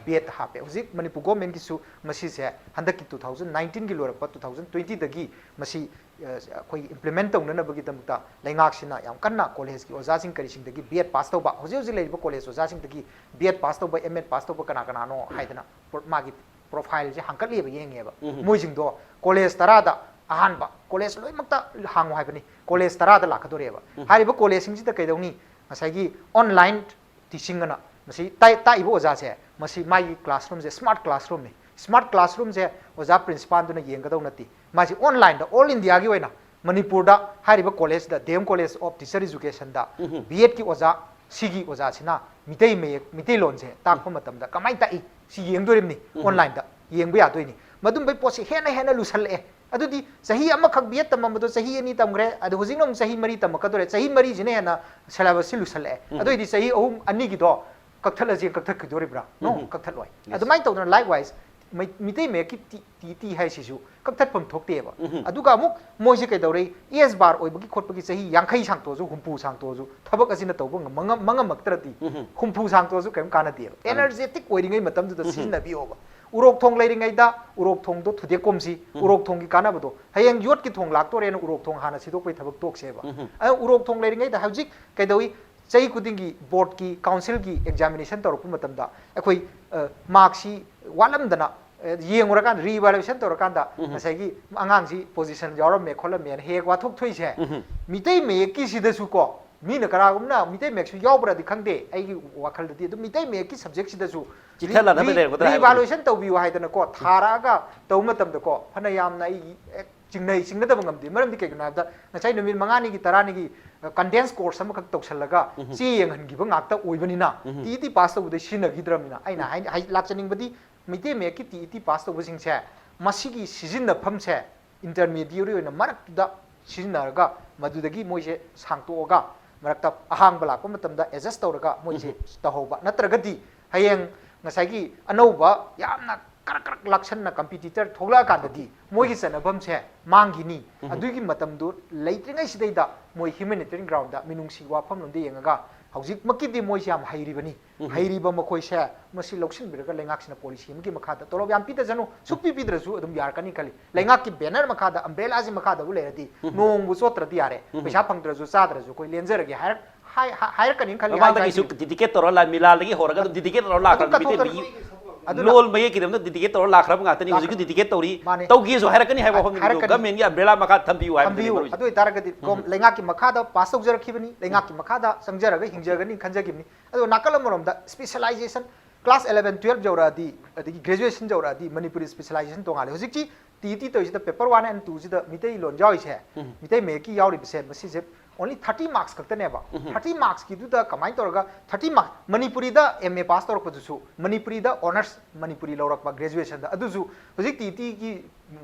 ꯕꯤ ꯑꯦꯗ ꯍꯥꯞꯄꯦ꯫ ꯍꯧꯖꯤꯛ ꯃꯅꯤꯄꯨꯔ ꯒꯣꯔꯃꯦꯟꯒꯤꯁꯨ ꯃꯁꯤꯁꯦ ꯍꯟꯗꯛꯀꯤ ꯇꯨ ꯊꯥꯎꯖꯟ ꯅꯥꯏꯟꯇꯤꯟꯒꯤ ꯂꯣꯏꯔꯛꯄ ꯇꯨ ꯊꯥꯎꯖꯟ ꯇ꯭ꯋꯦꯟꯇꯤꯗꯒꯤ ꯃꯁꯤ, ꯑ, ꯑꯩꯈꯣꯏ ꯏꯝꯄ꯭ꯂꯤꯃꯦꯟ ꯇꯧꯅꯅꯕꯒꯤꯗꯃꯛꯇ ꯂꯩꯉꯥꯛꯁꯤꯅ ꯌꯥꯝ ꯀꯟꯅ ꯀꯣꯂꯦꯖꯀꯤ ꯑꯣꯖꯥꯁꯤꯡ ꯀꯔꯤꯁꯤꯡꯗꯒꯤ ꯕꯤ ꯑꯦꯗ ꯄꯥꯁ ꯇꯧꯕ, ꯍꯧꯖꯤꯛ ꯍꯧꯖꯤꯛ ꯂꯩꯔꯤꯕ ꯀꯣꯂꯦꯖ ꯑꯣꯖꯥꯁꯤꯡꯗꯒꯤ ꯕꯤ ꯑꯦꯗ ꯄꯥꯁ ꯇꯧꯕ, ꯑꯦꯝ ꯑꯦꯗ ꯄꯥꯁ ꯇꯧꯕ ꯀꯅꯥ ꯀꯅꯥꯅꯣ ꯍꯥꯏꯗꯅ ꯄ꯭ꯔꯣ-, ꯃꯥꯒꯤ ꯄ꯭ꯔꯣꯐꯥꯏꯜꯁꯦ ꯍꯥꯡꯀꯠꯂꯦꯕ, ꯌꯦꯡꯉꯦꯕ꯫ ꯃꯣꯏꯁꯤꯡꯗꯣ ꯀꯣꯂꯦꯖ ꯇꯔꯥꯗ ꯑꯍꯥꯟꯕ ꯀꯣꯂꯦꯖ ꯂꯣꯏꯅꯃꯛꯇ ꯍꯥꯡꯉꯨ ꯍꯥꯏꯕꯅꯤ꯫ ꯀꯣꯂꯦꯖ ꯇꯔꯥꯗ ꯂꯥꯛꯀꯗꯣꯔꯦꯕ꯫ ꯎꯝ꯫ ꯍꯥꯏꯔꯤꯕ ꯀꯣꯂꯦꯖꯁꯤꯡꯁꯤꯗ ꯀꯩꯗꯧꯅꯤ? ꯉꯁꯥꯏꯒꯤ online teaching ꯑꯅ ꯃꯁꯤ ꯇꯥꯛ-, ꯇꯥꯛꯏꯕ ꯑꯣꯖꯥꯁꯦ, ꯃꯁꯤ ꯃꯥꯒꯤ classroomꯁꯦ smart classroomꯅꯤ꯫ Smart classroomꯁꯦ ꯑꯣꯖꯥ principalꯗꯨꯅ ꯌꯦꯡꯒꯗꯧ ꯅꯠꯇꯦ꯫ ꯃꯥꯁꯤ onlineꯗ all Indiaꯒꯤ ꯑꯣꯏꯅ ꯃꯅꯤꯄꯨꯔꯗ ꯍꯥꯏꯔꯤꯕ ꯀꯣꯂꯦꯖꯇ, D M College of Teacher Educationꯗ ꯎꯝ꯫ B.Edꯀꯤ ꯑꯣꯖꯥ, ꯁꯤꯒꯤ ꯑꯣꯖꯥꯁꯤꯅ ꯃꯤꯇꯩ ꯃꯌꯦꯛ, ꯃꯤꯇꯩꯂꯣꯟꯁꯦ ꯇꯥꯛꯄ ꯃꯇꯝꯗ ꯀꯃꯥꯏꯅ ꯇꯥꯛꯏ? ꯁꯤ ꯌꯦꯡꯗꯣꯔꯤꯕꯅꯤ, ꯎꯝ꯫ Onlineꯗ ꯌꯦꯡꯕ ꯌꯥꯗꯣꯏꯅꯤ꯫ ꯃꯗꯨꯝꯕꯩ ꯄꯣꯠꯁꯦ ꯍꯦꯟꯅ ꯍꯦꯟꯅ ꯂꯨꯁꯜꯂꯛꯑꯦ꯫ ꯑꯗꯨꯗꯤ ꯆꯍꯤ ꯑꯃꯈꯛ B.Ed ꯇꯝꯃꯝꯕꯗꯣ ꯆꯍꯤ ꯑꯅꯤ ꯇꯝꯈ꯭ꯔꯦ, ꯑꯗꯨ ꯍꯧꯖꯤꯛꯅ ꯑꯃꯨꯛ ꯆꯍꯤ ꯃꯔꯤ ꯇꯝꯃꯛꯀꯗꯣꯔꯦ, ꯆꯍꯤ ꯃꯔꯤꯁꯤꯅ ꯍꯦꯟꯅ syllabusꯁꯤ ꯂꯨꯁꯜꯂꯛꯑꯦ꯫ ꯎꯝ꯫ ꯑꯗꯨꯑꯣꯏꯗꯤ ꯆꯍꯤ ꯑꯍꯨꯝ, ꯑꯅꯤꯒꯤꯗꯣ ꯀꯛꯊꯠꯂꯁꯦ, ꯀꯛꯊꯠꯈꯤꯗꯣꯔꯤꯕ꯭ꯔꯥ? No, ꯎꯝ꯫ ꯀꯛꯊꯠꯂꯣꯏ꯫ Yes꯫ ꯑꯗꯨꯃꯥꯏꯅ ꯇꯧꯗꯅ likewise ꯃꯩ-, ꯃꯤꯇꯩ ꯃꯌꯦꯛꯀꯤ ꯇꯤ-, ꯇꯤ ꯏ ꯇꯤ ꯍꯥꯏꯁꯤꯁꯨ ꯀꯛꯊꯠꯐꯝ ꯊꯣꯛꯇꯦꯕ꯫ ꯎꯝ꯫ ꯑꯗꯨꯒ ꯑꯃꯨꯛ ꯃꯣꯏꯁꯦ ꯀꯩꯗꯧꯔꯦ? Age bar ꯑꯣꯏꯕꯒꯤ ꯈꯣꯠꯄꯒꯤ ꯆꯍꯤ ꯌꯥꯡꯈꯩ ꯁꯥꯡꯇꯣꯛꯑꯁꯨ, ꯍꯨꯝꯐꯨ ꯁꯥꯡꯇꯣꯛꯑꯁꯨ ꯊꯕꯛ ꯑꯁꯤꯅ ꯇꯧꯕ ꯉꯝ-, ꯃꯉꯝ-, ꯃꯉꯝꯃꯛꯇ꯭ꯔꯗꯤ ꯎꯝ꯫ ꯍꯨꯝꯐꯨ ꯁꯥꯡꯇꯣꯛꯑꯁꯨ ꯀꯔꯤꯝ ꯀꯥꯟꯅꯗꯦꯕ꯫ ꯀꯥꯟꯅꯗꯦ꯫ Energetic ꯑꯣꯏꯔꯤꯉꯩ ꯃꯇꯝꯗꯨꯗ ꯎꯝ꯫ ꯁꯤꯖꯤꯟꯅꯕꯤꯌꯣꯕ꯫ ꯎꯔꯣꯛ ꯊꯣꯡ ꯂꯩꯔꯤꯉꯩꯗ ꯎꯔꯣꯛ ꯊꯣꯡꯗꯣ ꯊꯨꯗꯦꯛꯀꯣꯝꯁꯤ, ꯎꯝ꯫ ꯎꯔꯣꯛ ꯊꯣꯡꯒꯤ ꯀꯥꯟꯅꯕꯗꯣ꯫ ꯍꯌꯦꯡ ꯌꯣꯠꯀꯤ ꯊꯣꯡ ꯂꯥꯛꯇꯣꯔꯦꯅ ꯎꯔꯣꯛ ꯊꯣꯡ ꯍꯥꯟꯅ ꯁꯤꯗꯣꯛꯄꯒꯤ ꯊꯕꯛ ꯇꯣꯛꯁꯦꯕ꯫ ꯎꯝ꯫ ꯑꯗꯨ ꯎꯔꯣꯛ ꯊꯣꯡ ꯂꯩꯔꯤꯉꯩꯗ ꯍꯧꯖꯤꯛ ꯀꯩꯗꯧꯏ? ꯆꯍꯤ ꯈꯨꯗꯤꯡꯒꯤ boardꯀꯤ, councilꯒꯤ examination ꯇꯧꯔꯛꯄ ꯃꯇꯝꯗ ꯑꯩꯈꯣꯏ, ꯑ, markꯁꯤ ꯋꯥꯠꯂꯝꯗꯅ, ꯑ, ꯌꯦꯡꯉꯨꯔꯀꯥꯟꯗ, re-evaluation ꯇꯧꯔꯀꯥꯟꯗ ꯎꯝ꯫ ꯉꯁꯥꯏꯒꯤ ꯑꯉꯥꯡꯁꯤ position ꯌꯥꯎꯔꯝꯃꯦ ꯈꯣꯠꯂꯝꯃꯦꯅ ꯍꯦꯛ ꯋꯥꯊꯣꯛ ꯊꯣꯛꯏꯁꯦ꯫ ꯎꯝ꯫ ꯃꯤꯇꯩ ꯃꯌꯦꯛꯀꯤꯁꯤꯗꯁꯨ ꯀꯣ, ꯃꯤꯅ ꯀꯅꯥꯒꯨꯝꯕꯅ ꯃꯤꯇꯩ ꯃꯌꯦꯛꯁꯨ ꯌꯥꯎꯕ꯭ꯔꯥꯗꯤ ꯈꯪꯗꯦ, ꯑꯩꯒꯤ ꯋꯥꯈꯜꯗꯗꯤ꯫ ꯑꯗꯨꯝ ꯃꯤꯇꯩ ꯃꯌꯦꯛꯀꯤ subjectꯁꯤꯗꯁꯨ ꯆꯤꯠꯊꯅꯗꯕ re-, ꯂꯩꯔꯝꯒꯗ꯭ꯔꯥ ꯍꯥꯏꯕꯗꯨꯅꯤ꯫ Re-evaluation ꯇꯧꯕꯤꯌꯨ ꯍꯥꯏꯗꯅꯀꯣ, ꯊꯥꯔꯛꯑꯒ ꯇꯧꯕ ꯃꯇꯝꯗꯀꯣ, ꯐꯅ ꯌꯥꯝꯅ ꯑꯩ ꯍꯦꯛ ꯆꯤꯡꯅꯩ, ꯆꯤꯡꯅꯗꯕ ꯉꯝꯗꯦ꯫ ꯃꯔꯝꯗꯤ ꯀꯩꯒꯤꯅꯣ ꯍꯥꯏꯕꯗ, ꯉꯁꯥꯏ ꯅꯨꯃꯤꯠ ꯃꯉꯥꯅꯤꯒꯤ, ꯇꯔꯥꯅꯤꯒꯤ, ꯑ, condense course ꯑꯃꯈꯛ ꯇꯧꯁꯜꯂꯒ ꯎꯝ꯫ ꯆꯦ ꯌꯦꯡꯍꯟꯈꯤꯕ ꯉꯥꯛꯇ ꯑꯣꯏꯕꯅꯤꯅ, um. T E T pass ꯇꯧꯕꯗꯩ ꯁꯤꯖꯤꯟꯅꯈꯤꯗ꯭ꯔꯕꯅꯤꯅ, ꯑꯩꯅ ꯎꯝ꯫ ꯍꯥꯏ-, ꯍꯥꯏ-, ꯂꯥꯛꯆꯅꯤꯡꯕꯗꯤ, ꯃꯩꯇꯩ ꯃꯌꯦꯛꯀꯤ ꯇꯤ ꯏ ꯇꯤ pass ꯇꯧꯕꯁꯤꯡꯁꯦ, ꯃꯁꯤꯒꯤ ꯁꯤꯖꯤꯟꯅꯐꯝꯁꯦ intermediary ꯑꯣꯏꯅ ꯃꯔꯛꯇꯨꯗ ꯁꯤꯖꯤꯟꯅꯔꯒ, ꯃꯗꯨꯗꯒꯤ ꯃꯣꯏꯁꯦ ꯁꯥꯡꯇꯣꯛꯑꯒ, ꯃꯔꯛꯇ ꯑꯍꯥꯡꯕ ꯂꯥꯛꯄ ꯃꯇꯝꯗ adjust ꯇꯧꯔꯒ ꯃꯣꯏꯁꯦ ꯎꯝ꯫ ꯇꯧꯍꯧꯕ꯫ ꯅꯠꯇ꯭ꯔꯒꯗꯤ ꯍꯌꯦꯡ ꯉꯁꯥꯏꯒꯤ ꯑꯅꯧꯕ ꯌꯥꯝꯅ ꯀꯔꯛ ꯀꯔꯛ ꯂꯥꯛꯁꯟꯅ competitor ꯊꯣꯛꯂꯛꯑꯀꯥꯟꯗꯗꯤ ꯃꯣꯏꯒꯤ ꯆꯟꯅꯐꯝꯁꯦ ꯃꯥꯡꯈꯤꯅꯤ꯫ ꯎꯝ꯫ ꯑꯗꯨꯒꯤ ꯃꯇꯝꯗꯨ ꯂꯩꯇ꯭ꯔꯤꯉꯩꯁꯤꯗꯩꯗ ꯃꯣꯏ humanitarian groundꯗ, ꯃꯤꯅꯨꯡꯁꯤ ꯋꯥꯐꯝꯂꯣꯝꯗ ꯌꯦꯡꯉꯒ, ꯍꯧꯖꯤꯛꯃꯛꯀꯤꯗꯤ ꯃꯣꯏꯁꯦ ꯌꯥꯝ ꯍꯩꯔꯤꯕꯅꯤ꯫ ꯎꯝ꯫ ꯍꯩꯔꯤꯕ ꯃꯈꯣꯏꯁꯦ ꯃꯁꯤ ꯂꯧꯁꯤꯟꯕꯤꯔꯒ ꯂꯩꯉꯥꯛꯁꯤꯅ policy ꯑꯃꯒꯤ ꯃꯈꯥꯗ ꯇꯣꯂꯣꯞ ꯌꯥꯝ ꯄꯤꯗꯖꯅꯨ, ꯁꯨꯛꯄꯤ ꯄꯤꯗ꯭ꯔꯁꯨ ꯑꯗꯨꯝ ꯌꯥꯔꯛꯀꯅꯤ ꯈꯜꯂꯤ꯫ ꯂꯩꯉꯥꯛꯀꯤ banner ꯃꯈꯥꯗ, umbrellaꯁꯤ ꯃꯈꯥꯗꯕꯨ ꯂꯩꯔꯗꯤ ꯎꯝ꯫ ꯅꯣꯡꯕꯨ ꯆꯣꯠꯇ꯭ꯔꯗꯤ ꯌꯥꯔꯦ꯫ ꯎꯝ꯫ ꯄꯩꯁꯥ ꯐꯪꯗ꯭ꯔꯁꯨ ꯆꯥꯗ꯭ꯔꯁꯨ ꯑꯩꯈꯣꯏ ꯂꯦꯟꯖꯔꯒꯦ ꯍꯥꯏꯔꯛ-, ꯍꯥꯏ-, ꯍꯥꯏ-, ꯍꯥꯏꯔꯛꯀꯅꯤꯅ ꯈꯜꯂꯤ꯫ ꯃꯃꯥꯡꯗꯒꯤꯁꯨ ꯍꯥꯏ-, dedicate ꯇꯧꯔ ꯂꯥꯛ-, ꯃꯤꯂꯥꯜꯗꯒꯤ ꯍꯧꯔꯒ ꯑꯗꯨꯝ dedicate ꯇꯧꯔ ꯑꯗꯨꯝ ꯂꯥꯛꯈ꯭ꯔꯕꯅꯤ ꯃꯤꯇꯩ ꯀꯠꯊꯣꯛꯇꯅ ꯃꯌꯦꯛ꯫ ꯑꯗꯨꯅ ꯂꯣꯜ ꯃꯌꯦꯛꯀꯤꯗꯃꯛꯇ ꯗꯤꯗꯤꯀꯦꯠ ꯇꯧꯔ ꯂꯥꯛꯈ꯭ꯔꯕ ꯉꯥꯛꯇꯅꯤ꯫ ꯍꯧꯖꯤꯛꯁꯨ ꯗꯤꯗꯤꯀꯦꯠ ꯇꯧꯔꯤ, ꯃꯥꯅꯦ꯫ ꯇꯧꯒꯦꯁꯨ ꯍꯥꯏꯔꯛꯀꯅꯤ ꯍꯥꯏꯕ ꯋꯥꯐꯝꯅꯤ꯫ ꯍꯥꯏꯔꯛꯀꯅꯤ꯫ ꯒꯃꯦꯟꯒꯤ ꯑꯝꯕ꯭ꯔꯦꯂꯥ ꯃꯈꯥ ꯊꯝꯕꯤꯌꯨ ꯍꯥꯏꯕꯗꯨꯅꯤ ꯊꯝꯕꯤꯌꯨ꯫ ꯃꯔꯨꯑꯣꯏ꯫ ꯑꯗꯨ ꯑꯣꯏꯇꯥꯔꯒꯗꯤ ꯒꯣꯝ- ꯂꯩꯉꯥꯛꯀꯤ ꯃꯈꯥꯗ ꯄꯥꯁ ꯇꯧꯖꯔꯛꯈꯤꯕꯅꯤ, ꯂꯩꯉꯥꯛꯀꯤ ꯃꯈꯥꯗ ꯆꯪꯖꯔꯒ ꯍꯤꯡꯖꯒꯅꯤ ꯈꯟꯖꯈꯤꯕꯅꯤ꯫ ꯑꯗꯨꯒ ꯅꯥꯀꯜ ꯑꯃꯔꯣꯝꯗ ꯁ꯭ꯄꯦꯁꯦꯂꯥꯏꯖꯦꯁꯟ, ꯀ꯭ꯂꯥꯁ ꯑꯦꯂꯚꯦꯟ ꯇꯨꯌꯦꯜꯞ ꯌꯧꯔꯛꯑꯗꯤ, ꯑꯗꯒꯤ ꯒ꯭ꯔꯦꯖꯨꯑꯦꯁꯟ ꯌꯧꯔꯛꯑꯗꯤ ꯃꯅꯤꯄꯨꯔꯤ ꯁ꯭ꯄꯦꯁꯦꯂꯥꯏꯖꯦꯁꯟ ꯇꯣꯉꯥꯜꯂꯦ꯫ ꯍꯧꯖꯤꯛꯇꯤ ꯇꯤ ꯏ ꯇꯤ ꯇꯧꯔꯤꯁꯤꯗ ꯄꯦꯄꯔ ꯋꯥꯟ ꯑꯦꯟ ꯇꯨꯁꯤꯗ ꯃꯤꯇꯩꯂꯣꯟ ꯌꯥꯎꯔꯤꯁꯦ, ꯃꯤꯇꯩ ꯃꯌꯦꯛꯀꯤ ꯌꯥꯎꯔꯤꯕꯁꯦ, ꯃꯁꯤꯁꯦ ꯑꯣꯟꯂꯤ ꯊꯥꯔꯇꯤ ꯃꯥꯔꯛꯁ ꯈꯛꯇꯅꯦꯕ꯫ ꯊꯥꯔꯇꯤ ꯃꯥꯔꯛꯁꯀꯤꯗꯨꯗ ꯀꯃꯥꯏꯅ ꯇꯧꯔꯒ ꯊꯥꯔꯇꯤ ꯃꯥꯔꯛ, ꯃꯅꯤꯄꯨꯔꯤꯗ ꯑꯦꯝ ꯑꯦ ꯄꯥꯁ ꯇꯧꯔꯛꯄꯗꯨꯁꯨ, ꯃꯅꯤꯄꯨꯔꯤꯗ ꯑꯣꯅꯔꯁ ꯃꯅꯤꯄꯨꯔꯤ ꯂꯧꯔꯛꯄ ꯒ꯭ꯔꯦꯖꯨꯑꯦꯁꯟꯗ, ꯑꯗꯨꯁꯨ ꯍꯧꯖꯤꯛ ꯇꯤ ꯏ ꯇꯤꯒꯤ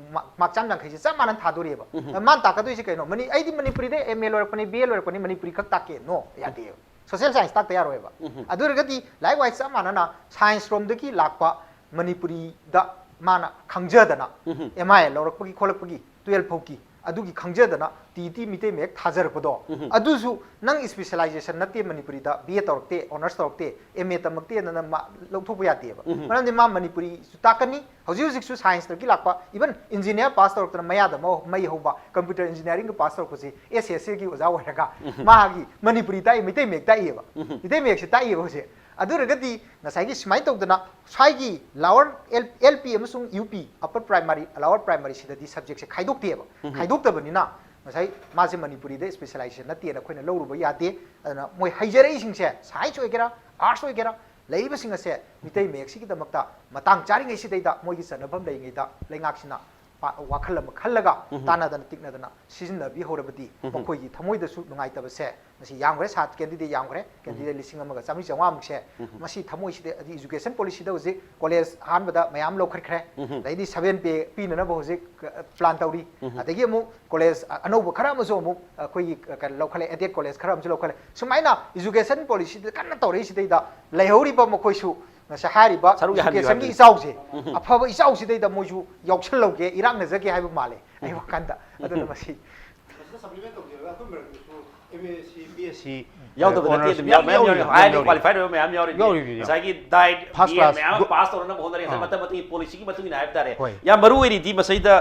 ꯃꯥꯔꯛ ꯆꯥꯝ ꯌꯥꯡꯈꯩꯁꯦ ꯆꯞ ꯃꯥꯟꯅꯅ ꯊꯥꯗꯣꯔꯤꯑꯕ꯫ ꯃꯥꯅ ꯇꯥꯛꯀꯗꯣꯏꯁꯦ ꯀꯩꯅꯣ? ꯃꯅꯤ ꯑꯩꯗꯤ ꯃꯅꯤꯄꯨꯔꯤꯗ ꯑꯦꯝ ꯑꯦ ꯂꯣꯏꯔꯛꯄꯅꯤ, ꯕꯤ ꯑꯦ ꯂꯣꯏꯔꯛꯄꯅꯤ, ꯃꯅꯤꯄꯨꯔꯤ ꯈꯛ ꯇꯥꯛꯀꯦ꯫ ꯅꯣ, ꯌꯥꯗꯦꯕ꯫ ꯁꯣꯁꯤꯌꯦꯜ ꯁꯥꯏꯟꯁ ꯇꯥꯛꯇ ꯌꯥꯔꯣꯏꯕ꯫ ꯑꯗꯨ ꯑꯣꯏꯔꯒꯗꯤ ꯂꯥꯏꯛ ꯋꯥꯏꯁ ꯆꯞ ꯃꯥꯟꯅꯅ ꯁꯥꯏꯟꯁ ꯔꯣꯝꯗꯒꯤ ꯂꯥꯛꯄ ꯃꯅꯤꯄꯨꯔꯤꯗ ꯃꯥꯅ ꯈꯪꯖꯗꯅ, ꯑꯦꯝ ꯑꯥꯏ ꯑꯦꯜ ꯂꯧꯔꯛꯄꯒꯤ ꯈꯣꯠꯂꯛꯄꯒꯤ, ꯇꯨꯌꯦꯜꯐ ꯐꯥꯎꯒꯤ, ꯑꯗꯨꯒꯤ ꯈꯪꯖꯗꯅ ꯇꯤ ꯏ ꯇꯤ ꯃꯤꯇꯩ ꯃꯌꯦꯛ ꯊꯥꯖꯔꯛꯄꯗꯣ, ꯑꯗꯨꯁꯨ ꯅꯪ ꯁ꯭ꯄꯦꯁꯦꯂꯥꯏꯖꯦꯁꯟ ꯅꯠꯇꯦ, ꯃꯅꯤꯄꯨꯔꯤꯗ ꯕꯤ ꯑꯦ ꯇꯧꯔꯛꯇꯦ, ꯑꯣꯅꯔꯁ ꯇꯧꯔꯛꯇꯦ, ꯑꯦꯝ ꯑꯦ ꯇꯝꯃꯛꯇꯦꯅ ꯅꯪ ꯃꯥ ꯂꯧꯊꯣꯛꯄ ꯌꯥꯗꯦꯕ꯫ ꯃꯔꯝꯗꯤ ꯃꯥ ꯃꯅꯤꯄꯨꯔꯤꯁꯨ ꯇꯥꯛꯀꯅꯤ, ꯍꯧꯖꯤꯛ ꯍꯧꯖꯤꯛꯁꯨ ꯁꯥꯏꯟꯁꯇꯒꯤ ꯂꯥꯛꯄ, ꯏꯚꯟ ꯏꯟꯖꯤꯅꯤꯌꯥꯔ ꯄꯥꯁ ꯇꯧꯔꯛꯇꯅ ꯃꯌꯥꯗ ꯃ- ꯃꯩ ꯍꯧꯕ, ꯀꯝꯄ꯭ꯌꯨꯇꯔ ꯏꯟꯖꯤꯅꯤꯌꯥꯔꯤꯡꯒ ꯄꯥꯁ ꯇꯧꯔꯛꯄꯁꯤ ꯑꯦꯁ ꯑꯦꯁ ꯁꯤꯒꯤ ꯑꯣꯖꯥ ꯑꯣꯏꯔꯒ ꯃꯥꯒꯤ ꯃꯅꯤꯄꯨꯔꯤ ꯇꯥꯛꯏ, ꯃꯤꯇꯩ ꯃꯌꯦꯛ ꯇꯥꯛꯏꯑꯕ꯫ ꯃꯤꯇꯩ ꯃꯌꯦꯛꯁꯦ ꯇꯥꯛꯏꯑꯕ ꯍꯧꯖꯤꯛ꯫ ꯑꯗꯨ ꯑꯣꯏꯔꯒꯗꯤ ꯉꯁꯥꯏꯒꯤ ꯁꯨꯃꯥꯏꯅ ꯇꯧꯗꯅ ꯁ꯭ꯋꯥꯏꯒꯤ ꯂꯋꯔ ꯑꯦꯜ ꯄꯤ ꯑꯃꯁꯨꯡ ꯌꯨ ꯄꯤ, ꯑꯄꯔ ꯄ꯭ꯔꯥꯏꯃꯥꯔꯤ, ꯂꯋꯔ ꯄ꯭ꯔꯥꯏꯃꯥꯔꯤꯁꯤꯗꯗꯤ ꯁꯕꯖꯦꯛꯁꯦ ꯈꯥꯏꯗꯣꯛꯇꯦꯕ꯫ ꯈꯥꯏꯗꯣꯛꯇꯕꯅꯤꯅ ꯉꯁꯥꯏ ꯃꯥꯁꯦ ꯃꯅꯤꯄꯨꯔꯤꯗ ꯁ꯭ꯄꯦꯁꯦꯂꯥꯏꯖꯦꯁꯟ ꯅꯠꯇꯦꯅ ꯑꯩꯈꯣꯏꯅ ꯂꯧꯔꯨꯕ ꯌꯥꯗꯦ꯫ ꯑꯗꯨꯅ ꯃꯣꯏ ꯍꯩꯖꯔꯛꯏꯁꯤꯡꯁꯦ, ꯁꯥꯏꯟꯁ ꯑꯣꯏꯒꯦꯔꯥ, ꯑꯥꯔꯠꯁ ꯑꯣꯏꯒꯦꯔꯥ, ꯂꯩꯔꯤꯕꯁꯤꯡ ꯑꯁꯦ ꯃꯤꯇꯩ ꯃꯌꯦꯛꯁꯤꯒꯤꯗꯃꯛꯇ ꯃꯇꯥꯡ ꯆꯥꯔꯤꯉꯩꯁꯤꯗꯩꯗ, ꯃꯣꯏꯒꯤ ꯆꯟꯅꯐꯝ ꯂꯩꯔꯤꯉꯩꯗ ꯂꯩꯉꯥꯛꯁꯤꯅ ꯄꯥ- ꯋꯥꯈꯜ ꯑꯃ ꯈꯜꯂꯒ, ꯇꯥꯟꯅꯗꯅ ꯇꯤꯛꯅꯗꯅ ꯁꯤꯖꯤꯟꯅꯕꯤꯍꯧꯔꯕꯗꯤ ꯃꯈꯣꯏꯒꯤ ꯊꯃꯣꯏꯗꯁꯨ ꯅꯨꯡꯉꯥꯏꯇꯕꯁꯦ ꯃꯁꯤ ꯌꯥꯝꯈ꯭ꯔꯦ, ꯁꯥꯇ꯭ꯔ ꯀꯦꯟꯗꯤꯗꯦꯠ ꯌꯥꯝꯈ꯭ꯔꯦ, ꯀꯦꯟꯗꯤꯗꯦꯠ ꯂꯤꯁꯤꯡ ꯑꯃꯒ ꯆꯥꯃꯔꯤ ꯆꯥꯝꯃꯉꯥꯃꯨꯛꯁꯦ꯫ ꯃꯁꯤ ꯊꯃꯣꯏꯁꯤꯗ, ꯑꯗꯤ ꯏꯖꯨꯀꯦꯁꯟ ꯄꯣꯂꯤꯁꯤꯗ ꯍꯧꯖꯤꯛ ꯀꯣꯂꯦꯖ ꯑꯍꯥꯟꯕꯗ ꯃꯌꯥꯝ ꯂꯧꯈꯠꯈ꯭ꯔꯦ, ꯑꯗꯩꯗꯤ ꯁꯚꯦꯟ ꯄꯦ ꯄꯤꯅꯅꯕ ꯍꯧꯖꯤꯛ, ꯑ, ꯄ꯭ꯂꯥꯟ ꯇꯧꯔꯤ, ꯑꯗꯒꯤ ꯑꯃꯨꯛ ꯀꯣꯂꯦꯖ ꯑ- ꯑꯅꯧꯕ ꯈꯔ ꯑꯃꯁꯨ ꯑꯃꯨꯛ ꯑꯩꯈꯣꯏꯒꯤ, ꯑ, ꯀꯩꯅꯣ ꯂꯧꯈꯠꯂꯦ, ꯑꯦꯗꯦꯠ ꯀꯣꯂꯦꯖ ꯈꯔ ꯑꯃꯁꯨ ꯂꯧꯈꯠꯂꯦ꯫ ꯁꯨꯃꯥꯏꯅ ꯏꯖꯨꯀꯦꯁꯟ ꯄꯣꯂꯤꯁꯤꯗ ꯀꯟꯅ ꯇꯧꯔꯛꯏꯁꯤꯗꯩꯗ ꯂꯩꯍꯧꯔꯤꯕ ꯃꯈꯣꯏꯁꯨ ꯉꯁꯥꯏ ꯍꯥꯏꯔꯤꯕ ꯁꯔꯨꯛ ꯌꯥꯍꯟꯕꯤꯌꯨ ꯏꯖꯨꯀꯦꯁꯟꯒꯤ ꯍꯥꯏꯕꯅꯤ꯫ ꯏꯆꯥꯎꯁꯦ, ꯑꯐꯕ ꯏꯆꯥꯎꯁꯤꯗꯩꯗ ꯃꯣꯏꯁꯨ ꯌꯥꯎꯁꯜꯍꯧꯒꯦ, ꯏꯔꯥꯛꯅꯖꯒꯦ ꯍꯥꯏꯕ ꯃꯥꯜꯂꯦ ꯑꯩ ꯋꯥꯈꯜꯗ꯫ ꯑꯗꯨꯅ ꯃꯁꯤ ꯃꯁꯤꯗ ꯁꯄ꯭ꯂꯤꯃꯦꯟ ꯇꯧꯖꯔꯒ ꯑꯩꯈꯣꯏ ꯃꯔꯛꯇꯁꯨ ꯑꯦꯝ ꯑꯦ ꯁꯤ, ꯕꯤ ꯑꯦꯁ ꯁꯤ ꯌꯥꯎꯗꯕ ꯅꯠꯇꯦ, ꯑꯗꯨꯝ ꯌꯥꯎ- ꯃꯌꯥꯝ ꯌꯥꯎꯔꯤ, ꯍꯥꯏꯂꯤ ꯀ꯭ꯋꯥꯂꯤꯐꯥꯏꯠ ꯑꯣꯏꯕ ꯃꯌꯥꯝ ꯌꯥꯎꯔꯤ꯫ ꯌꯥꯎꯔꯤꯕꯅꯤ, ꯉꯁꯥꯏꯒꯤ ꯗꯥꯏꯠ, First ꯕꯤ ꯑꯦꯗ class. ꯃꯌꯥꯝ ꯑꯃ ꯄꯥꯁ ꯇꯧꯔꯅꯕ ꯍꯣꯠꯅꯔꯤ꯫ ꯉꯁꯥꯏ ꯑꯥ. ꯃꯇꯝ ꯃꯇꯝꯒꯤ ꯄꯣꯂꯤꯁꯤꯒꯤ ꯃꯇꯨꯡ ꯏꯟꯅ ꯍꯥꯏꯕ ꯇꯥꯔꯦ꯫ ꯍꯣꯏ. ꯌꯥꯝ ꯃꯔꯨ ꯑꯣꯏꯔꯤꯗꯤ ꯃꯁꯤꯗ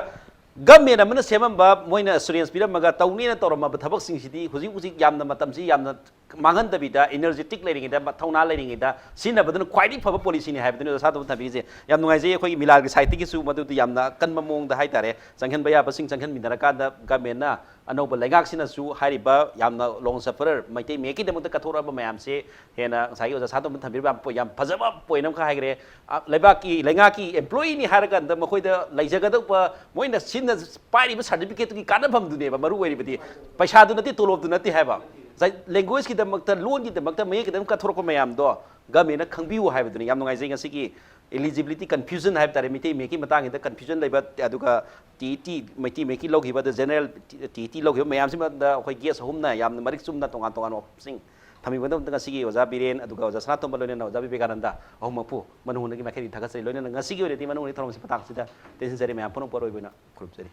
ꯒꯃꯦꯟ ꯑꯃꯅ ꯁꯦꯝꯃꯝꯕ, ꯃꯣꯏꯅ ꯑꯦꯁꯨꯔꯦꯟꯁ ꯄꯤꯔꯝꯃꯒ ꯇꯧꯅꯦꯅ ꯇꯧꯔꯝꯃꯕ ꯊꯕꯛꯁꯤꯡꯁꯤꯗꯤ ꯍꯧꯖꯤꯛ ꯍꯧꯖꯤꯛ ꯌꯥꯝꯅ ꯃꯇꯝꯁꯤ ꯌꯥꯝꯅ ꯃꯥꯡꯍꯟꯗꯕꯤꯗ ꯏꯅꯔꯖꯦꯇꯤꯛ ꯂꯩꯔꯤꯉꯩꯗ, ꯊꯧꯅꯥ ꯂꯩꯔꯤꯉꯩꯗ ꯁꯤꯖꯤꯟꯅꯕꯗꯨꯅ ꯈ꯭ꯋꯥꯏꯗꯒꯤ ꯐꯕ ꯄꯣꯂꯤꯁꯤꯅꯤ ꯍꯥꯏꯕꯗꯨꯅꯤ ꯑꯣꯖꯥ ꯁꯅꯥꯇꯣꯝꯕꯅ ꯊꯝꯕꯤꯔꯤꯁꯦ꯫ ꯌꯥꯝ ꯅꯨꯡꯉꯥꯏꯖꯩ꯫ ꯑꯩꯈꯣꯏꯒꯤ ꯃꯤꯂꯥꯜꯒꯤ ꯁꯥꯏꯠꯇꯒꯤꯁꯨ ꯃꯗꯨꯗꯤ ꯌꯥꯝꯅ ꯑꯀꯟꯕ ꯃꯑꯣꯡꯗ ꯍꯥꯏꯇꯥꯔꯦ, ꯆꯪꯍꯟꯕ ꯌꯥꯕꯁꯤꯡ ꯆꯪꯍꯟꯃꯤꯟꯅꯔꯀꯥꯟꯗ ꯒꯃꯦꯟꯅ ꯑꯅꯧꯕ ꯂꯩꯉꯥꯛꯁꯤꯅꯁꯨ ꯍꯥꯏꯔꯤꯕ ꯌꯥꯝꯅ ꯂꯣꯡ ꯁꯐꯔꯔ ꯃꯩꯇꯩ ꯃꯌꯦꯛꯀꯤꯗꯃꯛꯇ ꯀꯠꯊꯣꯔꯛꯑꯕ ꯃꯌꯥꯝꯁꯦ ꯍꯦꯟꯅ ꯉꯁꯥꯏꯒꯤ ꯑꯣꯖꯥ ꯁꯅꯥꯇꯣꯝꯕꯅ ꯊꯝꯕꯤꯔꯤꯕ ꯌꯥꯝ ꯄꯣ-, ꯌꯥꯝ ꯐꯖꯕ ꯄꯣꯏꯟ ꯑꯃꯈꯛ ꯍꯥꯏꯈ꯭ꯔꯦ꯫ ꯑ, ꯂꯩꯕꯥꯛꯀꯤ, ꯂꯩꯉꯥꯛꯀꯤ ꯑꯦꯝꯄ꯭ꯂꯣꯌꯤꯅꯤ ꯍꯥꯏꯔꯀꯥꯟꯗ ꯃꯈꯣꯏꯗ ꯂꯩꯖꯒꯗꯧꯕ, ꯃꯣꯏꯅ ꯁꯤꯖꯤꯟꯅ-, ꯄꯥꯏꯔꯤꯕ ꯁꯥꯔꯇꯤꯐꯤꯀꯦꯠꯇꯨꯒꯤ ꯀꯥꯟꯅꯐꯝꯗꯨꯅꯦꯕ ꯃꯔꯨ ꯑꯣꯏꯔꯤꯕꯗꯤ꯫ ꯄꯩꯁꯥꯗꯨ ꯅꯠꯇꯦ, ꯇꯣꯂꯣꯞꯇꯨ ꯅꯠꯇꯦ ꯍꯥꯏꯕ꯫ ꯉꯁꯥꯏ ꯂꯦꯡꯒ꯭ꯋꯦꯖꯀꯤꯗꯃꯛꯇ, ꯂꯣꯟꯒꯤꯗꯃꯛꯇ, ꯃꯌꯦꯛꯀꯤꯗꯃꯛꯇ ꯀꯠꯊꯣꯔꯛꯄ ꯃꯌꯥꯝꯗꯣ ꯒꯃꯦꯟꯅ ꯈꯪꯕꯤꯌꯨ ꯍꯥꯏꯕꯗꯨꯅꯤ꯫ ꯌꯥꯝ ꯅꯨꯡꯉꯥꯏꯖꯩ ꯉꯁꯤꯒꯤ eligibility confusion ꯍꯥꯏꯕ ꯇꯥꯔꯦ, ꯃꯩꯇꯩ ꯃꯌꯦꯛꯀꯤ ꯃꯇꯥꯡꯁꯤꯗ confusion ꯂꯩꯕ, ꯑꯗꯨꯒ ꯇꯤ ꯏ ꯇꯤ, ꯃꯩꯇꯩ ꯃꯌꯦꯛꯀꯤ ꯂꯧꯈꯤꯕ, ꯑꯗ ꯖꯦꯅꯔꯦꯜ ꯇꯤ ꯏ ꯇꯤ ꯂꯧꯈꯤꯕ ꯃꯌꯥꯝꯁꯤꯃꯗ ꯑꯩꯈꯣꯏ ꯒꯦꯁ ꯑꯍꯨꯝꯅ ꯌꯥꯝꯅ ꯃꯔꯤꯛ ꯆꯨꯝꯅ ꯇꯣꯉꯥꯟ ꯇꯣꯉꯥꯟꯕ ꯋꯥꯐꯝꯁꯤꯡ ꯊꯝꯕꯤꯕꯒꯤꯗꯃꯛꯇ ꯉꯁꯤꯒꯤ ꯑꯣꯖꯥ ꯕꯤꯔꯦꯟ, ꯑꯗꯨꯒ ꯑꯣꯖꯥ ꯁꯅꯥꯇꯣꯝꯕ, ꯂꯣꯏꯅꯅ ꯑꯣꯖꯥ ꯕꯤꯕꯦꯀꯥꯅꯟꯗ ꯑꯍꯨꯝꯃꯛꯄꯨ ꯃꯅꯨꯡ ꯍꯨꯠꯅꯒꯤ ꯃꯥꯏꯀꯩꯗꯒꯤ ꯊꯥꯒꯠꯆꯔꯤ꯫ ꯂꯣꯏꯅꯅ ꯉꯁꯤꯒꯤ ꯑꯣꯏꯅꯗꯤ ꯃꯅꯨꯡ ꯍꯨꯠꯅꯒꯤ ꯊꯧꯔꯝꯁꯤ ꯃꯇꯥꯡꯁꯤꯗ ꯇꯦꯟꯁꯤꯟꯖꯔꯤ꯫ ꯃꯌꯥꯝ ꯄꯨꯝꯅꯃꯛꯄꯨ ꯑꯔꯣꯏꯕ ꯑꯣꯏꯅ ꯈꯨꯔꯨꯝꯖꯔꯤ꯫